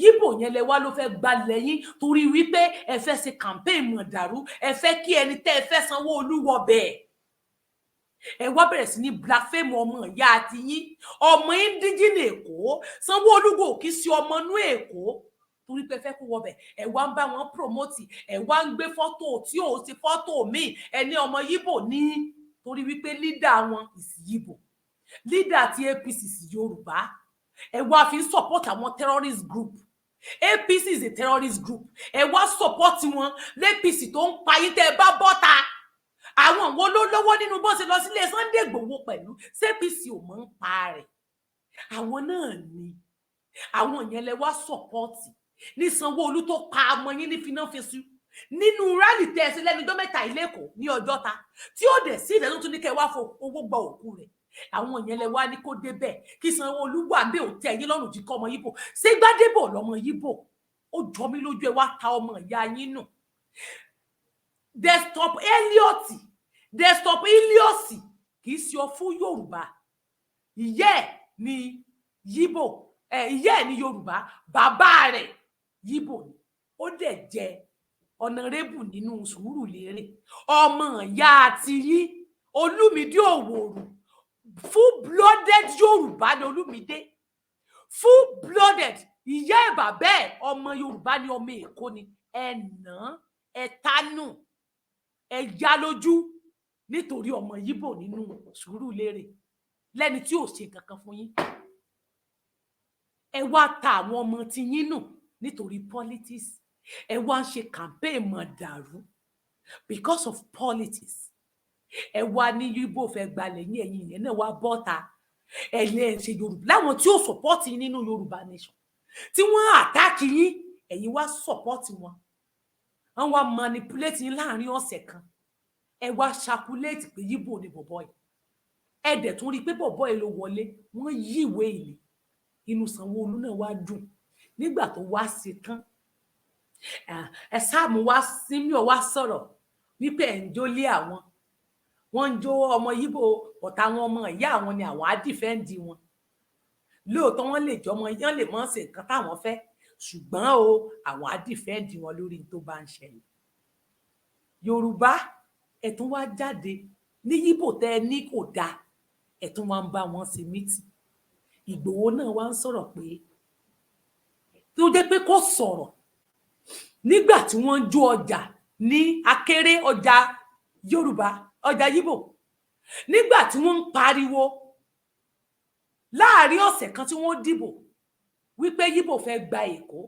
A: Yíbò yẹn lẹ wá ló fẹ́ gbalẹ̀ yín, torí wípé ẹ fẹ́ ṣe campaign mọ̀dàrú, ẹ fẹ́ kí ẹni tẹ́ ẹ fẹ́ Sanwó-Olú wọ bẹ́ẹ̀. Ẹ wá bẹ̀rẹ̀ sí ní blasphemy ọmọ ìyá àti yín, ọmọ indigene Èkó. Sanwó-Olú kò kí sí ọmọ inú Èkó, torí pé fẹ́ kó wọbẹ̀, ẹ wá ń bá wọn promote, ẹ wá ń gbé fọ́tò tí ò sí fọ́tò míì, ẹni ọmọ Yíbò ní, torí wípé leader wọn is Yíbò, leader ti APC is Yorùbá. Ẹ wá fi ń support àwọn terrorist group. APC is a terrorist group. Ẹ wá support wọn l'APC tó ń pa yín tẹ́ ẹ bá bọ́ta. Àwọn wo ló lọ́wọ́ nínú bó ṣe lọ sílé Sunday Igboho pẹ̀lú CPC ò mọ̀ ń pa rẹ̀? Àwọn náà ni. Àwọn yẹn lẹ wá support ní Sanwó-Olú tó pa ọmọ yín ní fináfisù nínú rally tẹ́ ẹ sí lẹ́nu ọjọ́ mẹ́ta ilé Èkó ní Ọjọ́ta, tí ó dẹ̀ sí ìdájọ́ tó ní kẹ́ ẹ wá fo owó gba òkú rẹ̀. Àwọn yẹn lẹ wá ní kó débẹ̀, kí Sanwó-Olú wà ń bẹ ò tẹ́ yín lọ́rùn jí kọ́ ọmọ Yíbò. Ṣé Gbádébọ̀ lọmọ Yíbò? Ó jọ mí lójú. Ẹ wá ta ọmọ ìyá yín nù. Desktop Elliot, desktop Elliot kì í ṣe ọ fún Yorùbá. Ìyá ẹ̀ ní Yíbò ẹ, ìyá ẹ̀ ní Yorùbá, bàbá rẹ̀ Yíbò ni. Ó dẹ̀ jẹ́ Honourable nínú Sùúrùlérè, ọmọ ìyá àti yín Olúmídé Òwòrò, full blooded Yorùbá ni Olúmídé, full blooded. Ìyá ẹ̀, bàbá ẹ̀, ọmọ Yorùbá ni, ọmọ Èkó ni. Ẹ nà án, ẹ tánù, ẹ yá lójú nítorí ọmọ Yíbò nínú Sùúrùlérè, lẹ́ni tí ò ṣe kankan fún yín. Ẹ wá ta àwọn ọmọ tí yín nù nítorí politics. Ẹ wá ń ṣe campaign mọ̀dàrú because of politics. Ẹ wá ní Yíbò fẹ́ gbalẹ̀ yín. Ẹ̀yin ìyẹn náà wá bọ́ta, ẹ̀yin ẹ̀ ṣe Yorùbá láwọn tí ó support yín nínú Yorùbá nation tí wọ́n attack yín, ẹ̀yin wá support wọn. Wọ́n wá manipulate yín láàrin ọ̀sẹ̀ kan. Ẹ wá calculate pé Yíbò ni bọ̀bọ̀ yìí. Ẹ dẹ̀ tún rí i pé bọ̀bọ̀ yìí ló wọlé. Wọ́n yí ìwé ìlú. Inú Sanwó-Olú náà wá dùn nígbà tó wá sí tán. Ẹ sáàmù wá símíọ̀ wá sọ̀rọ̀ wípé ẹ̀ ń jólé àwọn, wọ́n ń jó ọmọ Yíbò ọ̀tá àwọn, ọmọ ìyá àwọn ni, àwọn á defend wọn. Lóòótọ́, wọ́n lè jọmọ yán, lè mọ́ ṣe nǹkan táwọn fẹ́, ṣùgbọ́n o, àwọn á defend wọn lórí tó bá ń ṣẹlẹ̀. Yorùbá, ẹ tún wá jáde ní Yíbò tẹ́ ẹ ní kò dáa, ẹ tún wá ń bá wọn ṣe meeting. Ìgbòho náà wá ń sọ̀rọ̀ pé tó jẹ́ pé kò sọ̀rọ̀ nígbà tí wọ́n ń jó ọjà ní Akéré, ọjà Yorùbá, ọjà Yíbò, nígbà tí wọ́n ń pariwo láàrin ọ̀sẹ̀ kan tí wọ́n dìbò wípé Yíbò fẹ́ gba Èkó.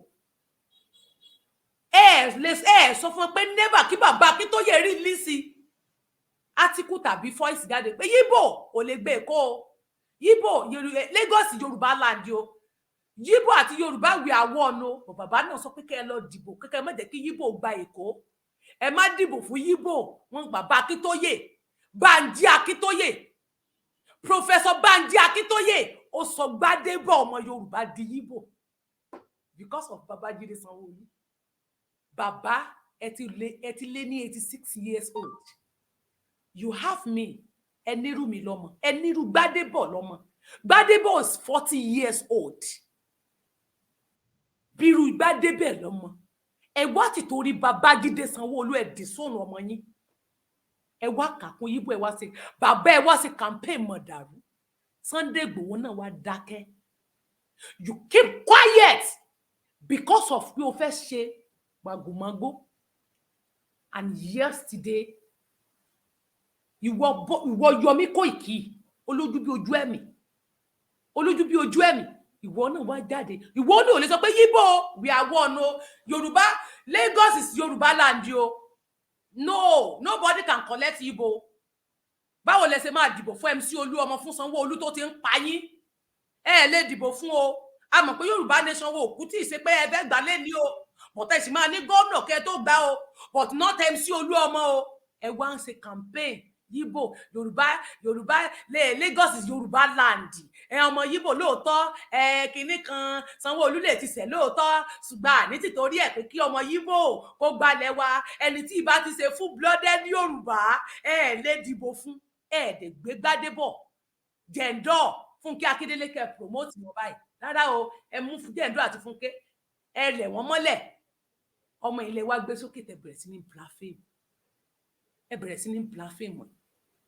A: Ẹ lè ẹ sọ fún wọn pé never, kí bàbá Akíntóyè release átíkù tàbí voice jáde pé Yíbò kò lè gbé Èkó o, Yíbò, Lagos, Yorùbá land o, Yíbò àti Yorùbá, we are one o. Bàbá náà sọ pé kẹ́ ẹ lọ dìbò kẹ́kẹ́, má jẹ́ kí Yíbò gba Èkó, ẹ má dìbò fún Yíbò. Wọn bàbá Akíntóyè, Bánjí Akíntóyè, Professor Bánjí Akíntóyè, ó sọ Gbádébọ̀ ọmọ Yorùbá di Yíbò because of Babájídé Sanwó-Olú. Bàbá, ẹ ti lé ní 86 years old. You have me, ẹ nírú mi lọ́mọ, ẹ nírú Gbádébọ̀ lọ́mọ. Gbádébọ̀ is 40 years old. Bírú Gbádébẹ̀ lọ́mọ, ẹ wá ti torí Babájídé Sanwó-Olú, ẹ dì sóòrùn ọmọ yín, ẹ wá kàkún Yíbò, ẹ wá sí bàbá, ẹ wá sí campaign mọ̀dàrú. Sunday Igboho náà wá dákẹ́. You keep quiet because of pé o fẹ́ ṣe màgòmágó. And yesterday, ìwọ Yọmí Kóìkì, olójú bí ojú ẹ̀mí, olójú bí ojú ẹ̀mí, ìwọ náà wá jáde. Ìwọ náà ò lè sọ pé Yíbò, we are one o, Yorùbá, Lagos is Yorùbá land o, no, nobody can collect Yíbò. Báwo lẹ ṣe máa dìbò fún MC Olúọmọ, fún Sanwó-Olú tó ti ń pa yín? Ẹ lè dìbò fún o. A mọ̀ pé Yorùbá nation wo òkú tí ì ṣe pé ẹ fẹ́ gbà lé ní o, but ẹ sì máa ní gómìnà kẹ́ tó gbà o, but not MC Olúọmọ o. Ẹ wá ń ṣe campaign Yíbò, Yorùbá, Yorùbá, Lagos is Yorùbá land. Ẹ ọmọ Yíbò lóòótọ́, ẹ kinní kan, Sanwó-Olú lè ti ṣẹ̀ lóòótọ́, ṣùgbọ́n àní tìtorí ẹ̀ pé kí ọmọ Yíbò kó gbalẹ̀ wa. Ẹni tí ìbá ti ṣe full blooded Yorùbá, ẹ lè dìbò fún. Ẹ dẹ̀ gbé Gbádébọ̀, Jẹ̀ǹdọ̀, Fúnkẹ́ Akíndélé kẹ́ promote wọn báyìí. Rárá o, ẹ mú Jẹ̀ǹdọ̀ àti Fúnkẹ́, ẹ lẹ̀ wọ́n mọ́lẹ̀. Ọmọ ilé wa gbé sókè, tẹ bẹ̀rẹ̀ sí ní blaspheme, ẹ bẹ̀rẹ̀ sí ní blaspheme,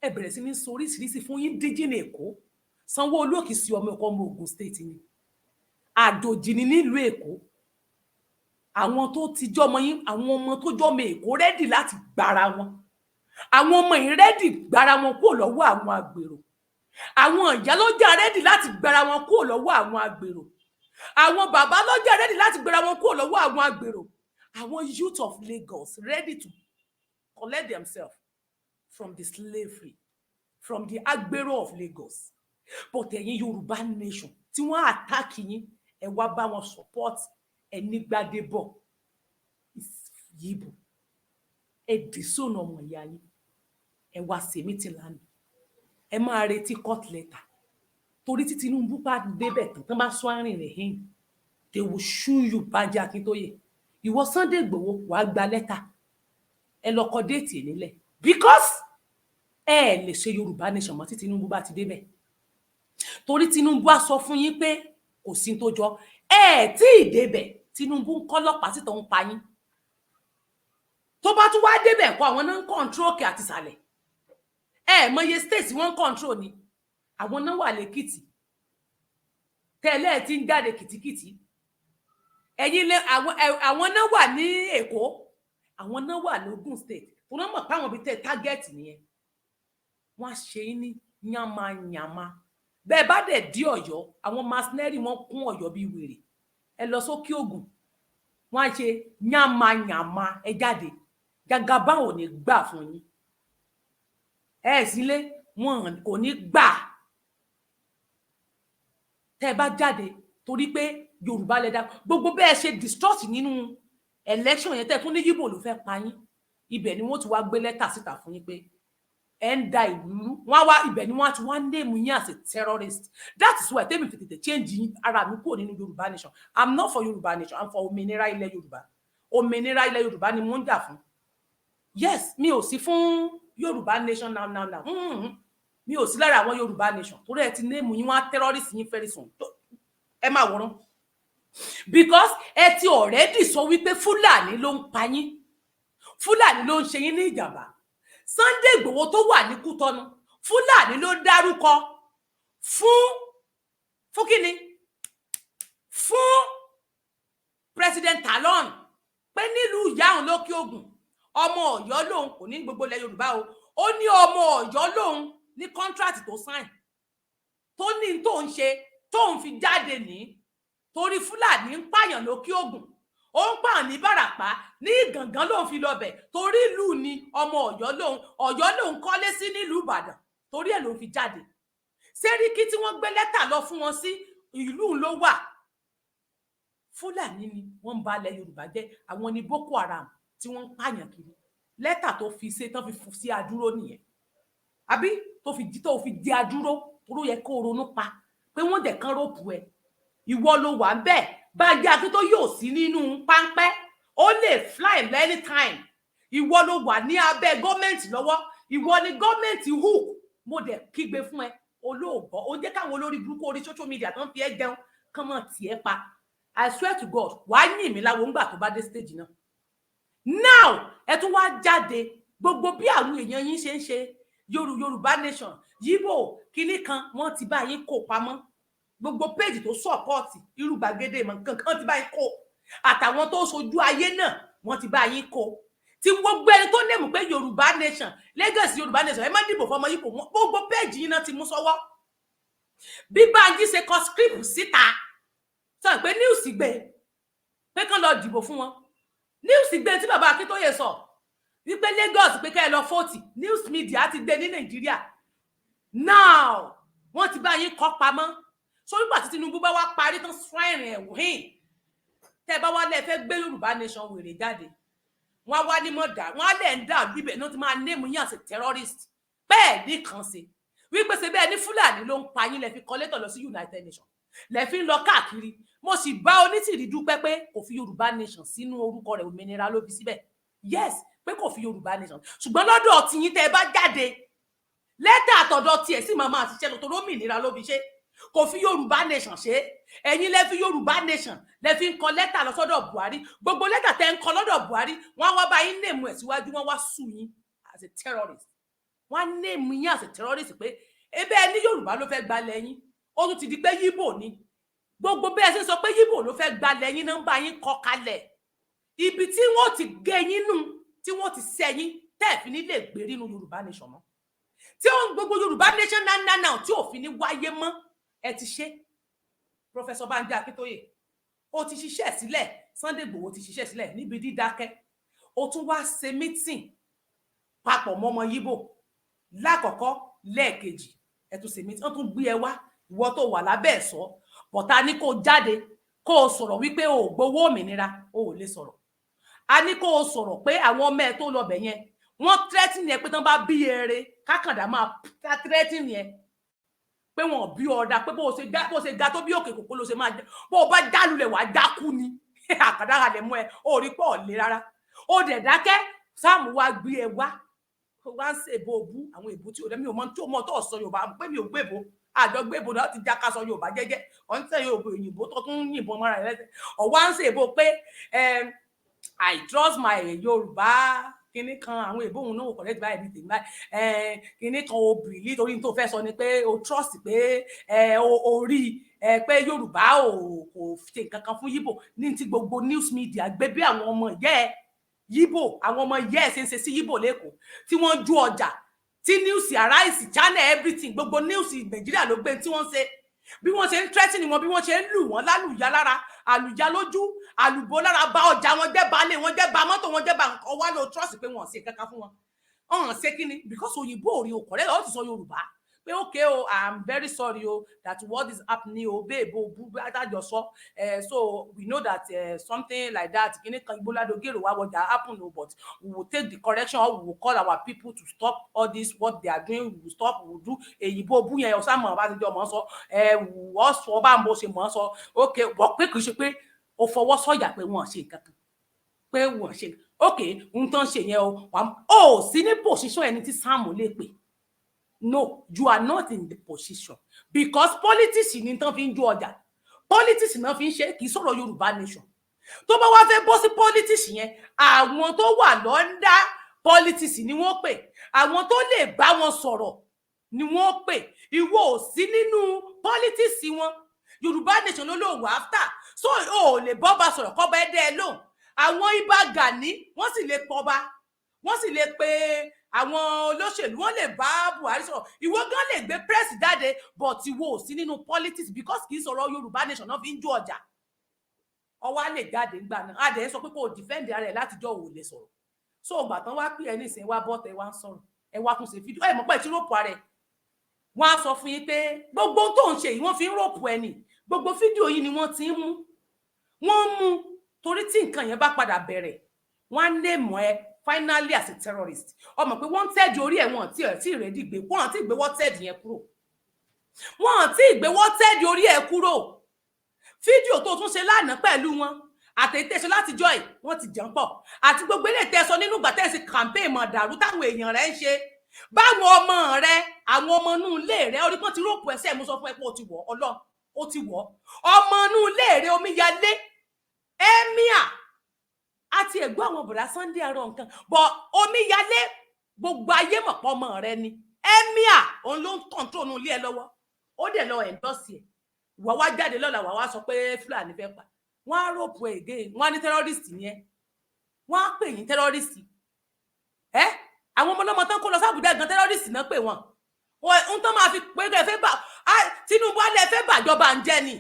A: ẹ bẹ̀rẹ̀ sí ní sọ oríṣiríṣi fún yín. Díjìnà Èkó, Sanwó-Olú òkì sí ọmọ ẹ̀kọ́, ọmọ Ògùn State ni, àjòjì ni nílùú Èkó. Àwọn tó ti jọmọ yín, àwọn ọmọ tó jọmọ Èkó ready láti gbára wọn. Àwọn ọmọ yìí ready gbára wọn kúrò lọ́wọ́ àwọn àgbèrò. Àwọn ìyálọ́jà ready láti gbára wọn kúrò lọ́wọ́ àwọn àgbèrò. Àwọn bàbá lọ́jà ready láti gbára wọn kúrò lọ́wọ́ àwọn àgbèrò. Àwọn youth of Lagos ready to collect themselves from the slavery, from the agbero of Lagos. But ẹ̀yin Yorùbá nation tí wọ́n attack yín, ẹ wá bá wọn support. Ẹ ní Gbádébọ̀ Yíbò, ẹ disown ọmọ ìyá yín. Ẹ wá ṣe meeting lánàá. Ẹ máa retí court letter, torí tí Tinubu bá débẹ̀ tán, tán bá sọ àárín rẹ̀ hìn, they will sue you. Bánjí Akíntóyè, ìwọ Sunday Igboho, wàá gba lẹ́tà. Ẹ lọ kọ date nílẹ̀, because ẹ lè ṣe Yorùbá nation mọ́ tí Tinubu bá ti débẹ̀, torí Tinubu á sọ fún yín pé kò sí tó jọ ẹ tí ì débẹ̀. Tinubu ń kọ́ ọlọ́pàá sí tó ń pa yín. Tó bá tún wá débẹ̀ kọ́, àwọn náà ń control òkè àti ìsàlẹ̀. Ẹ mọye state wọ́n ń control ni. Àwọn náà wà lẹ́kìtì tẹ́lẹ̀ tí ń jáde kìtìkìtì. Ẹ̀yin lé àwọn náà wà ní Èkó, àwọn náà wà lógùn State tó náà mọ̀ pé àwọn ibi tẹ́ target nìyẹn. Wọ́n á ṣe yín ní yánmayànma. Bẹ́ẹ̀ bá dẹ̀ dí Ọ̀yọ́, àwọn mercenary wọn kún Ọ̀yọ́ bíi wèrè. Ẹ lọ sókè Ògùn, wọ́n á ṣe yánmayànma. Ẹ jáde, Jagaban ò ní gbà fún yín. Ẹ sílé, wọn kò ní gbà tẹ́ ẹ bá jáde, torí pé Yorùbá lẹ dá. Gbogbo bẹ́ẹ̀ ṣe distrust nínú election yẹn, tẹ́ tún ní Yíbò ló fẹ́ pa yín, ibẹ̀ ni wọ́n ti wá gbé lẹ́tà síta fún yín pé ẹ ń da ìlú rú. Wọ́n wá ibẹ̀ ni wọ́n ti wá name yín as a terrorist. That is why tẹ́mi fi tètè change ara mi kúrò nínú Yorùbá nation. I'm not for Yorùbá nation, I'm for òmìnira ilẹ̀ Yorùbá. Òmìnira ilẹ̀ Yorùbá ni mo ń jà fún. Yes, mi ò sí fún Yorùbá nation now now now. Mi ò sí lára àwọn Yorùbá nation, torí ẹ ti name yín, wọ́n á terrorist yín very soon. Ẹ máa wòran, because ẹ ti already sọ wípé Fúlàní ló ń pa yín, Fúlàní ló ń ṣe yín ní ìjàmbá. Sunday Ìgbòho tó wà ní Kútọnu, Fúlàní ló dárúkọ fún kíni, fún President Talon, pé nílùú ìyá òun lókè Ògùn, ọmọ Ọ̀yọ́ lòun, kò ní gbogbo ilẹ̀ Yorùbá o. Ó ní ọmọ Ọ̀yọ́ lòun ní contract tó sign, tó ní tó ń ṣe, tóun fi jáde ní torí Fúlàní ń pààyàn lókè Ògùn, ó ń pààyàn ní Ìbàràpá, ní Ìgàngán lòun fi lọbẹ, torí ìlú ni ọmọ Ọ̀yọ́ lòun, Ọ̀yọ́ lòun kọ́lé sí nílùú Ìbàdàn, torí ẹ̀ lòun fi jáde. Sẹ́ríkì tí wọ́n gbé lẹ́tà lọ fún wọn sí ìlú ló wà. Fúlàní ni wọ́n ń ba ilẹ̀ Yorùbá jẹ́, àwọn ni Boko Haram tí wọ́n ń pààyàn kiri. Lẹ́tà tó fi ṣe tán fi sí adúró nìyẹn, àbí tó fi di adúró, tó yẹ kó ronú pa pé wọ́n dẹ̀ kán rope ẹ̀. Ìwọ ló wà ń bẹ́ẹ̀. Bánjí Akíntóyè yóò sí nínú páńpẹ́, ó lè fly anytime. Ìwọ ló wà ní abẹ́ gọ́ọ̀mẹ̀ntì lọ́wọ́, ìwọ ni gọ́ọ̀mẹ̀ntì hook. Mo dẹ̀ kígbe fún ẹ, olóògbọ́. Ó jẹ́ káwọn olórí burúkú orí social media tó ń fi ẹ́ jẹun kán mọ̀ tiẹ̀ pa. I swear to God, wàá yìn mí láwo ńgbà tó bá dé stage náà. Now ẹ tún wá jáde, gbogbo bí àwọn èèyàn yín ṣe ń ṣe Yorùbá nation, Yíbò kinní kan, wọ́n ti bá yín kó pamọ́. Gbogbo page tó support irú gbàgede ìmọ̀ kankan ti bá yín kó, àtàwọn tó sojú ayé náà, wọ́n ti bá yín kó tí gbogbo ẹni tó name pé Yorùbá nation, Lagos Yorùbá nation, ẹ má dìbò fọmọ yìí kò wọ́n. Gbogbo page yín náà ti mú sọ́wọ́. Bí Bánjí ṣe kọ script síta, sọ pé news gbé pé kán lọ dìbò fún wọn, news gbé tí bàbá Akíntóyè sọ wípé Lagos pé ká ẹ lọ vote, news media ti gbé ní Nàìjíríà. Now wọ́n ti bá yín kọ pamọ́. So nígbà tí Tinubu bá wá parí tán, shrine ẹ̀ wíìn, tẹ́ bá wá lẹ fẹ́ gbé Yorùbá nation wèrè jáde, wọ́n á wá ní mọ̀dà, wọ́n á lẹ̀ ń dà bíbẹ̀ náà ti máa name yín as a terrorist. Bẹ́ẹ̀ ní kàn sí wípé ṣe bẹ́ẹ̀ ní Fúlàní ló ń pa yín, lẹ fi kọ lẹ́tọ̀ lọ sí United Nations, lẹ fi ń lọ káàkiri. Mo sì bá Onítìrí dúpẹ́ pé kò fi Yorùbá nation sínú orúkọ rẹ̀, òmìnira ló fi síbẹ̀. Yes, pé kò fi Yorùbá nation, ṣùgbọ́n lọ́dọ̀ tiyín, tẹ́ ẹ bá jáde, lẹ́tà àtọ̀dọ̀ tiẹ̀ sì máa máa ṣiṣẹ́ lọ, torí òmìnira ló fi ṣe, kò fi Yorùbá nation ṣe. Ẹ̀yin lẹ fi Yorùbá nation, lẹ fi ń kọ lẹ́tà lọ sọ́dọ̀ Buhari. Gbogbo lẹ́tà tẹ́ ń kọ lọ́dọ̀ Buhari, wọ́n wá bá yín name ẹ̀ síwájú, wọ́n wá sue yín as a terrorist. Wọ́n á name yín as a terrorist pé ebe ẹ ní Yorùbá ló fẹ́ gbalẹ̀ yín, ó tún ti di pé Yíbò ni. Gbogbo bẹ́ẹ̀ ṣe ń sọ pé Yíbò ló fẹ́ gbalẹ̀ yín, nọ́mbà yín kọ kalẹ̀ ibi tí wọ́n ti gé yín nù, tí wọ́n ti sẹ́yìn, tẹ́ẹ̀ fi ní lè gbé nínú Yorùbá nation mọ́, tí ó ń gbogbo Yorùbá nation náà náà náà tí òfin ní wáyé mọ́. Ẹ ti ṣe, Professor Banji Akíntóyè, ó ti ṣiṣẹ́ sílẹ̀. Sunday Igboho ti ṣiṣẹ́ sílẹ̀ níbi dídákẹ́. Ó tún wá ṣe meeting papọ̀ mọ́ ọmọ Yíbò lákọ̀ọ́kọ́, lẹ́ẹ̀kejì ẹ tún ṣe meeting, wọ́n tún gbé ẹ wá. Ìwọ tó wà lábẹ́ ẹ̀ sọ bọ̀tá ní kó jáde kó o sọ̀rọ̀ wípé o ò gbowó òmìnira, o ò lè sọ̀rọ̀. A ní kó o sọ̀rọ̀ pé àwọn ọmọ ẹ tó lọ bẹ̀ yẹn, wọ́n threatening ẹ pé tán bá bí eré kákàndá máa threatening ẹ pé wọn bí ọ̀dà, pé bó ṣe ga tó bí òkè kòkó ló ṣe máa jẹ, bó o bá jálulẹ̀ wàá dákú ni àkàndá halẹ̀ mọ́ ẹ. Ó rí pọ̀ lé rárá, ó dẹ̀ dákẹ́. Sáàmù wá gbé ẹ wá, wá ń ṣèbò òbú àwọn èbú tí ò dẹ́. Mi ò mọ tí ò mọ tó sọ Yorùbá pé mi ò gbèbò, àjọ gbèbò náà ti já ká sọ Yorùbá jẹ́jẹ́. Ọ̀ ń tẹ̀ Yorùbá òyìnbó tó tún yìnbọn mọ́ra rẹ̀ lẹ́sẹ̀. Ọ̀ wá ń ṣèbò pé I trust my Yorùbá kinní kan. Àwọn èèbó òun náà kò correct báyìí ní tèmi báyìí. Kinní kan o believe, torí tó fẹ́ sọ ni pé o trust pé o rí pé Yorùbá ò kò ṣe nǹkan kan fún Yíbò ní ti gbogbo news media gbé, bí àwọn ọmọ ìyá ẹ Yíbò, àwọn ọmọ ìyá ẹ ṣe ń ṣe sí Yíbò l'Ékòó, tí wọ́n ju ọjà tí news, Arise, Channel, everything, gbogbo news Nàìjíríà ló gbé, tí wọ́n ṣe, bí wọ́n ṣe ń threaten wọn, bí wọ́n ṣe ń lù wọ́n lálùyá lára, àlùyá lójú, àlùbọ́ lára, bà ọjà wọn jẹ́, balẹ̀ wọn jẹ́, bà mọ́tò wọn jẹ́, bà nǹkan wá lọ. Trust pé wọ́n ṣe kankan fún wọn, ọ̀hún ṣe kí ni? Because òyìnbó ò rí o correct. Ọ̀ ti sọ Yorùbá pé okay o, I'm very sorry o, that what is happening o, babe o, bu adájọ sọ. So we know that something like that, kíní kan, Igbolado gèrò wá wọjà happen o, but we will take the correction or we will call our people to stop all this what they are doing. We will stop, we will do. Èyìnbó bú yẹn, ọ̀sán mọ̀ bá ti jọ mọ̀ sọ ẹ wọ́n sọ bá ń bó ṣe mọ̀ sọ. Okay, bọ̀ pé kì í ṣe pé o fọwọ́ sọ̀yà pé wọ́n ṣe nǹkan kan, pé wọ́n ṣe. Okay, ohun tó ń ṣe yẹn o, ò sí ní position ẹni tí Sáàmù lè pè. No, you are not in the position, because politics ni tán fi ń jó ọjà, politics náà fi ń ṣe, kì í sọ̀rọ̀ Yorùbá nation. Tó bá wá fẹ́ bọ́ sí politics yẹn, àwọn tó wà l'under politics ni wọ́n pè, àwọn tó lè bá wọn sọ̀rọ̀ ni wọ́n pè. Ìwọ ò sí nínú politics wọn. Yorùbá nation ló lò wá after, so o ò lè bọ́ba sọ̀rọ̀ kọ́ba ẹ dẹ́ ẹ lóhùn. Àwọn Ìbà Gani, wọ́n sì lè pọba, wọ́n sì lè pe àwọn olóṣèlú, wọ́n lè bá Buhari sọ̀rọ̀. Ìwọ gan lè gbé press jáde, but ìwọ ò sí nínú politics, because kì í sọ̀rọ̀ Yorùbá nation náà fi ń jó ọjà. Ọwọ́ á lè jáde ńgbà náà, á dẹ̀ sọ pé kò defend ara ẹ̀ látijọ́, ò lè sọ̀rọ̀. So ìgbà tán wá pè ẹ́ nísìnyí, wá bọ́tẹ̀, wá ń sọ̀rọ̀, ẹ wá tún ṣe fídíò. Ẹ mọ̀ pé tí rope ara ẹ̀, wọ́n á sọ fún yín pé gbogbo tó ń ṣe yìí, wọ́n fi ń rope ẹ nì. Gbogbo fídíò yìí ni wọ́n ti ń mú, wọ́n mú torí tí nǹkan yẹn bá padà bẹ̀rẹ̀, wọ́n á lè mọ̀ ẹ́ finally as a terrorist. Ọmọ pé wanted orí ẹ̀, wọ́n ti ẹ̀ tí ready gbé, wọ́n ti gbé wanted yẹn kúrò, wọ́n ti gbé wanted orí ẹ̀ kúrò. Fídíò tó tún ṣe lánàá pẹ̀lú wọn àtẹ̀tẹ̀sọ látijọ́ ẹ̀, wọ́n ti jẹun pọ̀ àti gbogbo ilé ìtẹ̀sọ nínú ìgbà tẹ̀sí campaign mọ̀ dàrú táwọn èèyàn rẹ̀ ń ṣe, báwọn ọmọ rẹ, àwọn ọmọ inú ilé rẹ, orí kan ti rope ẹsẹ̀. Mo sọ fún ẹ pé o ti wọ̀ ọlọ́run, ó ti wọ̀ ọmọ inú ilé rẹ, omíyalé emir àti ẹ̀gbọ́n àwọn bọ̀dá Sunday àrọ̀ nǹkan bọ̀, omíyalé, gbogbo ayé mọ̀ pọ̀ ọmọ rẹ ni emir, òun ló ń control inú ilé ẹ lọ́wọ́. Ó dẹ̀ lọ endorse ẹ̀. Wà wá jáde lọ́la, wà wá sọ pé Fúlàní fẹ́ pa wọ́n, á rope ẹ̀ again, wọ́n á ní terrorist ni ẹ́, wọ́n á pè yín terrorist ẹ́. Àwọn ọmọ ọlọ́mọ tán kó lọ sábùdá gan, terrorist náà pè wọ́n. Ń tán máa fi pé ẹ fẹ́ bà Tinubu, alẹ́ fẹ́ bàjọba ń jẹ́ ni,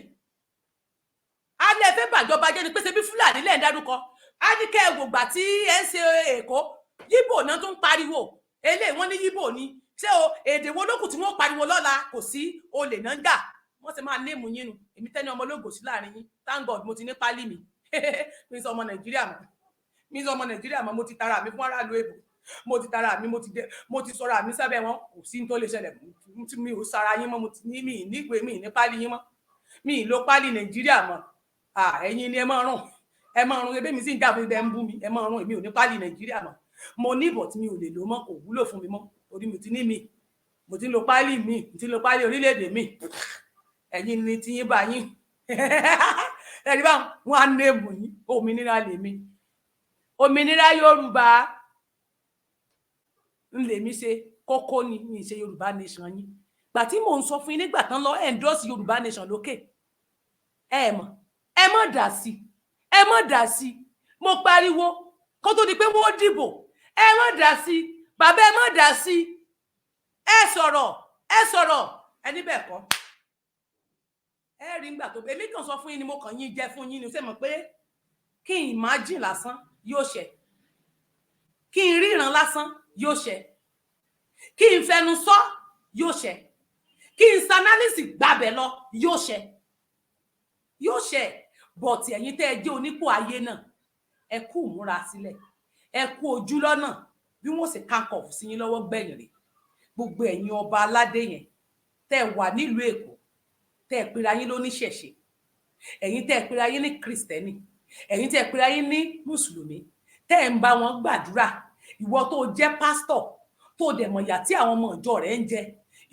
A: alẹ́ fẹ́ bàjọba jẹ́ ni, pé ṣe bí Fúlàní lẹ́ ń dárúkọ. Á ní kẹ́ ẹ wò gbà tí ẹ ń ṣe Èkó, Yíbò náà tún ń pariwo eléyìí, wọ́n ní Yíbò ni. Ṣé o èdè wo lókùn tí wọ́n pariwo lọ́la? Kò sí olè náà ń gà, wọ́n sì máa néèmù yín nu. Èmi tẹ́ni ọmọ ológo sí láàrin yín. Thank God mo ti ní pálí mi. Mi sọ ọmọ Nàìjíríà mọ́, mi sọ ọmọ Nàìjíríà mọ́. Mo ti tara mi fún aráàlú èbò, mo ti tara mi, mo ti sọra mi sábẹ́ wọn. Kò sí ní tó lè ṣẹlẹ̀. Mi ò sara yín mọ́. Mo ti ní mi nígbè mi ní pálí yín mọ́, mi ì lo pálí Nàìjíríà mọ́. Ẹ̀yin ni ẹ máa rùn, ẹ máa rùn. Ebí mi sì ń jà fún ibẹ̀ ń bú mi, ẹ máa rùn. Èmi ò ní pálí Nàìjíríà mọ́. Mo ní ìbọ̀ tí mi ò lè lò mọ́, kò wúlò fún mi mọ́, torí mi ti ní mi, mo ti ń lo pálí mi, mo ti ń lo pálí orílẹ̀-èdè mi. Ẹ̀yin ni tiyín bá yín ẹ̀rí bá wọn á nébù yín. Òmìnira lèmi, òmìnira Yorùbá ń lèmi ṣe kókó ni. Mi ṣe Yorùbá nation yín. Gbà tí mò ń sọ fún yín nígbà tán lọ endorse Yorùbá nation lókè, ẹ mọ̀, ẹ mọ̀ dà sí, ẹ mọ̀ dà sí. Mo pariwo kó tó di pé wọ́n dìbò, ẹ mọ̀ dà sí, bàbá, ẹ mọ̀ dà sí, ẹ sọ̀rọ̀, ẹ sọ̀rọ̀, ẹ níbẹ̀ kọ́. Ẹ rí ngbà tó èmi kàn sọ fún yín ni, mo kàn yín jẹ fún yín ni. Ṣé mọ̀ pé kí n imagine lásán yóò ṣẹ, kí n ríran lásán yóò ṣẹ, kí n fẹnu sọ yóò ṣẹ, kí n sanálìsì gbàbẹ lọ yóò ṣẹ, yóò ṣẹ. But ẹ̀yin tẹ́ ẹ jẹ́ onípò ayé náà, ẹ kú múra sílẹ̀, ẹ kú ojú lọ́nà bí wọ́n sì kankọ̀ọ̀fù sí yín lọ́wọ́ gbẹ̀yìn rè. Gbogbo ẹ̀yin ọba aládé yẹn tẹ́ ẹ wà nílùú Èkó, tẹ́ ẹ pera yín lóníṣẹ̀ṣe, ẹ̀yin tẹ́ ẹ pera yín ní Kristẹni, ẹ̀yin tẹ́ ẹ pera yín ní Mùsùlùmí, tẹ́ ẹ ń bá wọn gbàdúrà, ìwọ tó jẹ́ pásítọ̀, tó dẹ̀ mọ̀ ìyà tí àwọn ọmọ ìjọ rẹ̀ ń jẹ,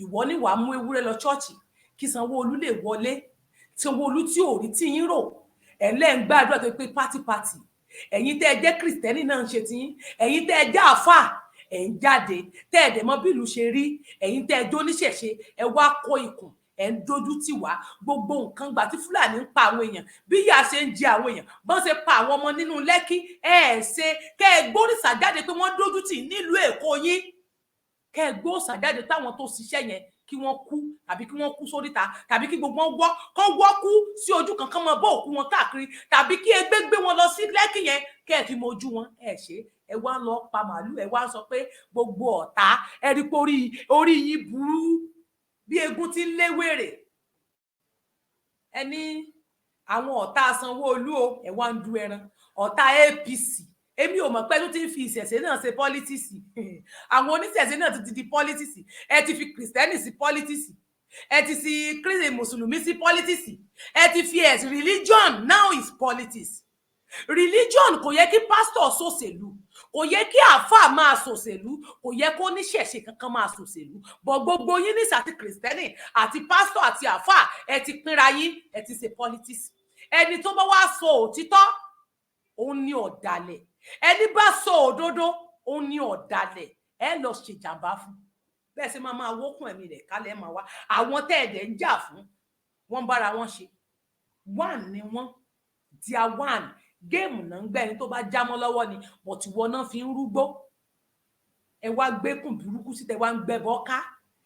A: ìwọ ní wàá mú ewúrẹ́ lọ ṣọ́ọ̀ṣì kí Sanwó-Olú lè wọlé. Sanwó-Olú tí ò rí tí yín rò, ẹ̀ lẹ́ ń gbàdúrà tó pé party party. Ẹ̀yin tẹ́ ẹ jẹ́ Christian náà ń ṣe tiyín. Ẹ̀yin tẹ́ ẹ jẹ́ àáfàá, ẹ̀ ń jáde. Tẹ́ ẹ dẹ̀ mọ̀ bí ìlú ṣe rí, ẹ̀yin tẹ́ ẹ jó níṣẹ̀ṣe, ẹ wá kó ikùn, ẹ̀ ń dojú tì wá. Gbogbo nǹkan gbà tí Fúlàní ń pa àwọn èèyàn, bí ìyà ṣe ń jẹ àwọn èèyàn, bọ́n ṣe pa àwọn ọmọ nínú Lẹ́kí, ẹ ẹ̀ ṣe kẹ́ ẹ gbóríṣà jáde pé wọ́n dójú tì nílùú Èkó yín. Kẹ́ ẹ gbóòṣà jáde táwọn tó ṣiṣẹ́ yẹn kí wọ́n kú, tàbí kí wọ́n kú sóríta, tàbí kí gbogbo wọn wọ́ kán wọ́ kú sí ojú kan, kán máa bọ́ òkú wọn káàkiri, tàbí kí ẹgbẹ́ gbé wọn lọ sí Lẹ́kì yẹn, kẹ́ ẹ fi mojú wọn. Ẹ ṣe, ẹ wá lọ pa màálù, ẹ wá sọ pé gbogbo ọ̀tá. Ẹ rí pé orí yín burú bí egun ti ń léwèrè. Ẹ ní àwọn ọ̀tá Sanwó-Olú o, ẹ wá ń du ẹran ọ̀tá APC. Èmi ò mọ̀ pé tó ti ń fi ìṣẹ̀ṣe náà ṣe politics. Àwọn oníṣẹ̀ṣe náà ti di politics. Ẹ ti fi Christian sí politics, ẹ ti fi Christian, Mùsùlùmí sí politics, ẹ ti fi ẹ̀sìn. Religion now is politics. Religion, kò yẹ kí pásítọ̀ ṣòṣèlú, kò yẹ kí àáfàá máa ṣòṣèlú, kò yẹ kó níṣẹ̀ṣe kankan máa ṣòṣèlú bọ̀. Gbogbo yín ní àti Christian àti pásítọ̀ àti àáfàá, ẹ ti pínra yín, ẹ ti ṣe politics. Ẹni tó bá wá sọ òtítọ́, òun ni ọ̀dàlẹ̀. Ẹni bá sọ òdodo, òun ni ọ̀dàlẹ̀. Ẹ lọ ṣèjàmbá fún bẹ́ẹ̀ sì máa máa wókùn ẹ̀mí rẹ̀ kálẹ̀ máa wá. Àwọn tẹ́ ẹ̀dẹ̀ ń jà fún, wọ́n bára wọn ṣe one ni wọ́n dia one game náà ń gbẹ́. Ẹni tó bá jámọ́ lọ́wọ́ ni bọ̀tìwọ́ náà fi ń rúgbó. Ẹ wá gbẹ́kùn burúkú síta, ẹ wá ń gbẹ́bọ ká,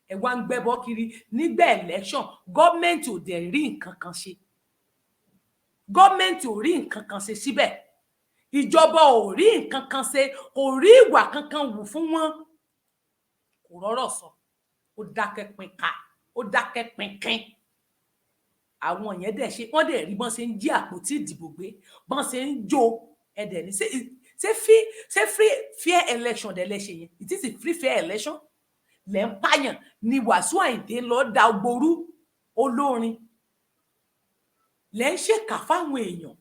A: ẹ wá ń gbẹ́bọ kiri nígbà election. Gọ́ọ̀mẹ̀ntì ò dẹ̀ rí nǹkan kan ṣe, gọ́ọ̀mẹ̀ntì ò rí nǹkan kan ṣe síbẹ̀, ìjọba ò rí nǹkan kan ṣe, kò rí ìwà kankan wù fún wọn, kò rọ́rọ̀ sọ, ó dákẹ́ pinka, ó dákẹ́ pinkin. Àwọn yẹn dẹ̀ ṣe, wọ́n dẹ̀ rí bọ́n ṣe ń jí àpótí ìdìbò gbé, bọ́n ṣe ń jó. Ẹ̀dẹ̀ ní ṣe free, ṣe free fair election dẹ̀ lẹ ṣe yẹn? It is a free fair election lẹ́ ń pààyàn ni Wàsíù Àyìndé lọ da gború olórin lẹ́ ń ṣèkà fáwọn èèyàn.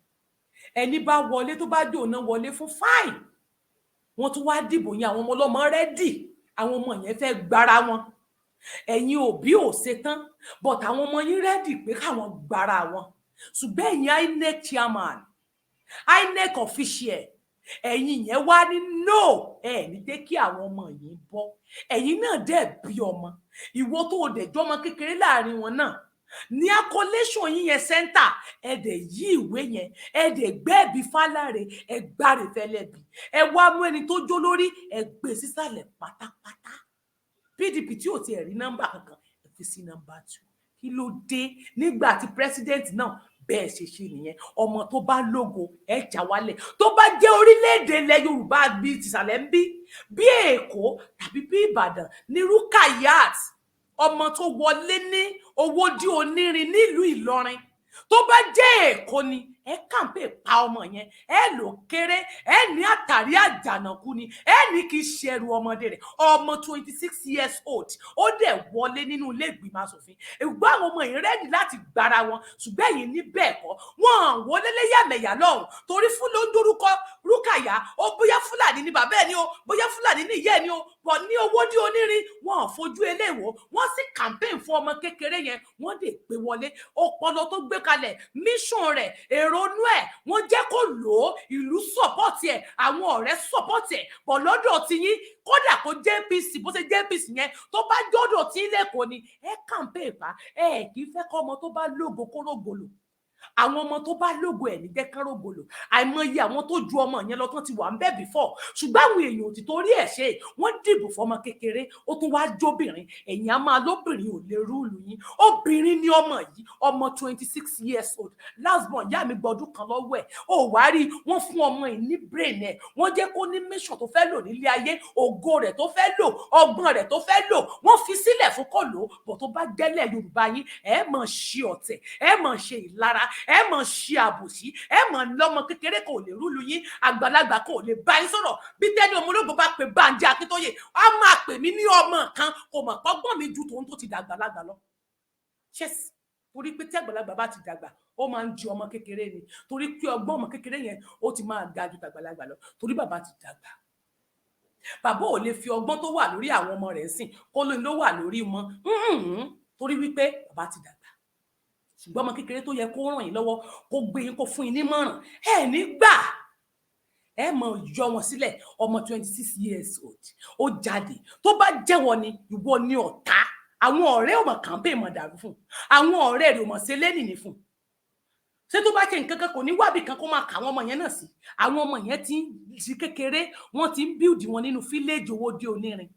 A: Ẹni bá wọlé, tó bá dòna wọlé fún fine, wọ́n tún wá dìbò yẹn. Àwọn ọmọ ọlọ́mọ ready, àwọn ọmọ yẹn fẹ́ gbára wọn. Ẹ̀yin òbí ò ṣetán, but àwọn ọmọ yín ready pé káwọn gbára wọn. Ṣùgbọ́n ẹ̀yin INEC chairman, INEC official, ẹ̀yin yẹn wá ní no, ẹ ní jẹ́ kí àwọn ọmọ yìí bọ́. Ẹ̀yin náà dẹ̀ bí ọmọ, ìwọ tó o dẹ̀ jọmọ kékeré láàrin wọn náà ní collation yín yẹn center, ẹ dẹ̀ yí ìwé yẹn, ẹ dẹ̀ gbẹ́ẹ̀bí fáláre, ẹ gbáre fẹlẹ́bí, ẹ wá mú ẹni tó jó lórí, ẹ gbé sísàlẹ̀ pátápátá. PDP tí ò tiẹ̀ rí nọ́mbà kankan, ẹ fi sí nọ́mbà 2. Kí ló dé nígbà tí president náà bẹ́ẹ̀ ṣe ṣe nìyẹn? Ọmọ tó bá lógo, ẹ já wálẹ̀. Tó bá jẹ́ orílẹ̀-èdè ilẹ̀ Yorùbá bíi tìsàlẹ̀ ń bí, bí Èkó tàbí bí Ìbàdàn ní Rukayat, ọmọ tó wọlé ní Owódì Onírin nílùú Ìlọrin, tó bá jẹ́ Èkó ni, ẹ kàǹpé pa ọmọ yẹn, ẹ lò kéré, ẹ ní àtàrí àjànàkú ni, ẹ ní kì í ṣe ẹrù ọmọdé rẹ. Ọmọ 26 years old, ó dẹ̀ wọlé nínú ilé ìgbìmọ̀ asòfin. Ìgbọ́ àwọn ọmọ yìí ready láti gbára wọn, ṣùgbọ́n ẹ̀yin ní bẹ́ẹ̀ kọ́. Wọ́n wọlé lẹ́yàmẹ̀yà lọ́hùn torí fún ló ń dorúkọ Rúkàyà ó, bóyá Fúlàní ni bàbá ẹ̀ ni o, bóyá Fúlàní ni ìyá ẹ̀ ni o, bọ̀ ní Owódì Onírin, wọn ò fojú eléwò. Wọ́n sì campaign fún ọmọ kékeré yẹn, wọ́n dẹ̀ gbé wọlé. Ọpọlọ tó gbé kalẹ̀, mission rẹ̀, èrònú ẹ̀, wọ́n jẹ́ kó lò ó. Ìlú support ẹ̀, àwọn ọ̀rẹ́ support ẹ̀. Bọ̀ lọ́dọ̀ tiyín, kódà kó jẹ́ APC, bó ṣe jẹ́ APC yẹn, tó bá jọ́dọ̀ tí lẹ́kọ̀ọ́ ni, ẹ campaign pa. Ẹ kì í fẹ́ kọ́ ọmọ tó bá lógo kó rógolo. Àwọn ọmọ tó bá lógo, ẹ̀ ní jẹ́ kán rógolo. Àìmọye àwọn tó ju ọmọ yẹn lọ tán ti wà ń bẹ̀ before, ṣùgbọ́n àwọn èèyàn ò ti torí ẹ̀ ṣe. Wọ́n dìbò fọmọ kékeré, ó tún wáá jóbìnrin. Ẹ̀yìn á máa lóbìnrin ò lè rule yín. Obìnrin ni ọmọ yìí, ọmọ 26 years old, last born. Ìyá mi gbọdún kan lọ́wọ́ ẹ̀. Ó wá rí wọ́n fún ọmọ yìí ní brain ẹ̀, wọ́n jẹ́ kó ní mission tó fẹ́ lò nílé ayé, ògo rẹ̀ tó fẹ́ lò, ọgbọ́n rẹ̀ tó fẹ́ lò, wọ́n fi sílẹ̀ fún kó lò ó. Bọ̀ tó bá jẹ́lẹ̀ Yorùbá yín, ẹ mọ̀ ṣe ọ̀tẹ̀, ẹ mọ̀ ṣe ìlara, ẹ mọ̀ ṣe àbòsí, ẹ mọ̀ lọ́mọ kékeré kò lè rule yín, àgbàlagbà kò lè bá yín sọ̀rọ̀. Bí Tẹ́ni Ọmọlógo bá pe Bánjí Akíntóyè, á máa pè mí ní ọmọ kan, kò mọ̀ pọ́gbọ́n mi ju tòun tó ti dàgbàlagbà lọ. Yes, torí pé tí àgbàlagbà bá ti dàgbà, ó máa ń di ọmọ kékeré ni, torí pé ọgbọ́n ọmọ kékeré yẹn, ó ti máa ga ju tàgbàlagbà lọ, torí bàbá ti dàgbà. Bàbá ò lè fi ọgbọ́n tó wà lórí àwọn ọmọ rẹ̀ sìn kó lóyún ló wà lórí wọn, torí wípé bàbá ti dàgbà. Ṣùgbọ́n ọmọ kékeré tó yẹ kó ràn yín lọ́wọ́, kó gbé yín, kó fún yín nímọ̀ràn, ẹ ní gbà. Ẹ mọ yọ wọn sílẹ̀. Ọmọ 26 years old, ó jáde. Tó bá jẹ́wọ́ ni ìwọ ní ọ̀tá, àwọn ọ̀rẹ́ ò mọ̀ campaign mọ̀ dàrú fún àwọn ọ̀rẹ́ rẹ̀, ò mọ̀ ṣe lẹ́nìí fún. Ṣé tó bá ṣe nǹkan kan, kò ní wábì kan kó máa kà àwọn ọmọ yẹn náà sí? Àwọn ọmọ yẹn ti ń di kékeré, wọ́n ti ń build wọn nínú village Owódé Onírin.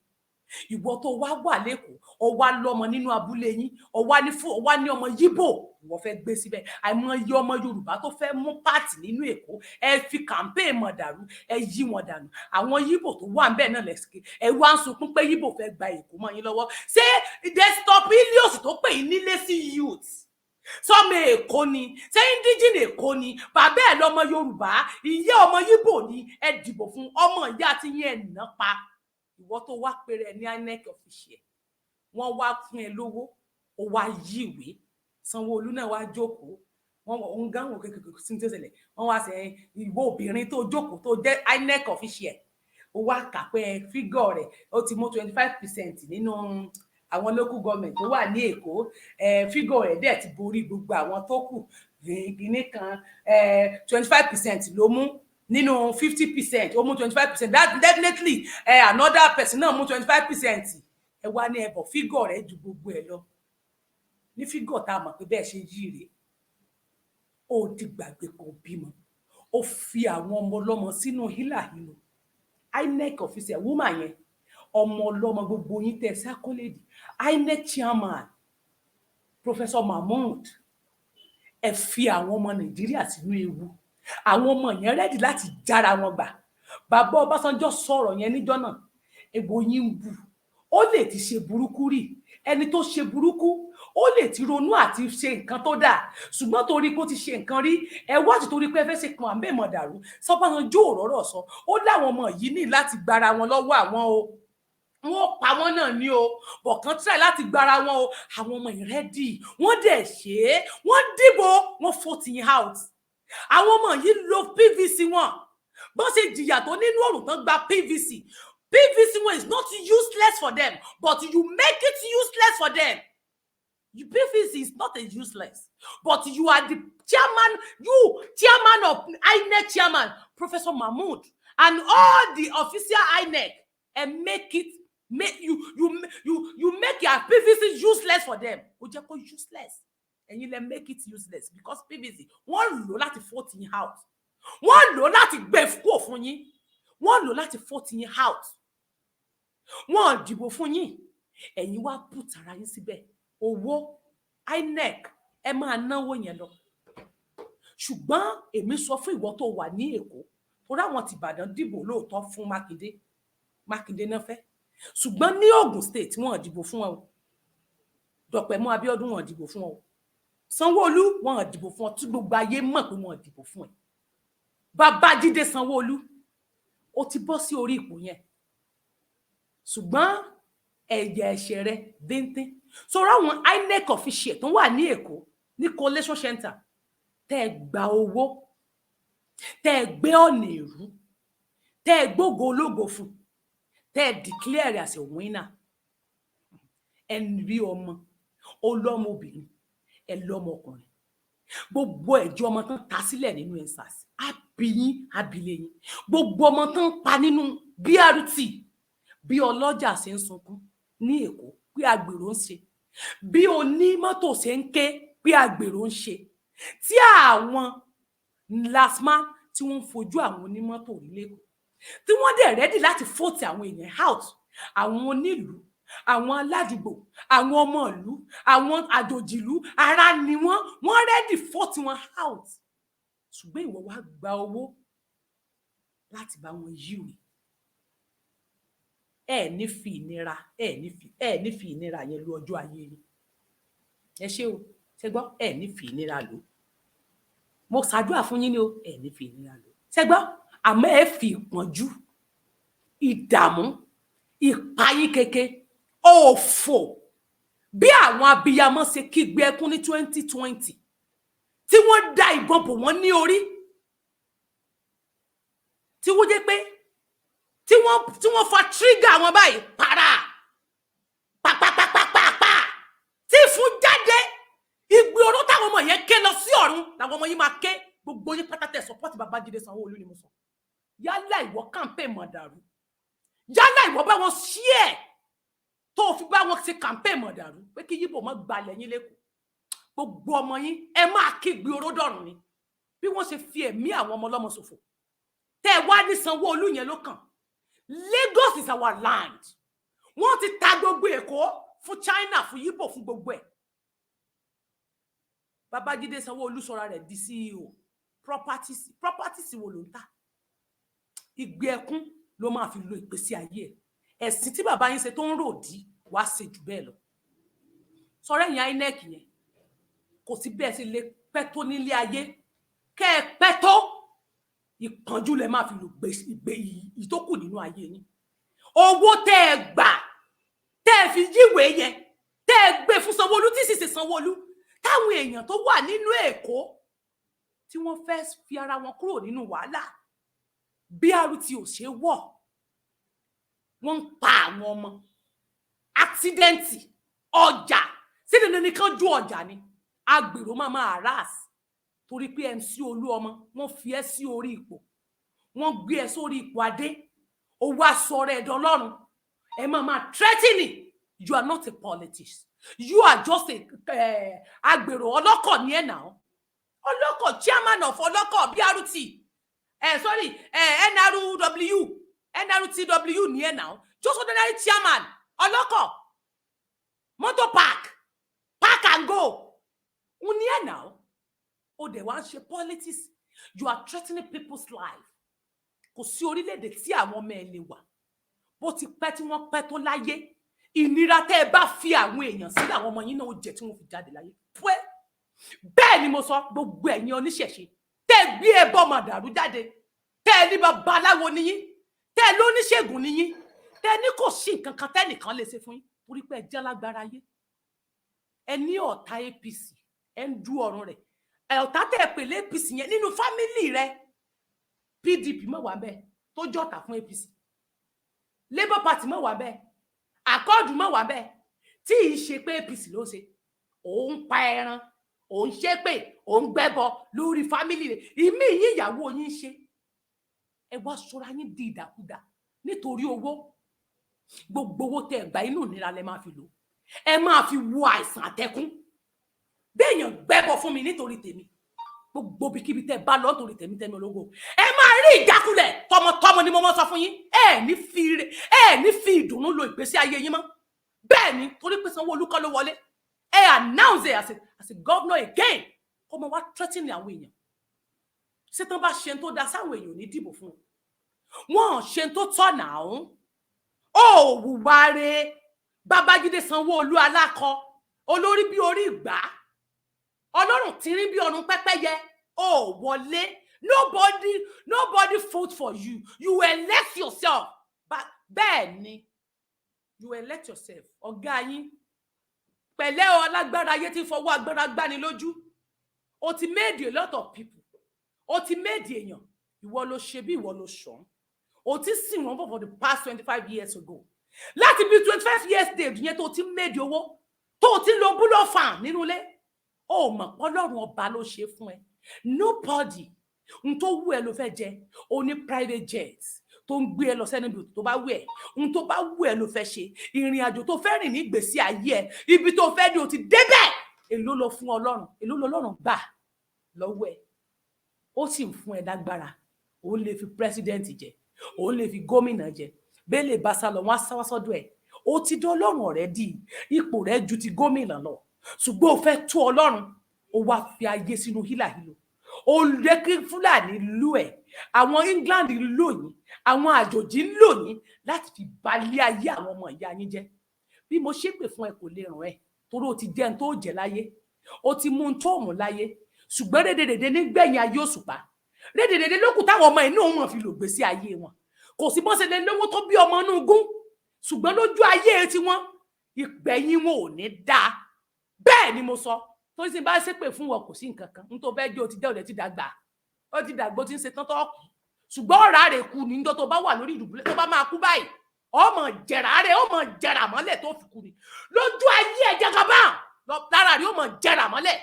A: Ìwọ tó wá wà lẹ́kọ̀ọ́, ó wá lọ́mọ nínú abúlé yín, ó wá ní fún, ó wá ní ọmọ Yíbò ìwọ fẹ́ gbé síbẹ̀. Àìmọye ọmọ Yorùbá tó fẹ́ mú part nínú Èkó, ẹ fi campaign mọ̀ dàrú, ẹ yí wọn dànù. Àwọn Yíbò tó wà ńbẹ̀ náà lẹ́sìkè, ẹ wá ń sunkún pé Yíbò fẹ́ gba Èkó mọ́ yín lọ́wọ́. Ṣé Desktop Helios tó pè yín nílé sí youth sọmọ Èkó ni? Ṣé indigene Èkó ni? Bàbá ẹ lọmọ Yorùbá, ìyá ọmọ Yíbò ni. Ẹ dìbò fún ọmọ ìyá tí yín, ẹ nà pa. Ìwọ tó wá péré ní INEC official, wọ́n wá fún ẹ lówó, ó wá yí ìwé. Sanwóolu náà wá jókòó, wọn òun gán wò kékeré sí ní tó ṣẹlẹ̀. Wọ́n wá sẹ ìwọ obìnrin tó jókòó tó jẹ́ INEC official, ó wá kà pé figure rẹ̀, ó ti mú 25% nínú àwọn local government tó wà ní Èkó. Figure rẹ̀ dẹ̀ ti borí gbogbo àwọn tó kù kínní kan. 25% ló mú nínú 50%, ó mú 25%. That definitely, another person náà mú 25%. Ẹ wá ní ẹbọ figure rẹ̀ ju gbogbo ẹ lọ ní figure tá a mọ̀ pé bẹ́ẹ̀ ṣe yí rèé. Ó ti gbàgbé kò bímọ, ó fi àwọn ọmọ ọlọ́mọ sínú hílàhílo. INEC officer woman yẹn, ọmọ ọlọ́mọ, gbogbo yín tẹ sákólèdì INEC chairman Professor Mahmood, ẹ fi àwọn ọmọ Nàìjíríà sínú ewu. Àwọn ọmọ yẹn ready láti jára wọn gbà. Bàbá Ọbásanjọ́ sọ̀rọ̀ yẹn níjọ́ náà, ègbò yín ń bù. Ó lè ti ṣe burúkú rí. Ẹni tó ṣe burúkú, ó lè ti ronú àti ṣe nǹkan tó dáa, ṣùgbọ́n torí pé ó ti ṣe nǹkan rí, ẹ wá ti torí pé ẹ fẹ́ ṣe kan àmì ìmọ̀dàrú. Sọpásanjọ́ òróró sọ, ó láwọn ọmọ yìí ní láti gbára wọn lọ́wọ́ àwọn o, wọn pa wọn náà ní o, bọ̀kan try láti gbára wọn o. Àwọn ọmọ yìí ready, wọ́n dẹ̀ ṣe é, wọ́n dìbò, wọ́n vote yín out. Àwọn ọmọ yìí lo PVC wọn. Bọ́n ṣe jìyà tó nínú òrùn tán gba PVC. PVC wọn is not useless for them, but you make it useless for them. You, PVC is not a useless, but you are the chairman, you chairman of INEC chairman Professor Mahmood and all the official INEC, and make it make you you you you make your PVC useless for them. Ó jẹ́ kó useless. Ẹ̀yin lẹ make it useless, because PVC wọ́n lò láti vote yín out, wọ́n lò láti gbé kúrò fún yín, wọ́n lò láti vote yín out. Wọ́n dìbò fún yín, ẹ̀yin wá put ara yín síbẹ̀. Owó INEC, ẹ máa náwó yẹn lọ. Ṣùgbọ́n èmi sọ fún ìwọ tó wà ní Èkó, torí àwọn tìbàdàn dìbò lóòótọ́ fún Mákindé, Mákindé náà fẹ́, ṣùgbọ́n ní Ogun State, wọn dìbò fún wọn o. Dọ̀pẹ̀mú Abíọ́dún, wọn dìbò fún wọn o. Sanwóolu, wọn dìbò fún ọ, tí gbogbo ayé mọ̀ pé wọn dìbò fún ẹ. Babájídé Sanwóolu, ó ti bọ́ sí orí ipò yẹn, ṣùgbọ́n ẹ̀yà ẹ̀ṣẹ̀ rẹ bíntín. Sọ̀rọ̀ àwọn INEC official tó wà ní Èkó ní collation center, tẹ́ ẹ gba owó, tẹ́ ẹ gbé ọ̀nà èrú, tẹ́ ẹ gbógo ológo fún, tẹ́ ẹ declare as a winner, ẹ rí ọmọ ọlọ́mọ obìnrin, ẹ lọ́mọ ọkùnrin, gbogbo ẹ̀jẹ̀ ọmọ tán ta sílẹ̀ nínú EndSARS, àbíyín abilé yín, gbogbo ọmọ tán pa nínú BRT, bí ọlọ́jà ṣe ń sunkún ní Èkó pé agbèrò ń ṣe, bí onímọ́tò ṣe ń ké pé agbèrò ń ṣe, tí àwọn LASTMA tí wọ́n ń fojú àwọn onímọ́tò rí lẹ́kọ̀ọ́, tí wọ́n dẹ̀ ready láti vote àwọn èèyàn out, àwọn onílùú, àwọn aládùúgbò, àwọn ọmọ ìlú, àwọn àjòjì ìlú, ara ni wọ́n, wọ́n ready vote wọn out. Ṣùgbọ́n ìwọ wá gba owó láti bá wọn yíwèé. Ẹ ní fi ìnira yẹn lu ọjọ́ ayé yín. Ẹ ṣé o, ṣe gbọ́? Ẹ ní fi ìnira lò. Mo ṣàdúrà fún yín ni o. Ẹ ní fi ìnira lò, ṣe gbọ́? Àmọ́ ẹ fi ìpọ́njú, ìdààmú, ìpayín keke, òfò, bí àwọn abiyamọ ṣe kígbe ẹkún ní 2020 tí wọ́n da ìbọn bò wọ́n ní orí, tí wọ́n jẹ́ pé tí wọ́n fa trigger wọn báyìí para pàpàpàpàpà, tí ìfun jáde, ìgbì oró táwọn ọmọ yẹn ké lọ sí ọ̀run làwọn ọmọ yìí máa ké. Gbogbo yín pátá tẹ́ support Babájídé Sanwó-Olú ni mo sọ. Yálà ìwọ campaign mọ̀dàrú, yálà ìwọ bá wọn ṣí ẹ̀ tó o fi bá wọn ṣe campaign mọ̀dàrú pé kí Yíbò má gbalẹ̀ yín lẹ́kọ̀ọ́, gbogbo ọmọ yín, ẹ máa kígbe oró dọ̀rùn ni. Bí wọ́n ṣe fi ẹ̀mí àwọn ọmọ ọlọ́mọ ṣòfò, tẹ́ ẹ wá ní Sanwó-Olú yẹn ló kàn. Lagos is our land. Wọ́n ti ta gbogbo Èkó fún China, fún Yíbò, fún gbogbo ẹ̀. Babájídé Sanwó-Olú sọra rẹ̀ di CEO properties. Properties wo ló ń tà? Ìgbé ẹkún ló máa fi lo ìgbésí ayé ẹ̀. Ẹ̀sìn tí bàbá yín ṣe tó ń ròdì wàá ṣe jù bẹ́ẹ̀ lọ. Sọ̀rọ̀ ẹ̀yìn INEC yẹn, kò sí bẹ́ẹ̀ sì lè pẹ́ tó nílé ayé. Kẹ́ ẹ pẹ́ tó, ìpọ́njú lẹ máa fi lò ìgbé ìtókù nínú ayé yín. Owó tẹ́ ẹ gbà tẹ́ ẹ fi yíwèé yẹn, tẹ́ ẹ gbé fún Sanwó-Olú, tí sì ṣe Sanwó-Olú, táwọn èèyàn tó wà nínú Èkó tí wọ́n fẹ́ fi ara wọn kúrò nínú wàhálà BRT ò ṣe wọ̀, wọ́n ń pa àwọn ọmọ, accident, ọjà sí dandan nìkan ju ọjà ni agbèrò máa máa harass, torí pé MC Olúọmọ, wọ́n fi ẹ́ sí orí ipò, wọ́n gbé ẹ sórí ipò adé, ó wá sọ̀rọ̀ ẹ̀dọ̀ Ọlọ́run, ẹ máa máa threatening. You are not a politician, you are just a agbèrò ọlọ́kọ̀ ní ẹ̀ náà. Ọlọ́kọ̀, chairman of ọlọ́kọ̀ BRT, sorry, NRW, NRTW ní ẹ̀ náà. Just ordinary chairman ọlọ́kọ̀, motor park, park and go ń ní ẹ̀ náà. Ó dẹ̀ wá ń ṣe politics. You are threatening people's life. Kò sí orílẹ̀-èdè tí àwọn ọmọ ẹ̀ lè wà, bó ti pẹ́ tí wọ́n pẹ́ tó láyé, ìnira tẹ́ ẹ bá fi àwọn èèyàn sílẹ̀, àwọn ọmọ yín náà ó jẹ tí wọ́n fi jáde láyé. Pẹ́ bẹ́ẹ̀ ni mo sọ. Gbogbo ẹ̀yin oníṣẹ̀ṣe tẹ́ ẹ gbé ẹbọ màdàrú jáde, tẹ́ ẹ ní babaláwo níyín, tẹ́ ẹ lóníṣègùn níyín, tẹ́ ẹ ní kò sí nǹkan kan tẹ́nìkan lè ṣe fún yín, torí pé ẹ jẹ́ lágbára ayé, ẹ ní ọ̀tá APC, ẹ ń du ọ̀run rẹ̀. Ọ̀tá tẹ́ ẹ pè lé APC yẹn, nínú family rẹ̀, PDP mọ̀ wá bẹ́ẹ̀ tó jọ̀tà fún APC, Labour Party mọ̀ wá bẹ́ẹ̀, Accord mọ̀ wá bẹ́ẹ̀, tí ì ṣe pé APC ló ṣe. Òun pa ẹran, òun ṣépè, òun gbẹ́bọ lórí family rẹ̀. Ìmí yín, ìyàwó yín ṣe, ẹ wá sọra yín di ìdàkudà nítorí owó. Gbogbo owó tẹ́ ẹ gbà, inú ìnira lẹ máa fi lò. Ẹ máa fi wo àìsàn àtẹkùn béèyàn gbẹ́bọ fún mi nítorí tèmi. Gbogbo ibikíbi tẹ́ bá lọ nítorí tèmi, tẹ́mi ológo, ẹ máa rí ìjákulẹ̀ tọmọtọmọ ni mo mọ sọ fún yín. Ẹ ní fi ìdùnnú lo ìgbésí ayé yín mọ́. Bẹ́ẹ̀ ni, torí pé Sanwó-Olú kọ́ ló wọlé, ẹ announce it as a governor again, kó mọ wá threatening àwọn èèyàn. Ṣé tán bá ṣe tó da sáwọn èèyàn ní dìbò fún wọn? Wọn ṣe tó tọ̀nà ọ̀hún, ó wùwà re. Babájídé Sanwó-Olú, alákọ olórí bí orí ìgbà, ọlọ́run tínrín bí ọrùn pẹ́pẹ́yẹ, ó wọlé. Nobody, nobody vote for you. You elect yourself. Bẹ́ẹ̀ ni, you elect yourself. Ọ̀gá yín pẹ̀lẹ́ o, alágbára ayé tí ń fọwọ́ agbára gbani lójú. O ti made a lot of people, o ti made èèyàn. Ìwọ ló ṣe bí, ìwọ ló ṣàn. O ti sìn wọ́n for the past 25 years ago. Láti bí 25 years dé yẹn tó ti made owó, tó ti lo búlọ̀ fan nínú ilé, o mọ̀ pọ́lọ́run ọba ló ṣe fún ẹ. Nobody n tó wù ẹ́ ló fẹ́ jẹ. O ní private jet tó ń gbé ẹ lọ sẹ́ni ibi tó bá wù ẹ́. N tó bá wù ẹ́ ló fẹ́ ṣe. Ìrìn àjò tó fẹ́ rìn ní ìgbésí ayé ẹ, ibi tó fẹ́ dé, o ti débẹ̀. Èló lọ fún Ọlọ́run? Èló lọ Ọlọ́run gbà lọ́wọ́ ẹ? Ó sì ń fún ẹ lágbára. Òun lè fi president jẹ, òun lè fi gómìnà jẹ. Bẹ́ẹ̀ bá sá lọ, wọ́n á sá wá sọ́dọ̀ ẹ̀. Ó ti dán Ọlọ́run already. Ipò rẹ̀ ju ti gómìnà lọ, ṣùgbọ́n ó fẹ́ tó Ọlọ́run, ó wá fi ayé sínú hílàhílo. Ó lé kí Fúlàní lù ẹ, àwọn England lò yín, àwọn àjòjì ń lò yín láti fi balẹ̀ ayé àwọn ọmọ ìyá yín jẹ́. Bí mo ṣépè fún ẹ, kò lè ràn ẹ́, torí ó ti jẹ́ n tó jẹ́ láyé, ó ti mú un tó mú láyé. Ṣùgbọ́n rédèrèdè nígbẹ̀yìn ayé òṣùpá, rédèrèdè lókù táwọn ọmọ inú wọn fi lò gbèsè ayé wọn. Kò sí bọ́n ṣe lè lówó tó bí ọmọ inú gún, ṣùgbọ́n lójú ayé tiwọn, ìgbẹ̀yìn wọn ò ní dáa. Bẹ́ẹ̀ ni mo sọ. Torí tí n bá ṣépè fún wọn, kò sí nǹkan kan n tó fẹ́ jẹ́. O ti jẹ́ òde, ti dàgbà, ó ti dàgbà, ó ti ń ṣe tán tó kù. Ṣùgbọ́n ọ̀rá rẹ̀ kú ní níjọ́ tó bá wà lórí ìdùbúlẹ̀, tó bá máa kú báyìí, ọmọ jẹ̀rà rẹ̀, ọmọ jẹ̀rà mọ́lẹ̀ tó fi kú ni. Lójú ayé ẹ̀, jagaba lára rẹ̀, ọmọ jẹ̀rà mọ́lẹ̀.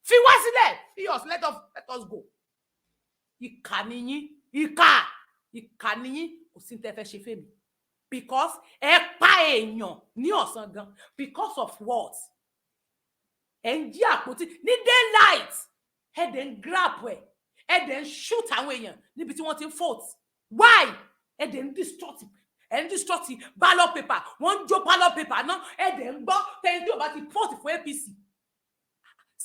A: Fi wá sílẹ̀, fi us, let us go. Ìkà ni yín, ìkà. Ìkànnì yín, kò sí ní tẹ́ fẹ́ ṣe fèmí, because ẹ pa èèyàn ní ọ̀sán gan. Because of what? Ẹ ń jí àpótí ní daylight, ẹ dẹ̀ ń grab ẹ dẹ̀ ń shoot àwọn èèyàn níbi tí wọ́n ti ń vote. Why? Ẹ dẹ̀ ń distort, ẹ ń distort ballot paper. Wọ́n ń jó ballot paper náà, ẹ dẹ̀ ń gbọ́ tẹ́yìn tí ò bá ti vote fún APC.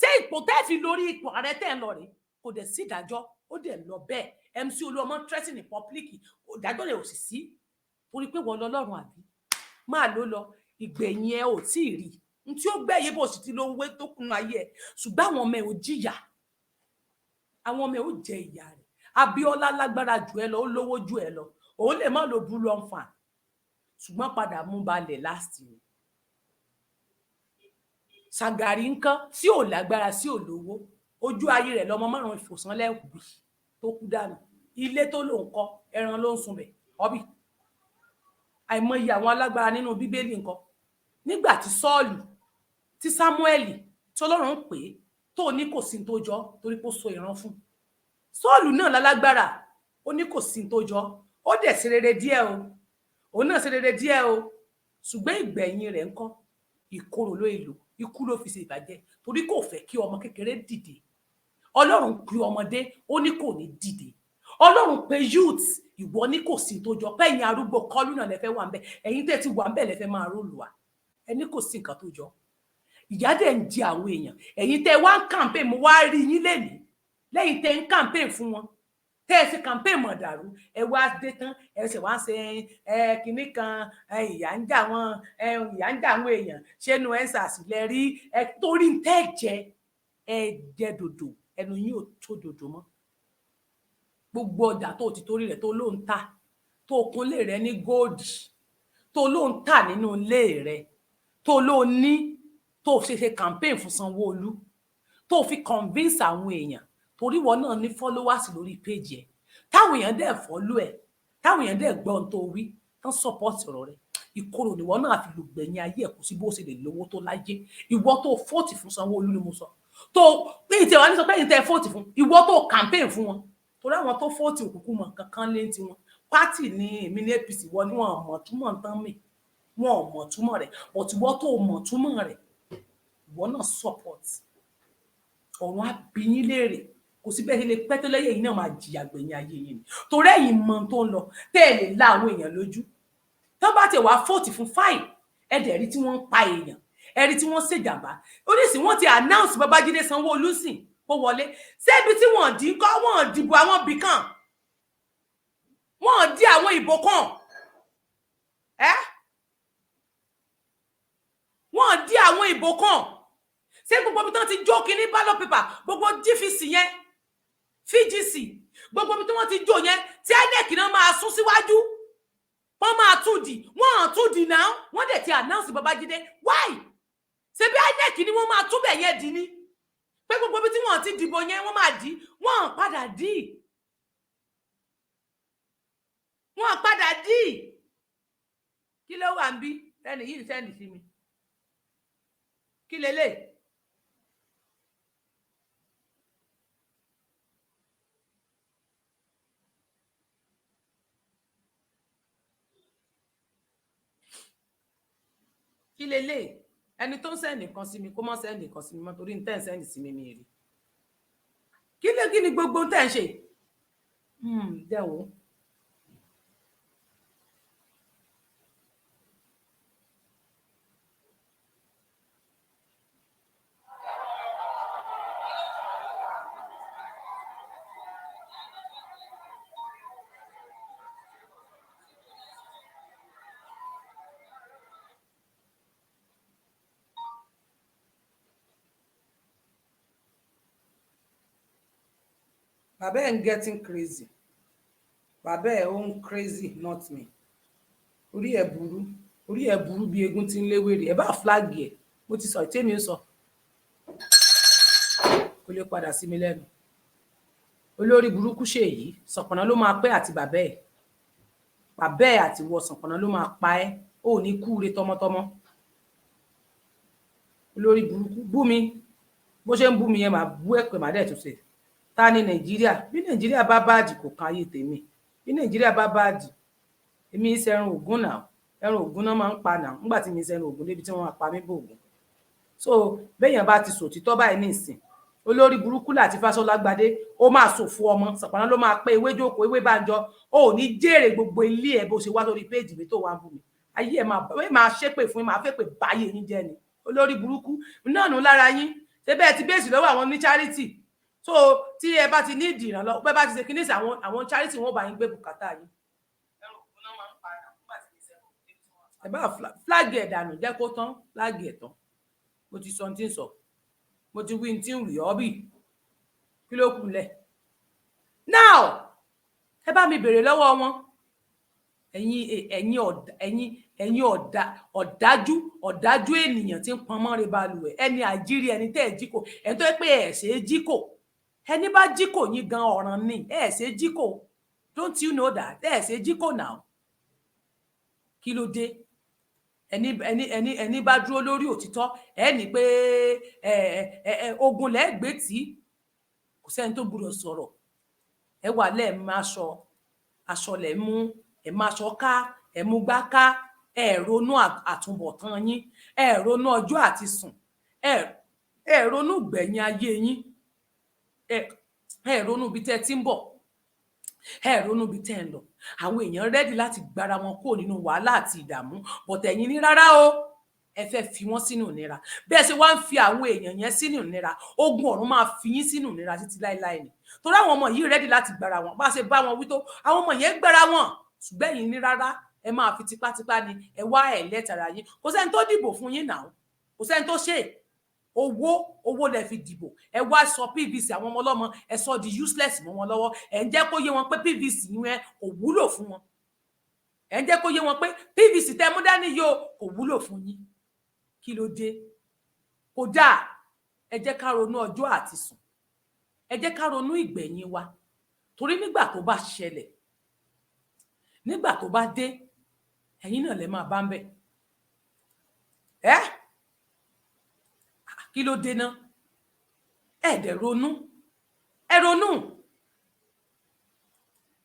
A: Ṣé ipò tẹ́ fi lórí ipò ààrẹ tẹ́ ń lọ rèé? Kò dẹ̀ sí ìdájọ́, ó dẹ̀ lọ bẹ́ẹ̀. MC Olúọmọ threatening in public, ìdájọ́ rẹ̀ ò sì sí, torí pé wọ́n lọ lọ́rùn àbí máa ló lọ. Ìgbẹ̀yìn ẹ ò tí ì rí n tí ó gbẹ̀yìn bó sì ti lọ wé tó kunu ayé ẹ, ṣùgbọ́n àwọn ọmọ ẹ ò jìyà, àwọn ọmọ ẹ ò jẹ ìyà rẹ̀. Abíọ́lá lágbára jù ẹ lọ, ó lówó jù ẹ lọ, òun lè má lo bullion van, ṣùgbọ́n padà mú balẹ̀ last year. Ṣàgàrí nǹkan tí ò lágbára sí, ò lówó, ojú ayé rẹ̀ lọmọ márùn ìfòsánlẹ̀ wì tó kú dànù. Ilé tó lòun kọ́, ẹran ló ń sunbẹ̀ ọbì. Àìmọye àwọn alágbára nínú Bíbélì nǹkan, nígbà tí Sọ́ọ̀lù, tí Sámúẹ́lì, tí Ọlọ́run ń pè é, tó ní kò sí tó jọ, torí pé ó so ìran fún Sọ́ọ̀lù náà lálágbára, ó ní kò sí tó jọ. Ó dẹ̀ ṣe rere díẹ̀ o, òun náà ṣe rere díẹ̀ o, ṣùgbọ́n ìgbẹ̀yìn rẹ̀ ńkọ́? Ìkorò ló èlò, ikú ló fi ṣe ìbàjẹ́, torí kò fẹ́ kí ọmọ kékeré dìde. Ọlọ́run pe ọmọdé, ó ní kò ní dìde. Ọlọ́run pe youth, ìwọ ní kò sí tó jọ. Pẹ́yìn arúgbó kọlù náà lẹ́fẹ́ wà ń bẹ̀, ẹ̀yin tẹ́ ti wà ń bẹ̀ lẹ́fẹ́ máa rólù wá. Ẹni kò sí nǹkan tó jọ. Ìyà dẹ̀ ń jẹ àwọn èèyàn. Ẹ̀yin tẹ́ wá ń campaign, mo wá rí yín lẹ́nìí lẹ́yìn tẹ́ ń campaign fún wọn, tẹ́ ẹ ṣe campaign mọ̀dàrú. Ẹ wá dé tán, ẹ ṣe wá ń ṣe ẹ kinní kan, ìyà ń jà wọn, ìyà ń jà àwọn èèyàn. Ṣé nu ẹ ń ṣàṣìlẹ̀ rí ẹ torí ń tẹ́ jẹ, ẹ jẹ dòdò, ẹnu yín ò tó dòdò mọ́. Gbogbo ọjà tó ti torí rẹ̀ tó ló ń tà, tó kúnlé rẹ̀ ní gold, tó ló ń tà nínú ilé rẹ̀, tó ló ní, tó ṣe ṣe campaign fún Sanwó-Olú, tó fi convince àwọn èèyàn, torí wọn náà ní followers lórí page ẹ, táwọn èèyàn dẹ̀ follow ẹ, táwọn èèyàn dẹ̀ gbọ́ ohun tó wí tán, support ọ̀rọ̀ rẹ̀. Ìkorò níwọ náà fi lùgbẹ̀yìn ayé ẹ̀. Kò sí bó ṣe lè lówó tó láyé. Ìwọ tó vote fún Sanwó-Olú ni mo sọ, tó ní ìtẹ̀wá ní sọ pé ìtẹ̀ vote fún, ìwọ tó campaign fún wọn, torí àwọn tó vote òkùnkùn mọ̀ kankan lé tiwọn. Party ní èmi ní APC wọ ni wọn mọ̀ túmọ̀ tán mì, wọn ò mọ̀ túmọ̀ rẹ̀, but ìwọ tó mọ̀ túmọ̀ rẹ̀, ìwọ náà support. Ọ̀run á bi yín léèrè. Kò sí bẹ́ẹ̀ ṣe lè pẹ́ tó lẹ́yìn yìí náà, máa jìyà gbẹ̀yìn ayé yìí ni, torí ẹ̀yin mọ tó ń lọ tẹ́ ẹ lè la àwọn èèyàn lójú. Tó bá ti wá vote fún, fine. Ẹ dẹ̀ rí tí wọ́n ń pa èèyàn, ẹ rí tí wọ́n ṣèjàmbá. Oníṣìí wọ́n ti announce Babájídé Sanwó-Olú sìn kó wọlé. Ṣébi tí wọ́n dín kọ́, wọ́n dìbò àwọn bì kan, wọ́n dí àwọn ìbò kan, ẹ wọ́n dí àwọn ìbò kan. Ṣé gbogbo ibi tí wọ́n ti jó kínní ballot paper, gbogbo GVC yẹn, VGC, gbogbo ibi tí wọ́n ti jó yẹn, tí INEC náà máa sún síwájú, wọ́n máa tún dì, wọ́n tún dì náà. Wọ́n dẹ̀ ti announce Babájídé. Why? Ṣé bí INEC ni wọ́n máa túbẹ̀ yẹn dì ní pé gbogbo ibi tí wọ́n ti dìbò yẹn, wọ́n máa dì, wọ́n padà dì, wọ́n padà dì. Kí ló wà ń bí ẹnì yìí send sí mi? Kí lélẹ̀? Kí lélẹ̀? Ẹni tó ń send nǹkan sí mi, kó má send nǹkan sí mi mọ́, torí ń tẹ́ ń send sí mi, mi rí. Kí lé? Kí ni gbogbo tẹ́ ń ṣe dẹ̀ wò? Bàbá ẹ̀ ń getting crazy. Bàbá ẹ̀ ó ń crazy, not me. Orí ẹ̀ burú, orí ẹ̀ burú bí eégún tí ń léwèrè. Ẹ bá flag ẹ̀, mo ti sọ ìtẹ́mi ń sọ, kó lè padà sí mi lẹ́nu. Olórí burúkú ṣèyí Sànpọ̀nná ló máa pẹ́, àti bàbá ẹ̀, bàbá ẹ̀ àti wọ Sànpọ̀nná ló máa pa ẹ́. Ò ní kúure tọmọtọmọ. Olórí burúkú bú mi, bó ṣe ń bú mi yẹn, màá bú ẹ̀pẹ̀, màá dẹ̀ tún ṣe. Ta ni Nàìjíríà? Bí Nàìjíríà bá bad, kò kan ayé tèmi. Bí Bí Nàìjíríà bá bad, èmi ń ṣẹran Ògún náà. Ẹran Ògún náà máa ń pa náà nígbà tí mi ń ṣẹran Ògún débi tí wọ́n máa pa mí bò Ògún. So béèyàn bá ti sòtítọ́ báyìí nísìn, olórí burúkú láti Fáṣọlá Gbadé, ó máa ṣòfò ọmọ. Sàpàná ló máa pé ewé jókòó, ewé bánjọ. Ó ní jèrè gbogbo ilé ẹ bó ṣe wá sórí péèjì mi tó wá ń bù mí. Ayé ẹ máa ṣépè fún yín, máa fẹ́ pè báyé yín jẹ́ ni. Olórí burúkú náà nù lára yín. Ṣé bẹ́ẹ̀ ti bẹ́ẹ̀sì lọ́wọ́ àwọn ní charity? So tí ẹ bá ti ní ìdìrànlọ́wọ́, bẹ́ẹ̀ bá ti ṣe kíní sí àwọn charity, wọn bá yín gbé bùkátà yín. Ẹ bá flag ẹ̀ dànù, jẹ́ kó tán, flag ẹ̀ tán. Mo ti sọ ohun tí ń sọ, mo ti wí tí ń rì ọ́ bì. Kí ló kù lẹ̀ now? Ẹ bá mi béèrè lọ́wọ́ wọn. Ẹ̀yin ọ̀dà, ẹ̀yin ọ̀dà, ọ̀dájú, ọ̀dájú ènìyàn tí ń pọn mọ́re balùwẹ̀, ẹni àjírí, ẹni tẹ́ ẹ̀ jí kò, ẹni tó yẹ pé ẹ̀ ṣe é jí kò. Ẹni bá jí kò yín gan ọ̀ràn ni. Ẹ̀ ṣe é jí kò. Don't you know that ẹ̀ ṣe é jí kò now? Kí ló dé? Ẹni bá dúró lórí òtítọ́, ẹ ní pé ẹ ẹ ẹ ogun lẹ́ẹ̀gbẹ́ tí kò sẹ́ni tó gbúdọ̀ sọ̀rọ̀. Ẹ wà lẹ́ẹ̀ máa aṣọ, aṣọ lẹ̀ mú, ẹ máa aṣọ ká, ẹ mú gbá ká. Ẹ ronú àtúbọ̀tán yín, ẹ ronú ọjọ́ àti sùn, ẹ ronú gbẹ̀yìn ayé yín, ẹ ronú ibi tẹ́ ẹ ti ń bọ̀, ẹ ronú ibi tẹ́ ẹ ń lọ. Àwọn èèyàn ready láti gbára wọn kúrò nínú wàhálà àti ìdààmú, but ẹ̀yin ní rárá o, ẹ fẹ́ fi wọ́n sínú ìnira. Bẹ́ẹ̀ ṣe wá ń fi àwọn èèyàn yẹn sínú ìnira, ogun ọ̀run máa fi yín sínú ìnira títí láéláé ni. Torí àwọn ọmọ yìí ready láti gbára wọn. Bá ṣe bá wọn wí tó, àwọn ọmọ yẹn gbára wọn, ṣùgbọ́n ẹ̀yin ní rárá, ẹ máa fi tipátipá ni. Ẹ wá ẹ̀ lẹ́tara yín. Kò sẹ́ni tó dìbò fún yín náà, kò sẹ́ni tó ṣe. Owó, owó lẹ fi dìbò. Ẹ wá sọ PVC àwọn ọmọ ọlọ́mọ, ẹ sọ di useless mọ́ wọn lọ́wọ́. Ẹ ń jẹ́ kó yé wọn pé PVC yẹn kò wúlò fún wọn. Ẹ ń jẹ́ kó yé wọn pé PVC tẹ mú dání yìí o, kò wúlò fún yín. Kí ló dé? Kò dáa. Ẹ jẹ́ ká ronú ọjọ́ àti sùn, ẹ jẹ́ ká ronú ìgbẹ̀yìn wa, torí nígbà tó bá ṣẹlẹ̀, nígbà tó bá dé, ẹ̀yin náà lẹ máa bá ń bẹ̀ ẹ́. Kí ló dé náà? Ẹ dẹ̀ ronú, ẹ ronú,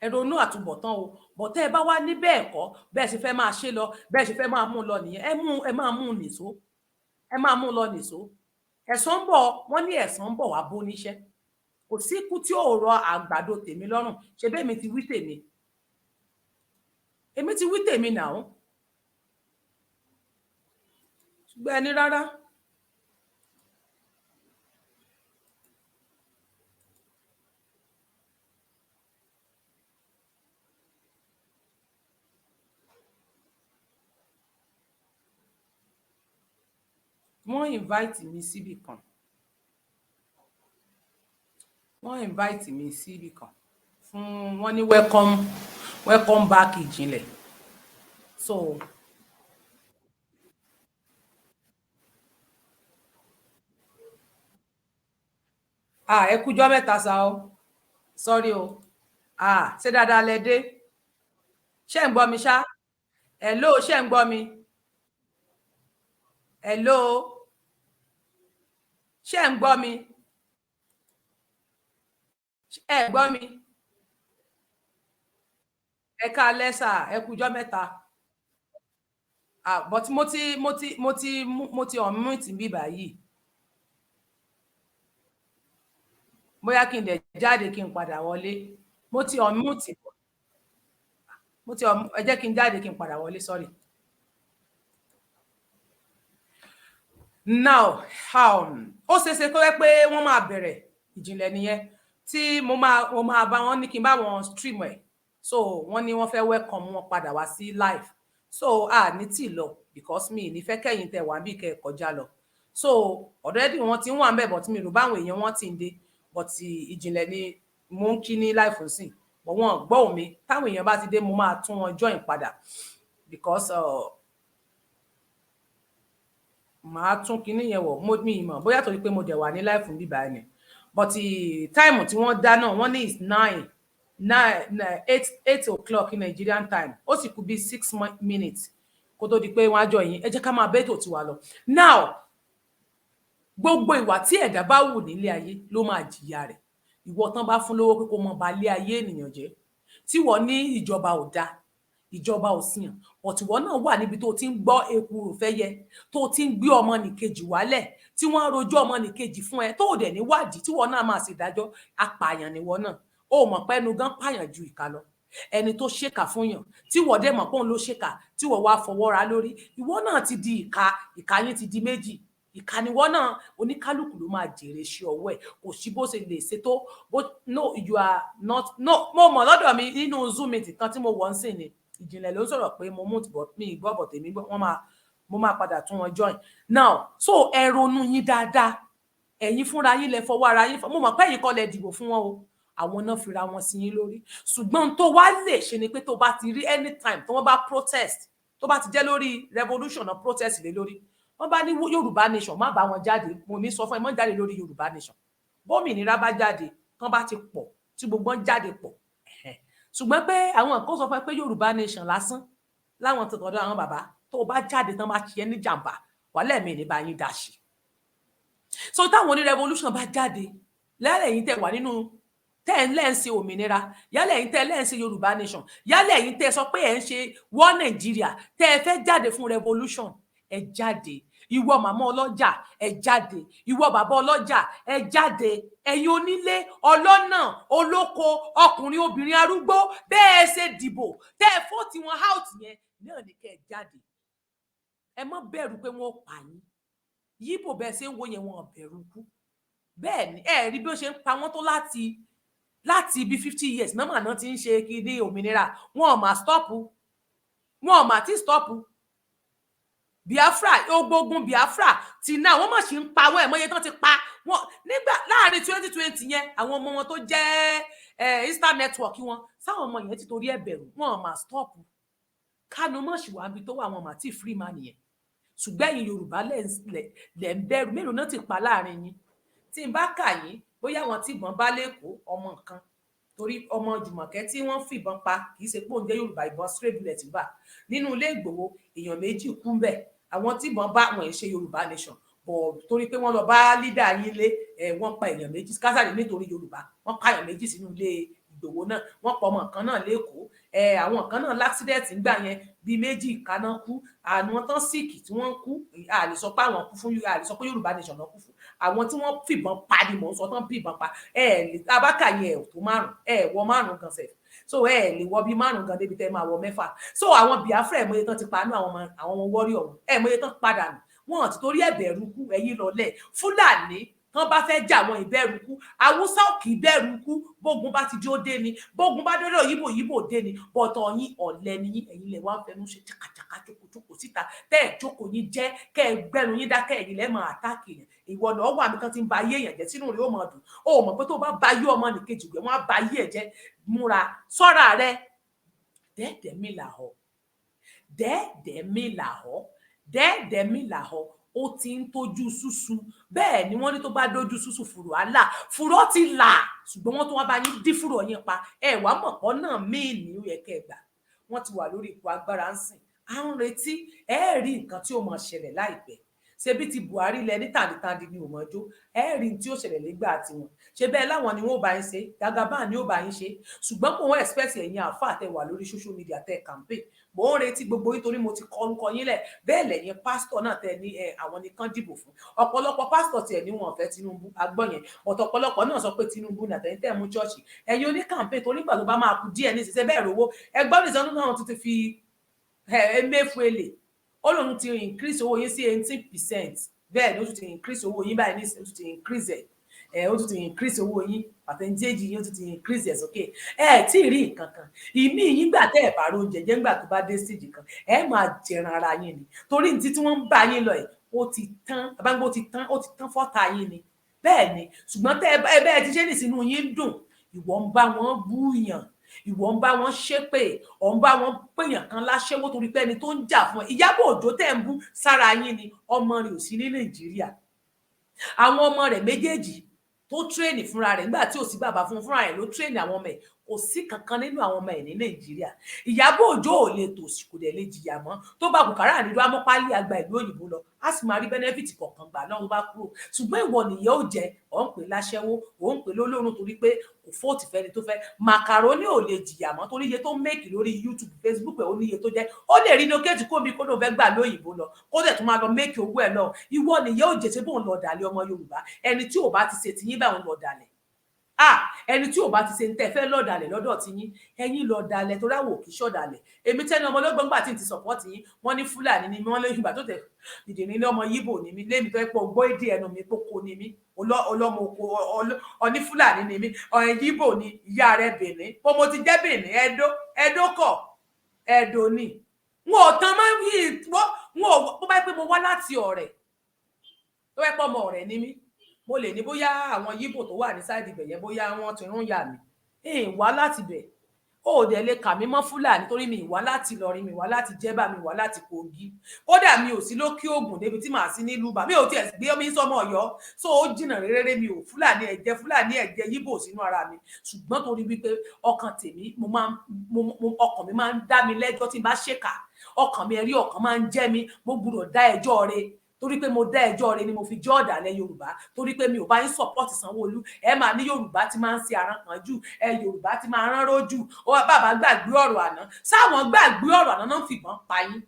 A: ẹ ronú àtúbọ̀tán o. Bọ̀tẹ́ ẹ bá wá ní bẹ́ẹ̀ kọ́, bẹ́ẹ̀ ṣe fẹ́ máa ṣe lọ, bẹ́ẹ̀ ṣe fẹ́ máa mú lọ nìyẹn, ẹ mú, ẹ máa mú nìṣó, ẹ máa mú lọ nìṣó. Ẹ̀san ń bọ̀. Wọ́n ní ẹ̀san ń bọ̀ wá bó níṣẹ́. Kò sí ikú tí ò rọ àgbàdo tèmi lọ́rùn. Ṣe bẹ́ẹ̀ mi ti wí tèmi, èmi ti wí tèmi nàá, ṣùgbọ́n ẹni rárá. Wọ́n invite mi síbì kan, wọ́n invite mi síbì kan fún wọ́n ní welcome, welcome back ìjìnlẹ̀. So ah, ẹ kújọ́ mẹ́ta sa o. Sorry o. Ah, ṣé dáadáa lẹ dé? Ṣé ń gbọ́ mi ṣá? Hello, ṣé ń gbọ́ mi? Hello, ṣé ń gbọ́ mi? Ẹ gbọ́ mi? Ẹ káalẹ́ sà, ẹ kújọ́ mẹ́ta. Ah, but mo ti unmute bí báyìí. Bóyá kí n dẹ̀ jáde, kí n padà wọlé. Mo ti unmute, mo ti, ẹ jẹ́ kí n jáde, kí n padà wọlé. Sorry. Now ó ṣeéṣe kó jẹ́ pé wọ́n máa bẹ̀rẹ̀ ìjìnlẹ̀ nìyẹn tí mo máa bá wọn ní kí n bá wọn stream ẹ̀. So wọ́n ní wọ́n fẹ́ welcome wọn padà wá sí live, so a ní tí lọ because mi ní fẹ́ kẹ́yìn tẹ̀ wá bí kẹ́ ẹ kọjá lọ. So already wọ́n ti ń wà ń bẹ̀, but mi rò báwọn èèyàn wọn ti ń dé. But ìjìnlẹ̀ ni mo ń kí ní live nsìn, but wọn gbọ́ mi. Táwọn èèyàn bá ti dé, mo máa tún wọn join padà because màá tún kinní yẹn wọ̀. Mo mi mọ̀ bóyá torí pé mo dẹ̀ wà ní live bí báyìí ni, but time tí wọ́n dá náà, wọ́n ní is nine nine eight 8 o'clock in Nigerian time. Ó sì kù bí 6 minutes kó tó di pé wọ́n á jọ yín. Ẹ jẹ́ ká máa bẹ́tò tiwa lọ now. Gbogbo ìwà tí ẹ̀dá bá wù nílé ayé ló máa jìyà rẹ̀. Ìwọ tán bá fún lówó pé kó mọ ba ilé ayé ènìyàn jẹ́, Tí wọ́n ní ìjọba ò dáa, ìjọba ò sìyàn, ọ̀tìwọ́ náà wà níbi tó ti ń gbọ́ ekuru fẹ́yẹ, tó ti ń gbé ọmọnìkejì wálẹ̀, tí wọ́n ń rojọ́ ọmọnìkejì fún ẹ, tó ò dẹ̀ níwádìí, tí wọ́n náà máa ṣèdájọ́. Apààyàn níwọ náà. Ó mọ̀ pé ẹnu gan pààyàn ju ìka lọ. Ẹni tó ṣèkà fún yàn, tí wọ́n dẹ̀ mọ̀ pé òun ló ṣèkà, tí wọ́n wá fọwọ́ ra lórí, ìwọ náà ti di ìka. Ìka yín ti di méjì. Ìka níwọ náà. Oníkálukú ló máa jèrè iṣẹ́ ọwọ́ ẹ̀. Kò sí bó ṣe lè ṣe tó bó. No, you are not. No, mo mọ̀ lọ́dọ̀ mi nínú Zoom meeting kan tí mo wọ̀ ń sìn ni. Ìjìnlẹ̀ ló ń sọ̀rọ̀ pé mo mú mi ìgbọ́ bọ̀ tèmi gbọ́. Wọ́n máa, mo máa padà tún wọn join now. So ẹ ronú yín dáadáa. Ẹ̀yin fúnra yín lẹ fọwọ́ ara yín. Mo mọ̀ pé ẹ̀yin kọ́ lẹ dìbò fún wọn o, àwọn náà fira wọn sí yín lórí. Ṣùgbọ́n tó wá lè ṣe ni pé tó bá ti rí anytime tó wọ́n bá protest, tó bá ti jẹ́ lórí revolution náà protest lé lórí, wọ́n bá ní Yorùbá nation, má bá wọn jáde. Mo ní sọ fún ẹ, má jáde lórí Yorùbá nation. Bómìnira bá jáde, tán bá ti pọ̀, tí gbogbo wọn jáde pọ̀. Ṣùgbọ́n pé àwọn kan sọ fún ẹ pé Yorùbá nation lásán láwọn tó tọ̀dọ̀ àwọn bàbá, tó o bá jáde tán, bá ṣe é ní jàǹbá, wàhálà ẹ̀mí ní bá yín dá sí. So táwọn oní revolution bá jáde lẹ́rẹ̀, yín tẹ̀ wà nínú tẹ́ ẹ̀ ń lẹ́ ń ṣe òmìnira, yálẹ̀ ẹ̀yin tẹ́ ẹ lẹ́ ń ṣe Yorùbá nation, yálẹ̀ ẹ̀yin tẹ́ ẹ sọ pé ẹ̀ ń ṣe wọ́n Nàìjíríà, tẹ́ ẹ fẹ́ jáde fún revolution, ẹ jáde. Ìwọ màmá ọlọ́jà, ẹ jáde. Ìwọ bàbá ọlọ́jà, ẹ jáde. Ẹ̀yin onílé, ọlọ́nà, olóko, ọkùnrin, obìnrin, arúgbó, bẹ́ẹ̀ ṣe dìbò tẹ́ ẹ vote wọn out yẹn náà ní kẹ́ ẹ jáde. Ẹ má bẹ̀rù pé wọ́n pa yín. Yíbò bẹ́ẹ̀ ṣe ń wo yẹn, wọn bẹ̀rù kú. Bẹ́ẹ̀ ni ẹ rí bí ó ṣe ń pa wọ́n tó láti ibi 50 years mẹ́mà náà ti ń ṣe kí ní òmìnira. Wọn ò mà stop, wọn ò mà tí stop. Biafra, ogbogun Biafra ti náà, wọ́n mọ̀ sí ń pa wọ́n. Ẹ̀ mọ́yé tán ti pa wọ́n nígbà láàrin 2020 yẹn. Àwọn ọmọ wọn tó jẹ́ Eastern Network wọn, sáwọn ọmọ yẹn ti torí ẹ̀ bẹ̀rù, wọn ò mà stop. Kánú mọ̀ sí wàá bí tó wà, wọn mà tí free man yẹn. Ṣùgbọ́n ẹ̀yin Yorùbá lẹ̀ ń bẹ̀rù. Mélòó náà ti pa láàrin yín? Tí n bá kà yín, bóyá àwọn tí ìbọn bá lẹ́kọ̀ọ́, ọmọ kan, torí ọmọ Jùmọ̀kẹ́ tí wọ́n fìbọn pa, kì í ṣe pé òun jẹ́ Yorùbá, ìbọn straight bullet bá nínú ilé Ìgbòho, èèyàn 2 kú ń bẹ̀. Àwọn tí ìbọn bá wọn ṣe Yorùbá nation bọ̀, torí pé wọ́n lọ bá leader yín lé ẹ̀, wọ́n pa èèyàn 2 kásáré nítorí Yorùbá. Wọ́n pa èèyàn 2 sínú ilé Ìgbòho náà. Wọ́n pa ọmọ kan náà lẹ́kọ̀ọ́ ẹ̀. Àwọn kan náà l'accident ńgbà yẹn, bíi 2 kaná kú. Àwọn tán sick tí wọ́n kú, a lè sọ pé àwọn kú fún, a lè sọ pé Yorùbá nation náà kú fún. Àwọn tí wọ́n fìbọn pa ni mò ń sọ, tán fìbọn pa. Ẹ lè abákà yẹn ẹ̀ tó 5, ẹ wọ 5 gan sef. So ẹ lè wọ bí 5 gan débi tẹ́ máa wọ 6. So àwọn Biafra, ẹ̀ mọye tán ti pa nú àwọn ọmọ warrior wọn, ẹ̀ mọye tán padà nù. Wọn ti torí ẹ̀ bẹ̀rù kú. Ẹ̀yin lọ́lẹ̀ Fúlàní tán bá fẹ́ jà, wọn ìbẹ̀rù kú. Haúsá ò kì í bẹ̀rù kú. Bógun bá ti dé, ó dé ni. Bógun bá dọ́dọ̀ yíbò, yíbò dé ni. Bọ̀tọ̀ yín, ọ̀lẹ ni yín. Ẹ̀yin lẹ̀ wá ń fẹnu ṣe jàkàjàkà, jókòó síta tẹ́ ẹ̀ jókòó yín jẹ́ kẹ́ ẹ gbẹ́nu yín dákẹ́. Ẹ̀yin lẹ́ máa attack yẹn. Ìwọ náà wà mí kan tí ń ba ayé èèyàn jẹ́, sínú rẹ̀ ó máa dùn. Ó mọ̀ pé tó bá ba ayé ọmọ nìkejì gbẹ, wọ́n á ba ayé ẹ̀ jẹ́. Múra sọ́ra rẹ. Dẹ́ẹ̀dẹ́ mi là ọ́, dẹ́ẹ̀dẹ́ mi là ọ́, dẹ́ẹ̀dẹ́ mi là ọ́. Ó ti ń tójú ṣúṣu. Bẹ́ẹ̀ ni wọ́n ní tó bá dójú ṣúṣu, fùrọ̀ á là. Fùrọ̀ ti là, ṣùgbọ́n wọ́n tún wá bá yín dí fùrọ̀ yín pa. Ẹ wàá mọ̀ pọ́ náà míì ní ó yẹ kẹ́ ẹ gbà. Wọ́n ti wà lórí ipò agbára ń sìn, à ń retí. Ẹ rí nǹkan tí ó máa ṣẹlẹ̀ láìpẹ́. Ṣebí ti Buhari lẹ ní tàǹdìtàǹdì ni ò mọ́jó. Ẹ rí tí ó ṣẹlẹ̀ nígbà tiwọn. Ṣe bẹ́ẹ̀ láwọn ni wọ́n ò bá yín ṣe, Jagaban ni ó bá yín ṣe. Ṣùgbọ́n mò ń expect ẹ̀yin àáfàá tẹ wà lórí social media tẹ campaign, mò ń retí gbogbo yín, torí mo ti kọ orúkọ yín lẹ̀. Bẹ́ẹ̀ lẹ́yìn pásítọ̀ náà tẹ ní ẹ àwọn nìkan dìbò fún. Ọ̀pọ̀lọpọ̀ pásítọ̀ tiẹ̀ ní wọn fẹ́ Tinubu agbọ́n yẹn ọ̀tọ̀. Ọ̀pọ̀lọpọ̀ náà sọ pé Tinubu nàtẹ̀yìn tẹ̀ mú church. Ẹ̀yin oní campaign, torí ìgbà tó bá máa kú díẹ̀ ní ìṣiṣẹ́ bẹ́ẹ̀ rówó ẹgbọ́n nìkan náà tún ti fi Emefiele, ó lóun ti increase owó yín sí 18%. Bẹ́ẹ̀ ni, ó tún ti increase owó yín báyìí nísìnyí, ó tún ti increase ẹ̀, ó tún ti increase owó yín, percentage yín, ó tún ti increase ẹ̀ sókè. Ẹ tí ì rí nǹkan kan ìmí yín gbà tẹ́ ẹ̀ bá róúnjẹ jẹ́. Ńgbà tó bá dé stage kan, ẹ máa jẹran ara yín ni, torí ní tí wọ́n ń bá yín lọ ẹ̀, ó ti tán abáńgbó, ti tán, ó ti tán fọ́ta yín ni. Bẹ́ẹ̀ ni. Ṣùgbọ́n tẹ́ ẹ bẹ́ẹ̀ ti ṣe ní sínú yín ń dùn. Ìwọ ń bá wọn búyàn, ìwọ ń bá wọn ṣépè, ọ̀ ń bá wọn pèèyàn kan láṣẹ́wó, torí pé ẹni tó ń jà fún ẹ, Ìyábọ̀ Òjó tẹ̀ ń bú sára yín ni. Ọmọ rẹ̀ ò sí ní Nàìjíríà. Àwọn ọmọ rẹ̀ méjèèjì tó train fúnra rẹ̀ nígbà tí ò sí bàbá fún fúnra rẹ̀ ló train àwọn ọmọ ẹ̀. Kò sí kankan nínú àwọn ọmọ ẹ̀ ní Nàìjíríà. Ìyábọ̀ Òjó ò lè tòṣì, kò dẹ̀ lè jìyà mọ́. Tó bá kùkàrà nílùú amọ́pálí àgbà ìlú òyìnbó lọ, á sì máa rí benefit kọ̀ọ̀kan gbà náà tó bá kúrò. Ṣùgbọ́n ìwọ nìyẹn ò jẹ́, ọ̀ ń pè láṣẹ́wó, ò ń pè lólórun, torí pé kò vote fẹ́ni tó fẹ́. Macaroni ò lè jìyà mọ́, torí iye tó make lórí YouTube, Facebook ẹ̀, ó ní iye tó jẹ́. Ó lè relocate kó mi kó ló fẹ́ gbà lóyìnbó lọ, kó dẹ̀ tún máa lọ make owó ẹ̀ lọ. Ìwọ nìyẹn ò jẹ́, ṣe bóun lọ dàlẹ́ ọmọ Yorùbá? Ẹni tí ò bá ti ṣe tiyín báwọn lọ dàlẹ́. Ah, ẹni tí ò bá ti ṣe ń tẹ́ fẹ́ lọ́dàlẹ̀ lọ́dọ̀ tí yín, ẹ̀yin lọ́dàlẹ̀, torí àwọn òkì ṣọ̀dàlẹ̀. Èmi tẹ́ni ọmọ ọlọ́gbọ́n gbà tí n ti support yín, wọ́n ní Fúlàní ni wọ́n lóyún ìgbà tó tẹ̀ dìde ní ọmọ Yíbò ni mí. Lémi tó ẹ pọ̀ gbọ́ èdè ẹnu mi, kókó ni mí, ọlọ́mọ oko ọní Fúlàní ni mí, ọ̀rẹ́ Yíbò ni ìyá rẹ̀, Bèní bó mo ti jẹ́ Bèní, Ẹdó, Ẹdó kọ̀, Ẹdó ni. Wọn ò tán máa ń yí wọn ò. Bó bá yẹ pé mo wá láti Ọ̀rẹ́, tó yẹ pé ọmọ Ọ̀rẹ́ ni mí, mo lè ní bóyá àwọn Yíbò tó wà ní side ibẹ̀ yẹn, bóyá wọ́n ti rún yà mí. Ń wá láti bẹ̀, ó dẹ̀ lè kà mí mọ́ Fúlàní, torí mi wá láti Ìlọrin, mi wá láti Jẹ́bà, mi wá láti Kogi, kódà mi ò sí lókè Ògùn débi tí màá sí nílùú bà. Mi ò tiẹ̀ gbé mi sọmọ Ọ̀yọ́, so ó jìnnà réré. Mi ò Fúlàní, ẹ̀jẹ̀ Fúlàní, ẹ̀jẹ̀ Yíbò sínú ara mi. Ṣùgbọ́n torí wípé ọkàn tèmi, mo máa mo ọkàn mi máa ń dá mi lẹ́jọ́ tí n bá ṣèkà. Ọkàn mi, ẹ̀rí ọkàn máa ń jẹ́ mi, mo gbúdọ̀ dá ẹjọ́ rẹ̀. Torí pé mo dá ẹjọ́ rẹ̀ ni mo fi jẹ́ ọ̀dàlẹ̀ Yorùbá, torí pé mi ò bá yín support Sanwó-Olú. Ẹ máa ní Yorùbá ti máa ń ṣe àrán kan jù, ẹ Yorùbá ti máa rán rójú. Ó bàbá gbàgbé ọ̀rọ̀ àná, sáwọn gbàgbé ọ̀rọ̀ àná náà fìbọn pa yín,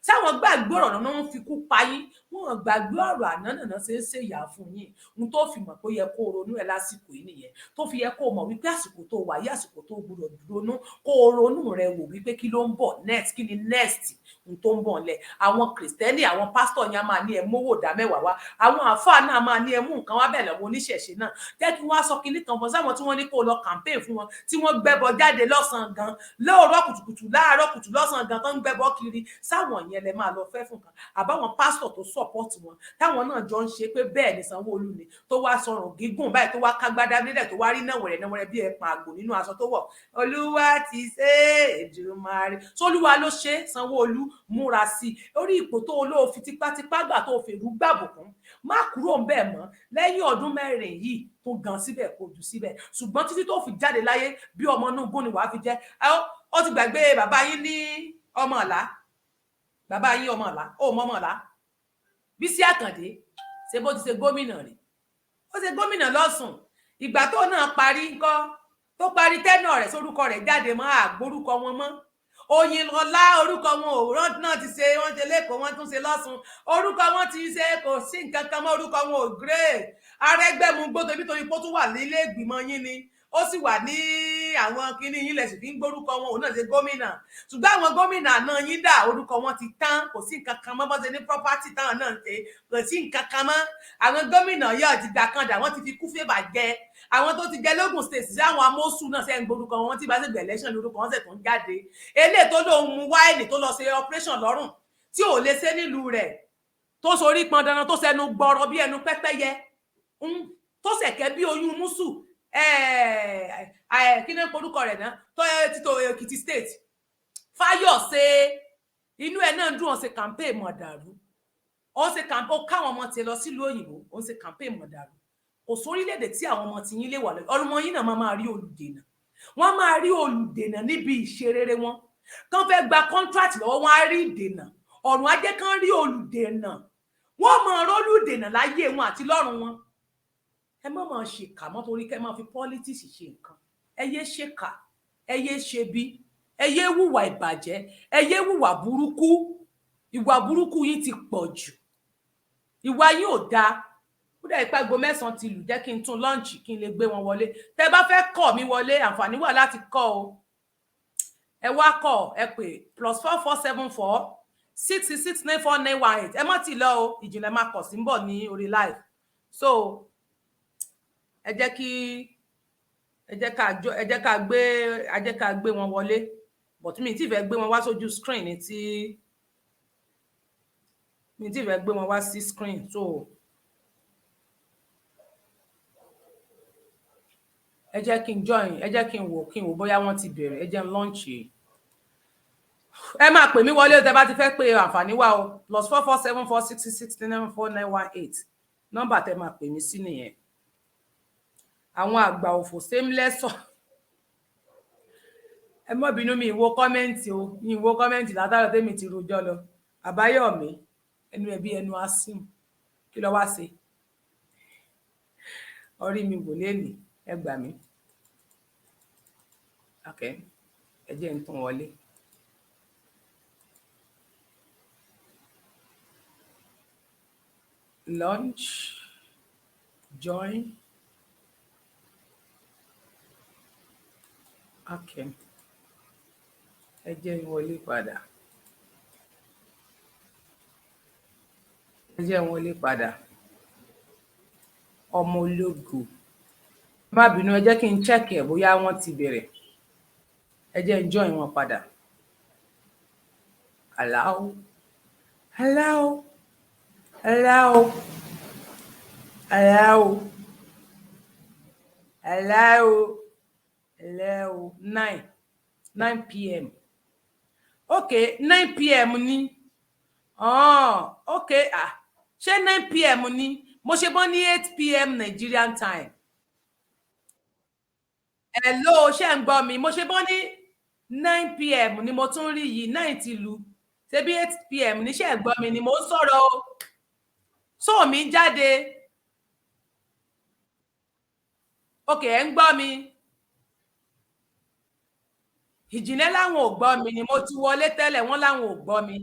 A: sáwọn gbàgbé ọ̀rọ̀ àná náà fi kú pa yín. Wọn gbàgbé ọ̀rọ̀ àná náà ṣe ń ṣèyà fún yín. Ohun tó fi mọ̀ pé ó yẹ kó ronú ẹ lásìkò yìí nìyẹn, tó fi yẹ kó mọ̀ wípé àsìkò tó wà yí, àsìkò tó gbúdọ̀ ronú, kó ronú rẹ wò wípé kí ló ń bọ̀ next, kí ni next ohun tó ń bọ̀ ńlẹ̀. Àwọn Kìrìsìtẹ́nì, àwọn pásítọ̀ yẹn á máa ní ẹ mówó ìdá mẹ́wàá wá, àwọn àáfàá náà máa ní ẹ mú nǹkan wá. Bẹ́ẹ̀ lọ́wọ́ oníṣẹ̀ṣe náà jẹ́ kí wọ́n á sọ kinní kan fún sáwọn tí wọ́n ní kó lọ campaign fún wọn, tí wọ́n gbẹ́bọ jáde lọ́sàn-án gan, lóòrọ̀ kùtùkùtù, láàárọ̀ kùtù, lọ́sàn-án gan, tó ń gbẹ́bọ kiri. Sáwọn yẹn lẹ máa lọ fẹ́ fún kan, àbáwọn pásítọ̀ tó support wọn, táwọn náà jọ ń ṣe pé bẹ́ẹ̀ ni Sanwó-Olú ni, tó wá sọrùn gígùn báyìí, tó wá kágbádá nílẹ̀, tó wá rí náà wẹ̀rẹ̀ náà wẹ̀rẹ̀ bí ẹ̀pọ̀n àgbò nínú aṣọ tó wọ̀. Olúwa ti ṣe Èdùmàrè, sólúwa ló ṣe. Sanwó-Olú, múra sí i orí ipò tó olóò fi tipátipá gbà, tó fèrú gbàbùkún. Má kúrò ń bẹ̀ mọ́ lẹ́yìn ọdún 4 yìí tó gan síbẹ̀, kó jù síbẹ̀. Ṣùgbọ́n títí tó fi jáde láyé, bí ọmọ inú gún ni wàá fi jẹ́. Ó ti gbàgbé bàbá yín ní ọmọ ọ̀la, bàbá yín ọmọ ọ̀la, ó mọ ọmọ ọ̀la. Bísí Àkàndé ṣe bó ti ṣe gómìnà rẹ̀, ó ṣe gómìnà lọ́sùn. Ìgbà tó náà parí ńkọ́, tó parí tẹ́nà rẹ̀, sórúkọ rẹ̀ jáde mọ́, àgbórúkọ wọn mọ́. Oyinlọlá, orúkọ wọn ò rán náà ti ṣe, wọ́n ṣe lẹ́kọ̀ọ́, wọ́n tún ṣe lọ́sùn, orúkọ wọn ti ṣe, kò sí nǹkan kan mọ́, orúkọ wọn ò grey. Arẹ́gbẹ́mugbó torí pé ó tún wà nílé ìgbìmọ̀ yín ni, ó sì wà ní àwọn kinní yín lẹ̀sìn fi ń gbórúkọ wọn, òun náà ṣe gómìnà. Ṣùgbọ́n àwọn gómìnà náà yín dà? Orúkọ wọn ti tán, kò sí nǹkan kan mọ́. Bọ́sẹ̀ ní property táwọn náà ń ṣe, kò sí nǹkan kan mọ́. Àwọn gómìnà yóò ti gbà kan dà, wọ́n ti fi kú fèbà jẹ. Àwọn tó ti jẹ lógùn State sí, àwọn amósù náà ṣe ń gborúkọ wọn, tí bá ṣe gbẹ election lórúkọ wọn ṣe tó ń jáde. Eléyìí tó lóun mu wáìnì, tó lọ ṣe operation lọ́rùn tí ò lè ṣe nílùú rẹ̀, tó sorí pọn dandan, tó ṣẹnu gbọrọ bí ẹnu pẹ́pẹ́yẹ, tó ṣẹ̀kẹ́ bí oyún mùsù, kí ni orúkọ rẹ̀ náà, tó títò Èkìtì State, Fáyọ̀ṣe, inú ẹ̀ náà dùn. Ó ṣe campaign mọ̀dàrú, ó ṣe campaign, ó káwọn ọmọ tiẹ̀ lọ sílùú òyìnbó, ó ṣe campaign mọ̀dàrú. Kò sórílẹ̀-èdè tí àwọn ọmọ tiyín lè wà lọ. Ọmọ yín náà máa máa rí olùdènà, wọ́n máa rí olùdènà níbi ìṣerere wọn. Kán fẹ́ gba contract lọ́wọ́ wọn, á rí ìdènà. Ọ̀run á jẹ́ kán rí olùdènà, wọ́n máa rólùdènà láyé wọn àti lọ́run wọn. Ẹ má máa ṣèkà mọ́, torí kẹ́ máa fi politics ṣe nǹkan. Ẹ yé ṣèkà, ẹ yé ṣe bí, ẹ yé hùwà ìbàjẹ́, ẹ yé hùwà burúkú. Ìwà burúkú yín ti pọ̀ jù, ìwà yín ò dáa. Ó dẹ̀ ìpa aago 9 ti lù. Jẹ́ kí n tún launch, kí n lè gbé wọn wọlé. Tẹ́ bá fẹ́ kọ̀ mí wọlé, àǹfààní wà láti kọ́ o. Ẹ wá kọ̀, ẹ pè +44 74 669 4918. Ẹ má ti lọ o, ìjìnlẹ̀ máa kọ̀ sí ń bọ̀ ní orí live. So ẹ jẹ́ ká gbé, ẹ jẹ́ ká gbé wọn wọlé, but mi ti fẹ́ gbé wọn wá sójú screen ní tí mi ti fẹ́ gbé wọn wá sí screen. So ẹ jẹ́ kí n join, ẹ jẹ́ kí n wò bóyá wọ́n ti bẹ̀rẹ̀. Ẹ jẹ́ n launch. Ẹ máa pè mí wọlé tẹ́ bá ti fẹ́ pé, àǹfààní wà o. +44 74 669 4918, nọ́mbà tẹ́ máa pè mí sí nìyẹn. Àwọn àgbà òfò shameless. Ẹ má bínú, mi ìwo comment o, mi ìwo comment látàrọ tèmi ti rojọ́ lọ. Àbáyọ̀mí, ẹnu ẹbí ẹnu asim, kí ló wá ṣe orí mi wò lénìí? Ẹ gbà mí. Ok, ẹ jẹ́ n tún wọlé. Launch, join. Ok, ẹ jẹ́ n wọlé padà, ẹ jẹ́ n wọlé padà. Ọmọ ológo, má bínú, ẹ jẹ́ kí n check ẹ̀ bóyá wọ́n ti bẹ̀rẹ̀. Ẹ jẹ́ n join wọn padà. Allow, allow, allow, allow, allow, allow. 9, 9 p.m. Okay, 9 p.m. ni. Oh, okay. Ah, ṣé 9 p.m. ni? Mo ṣe bọ́ ní 8 p.m. Nigerian time. Hello, ṣé ń gbọ́ mi? Mo ṣe bọ́ ní 9 p.m. ni, mo tún rí yìí, 9 ti lu. Ṣé bí 8 p.m. ní? Ṣé ń gbọ́ mi ni? Mo ń sọ̀rọ̀ o, sóò mi ń jáde. Ok, ẹ̀ ń gbọ́ mi. Ìjìnlẹ̀ láwọn ò gbọ́ mi ni. Mo ti wọlé tẹ́lẹ̀, wọ́n láwọn ò gbọ́ mi.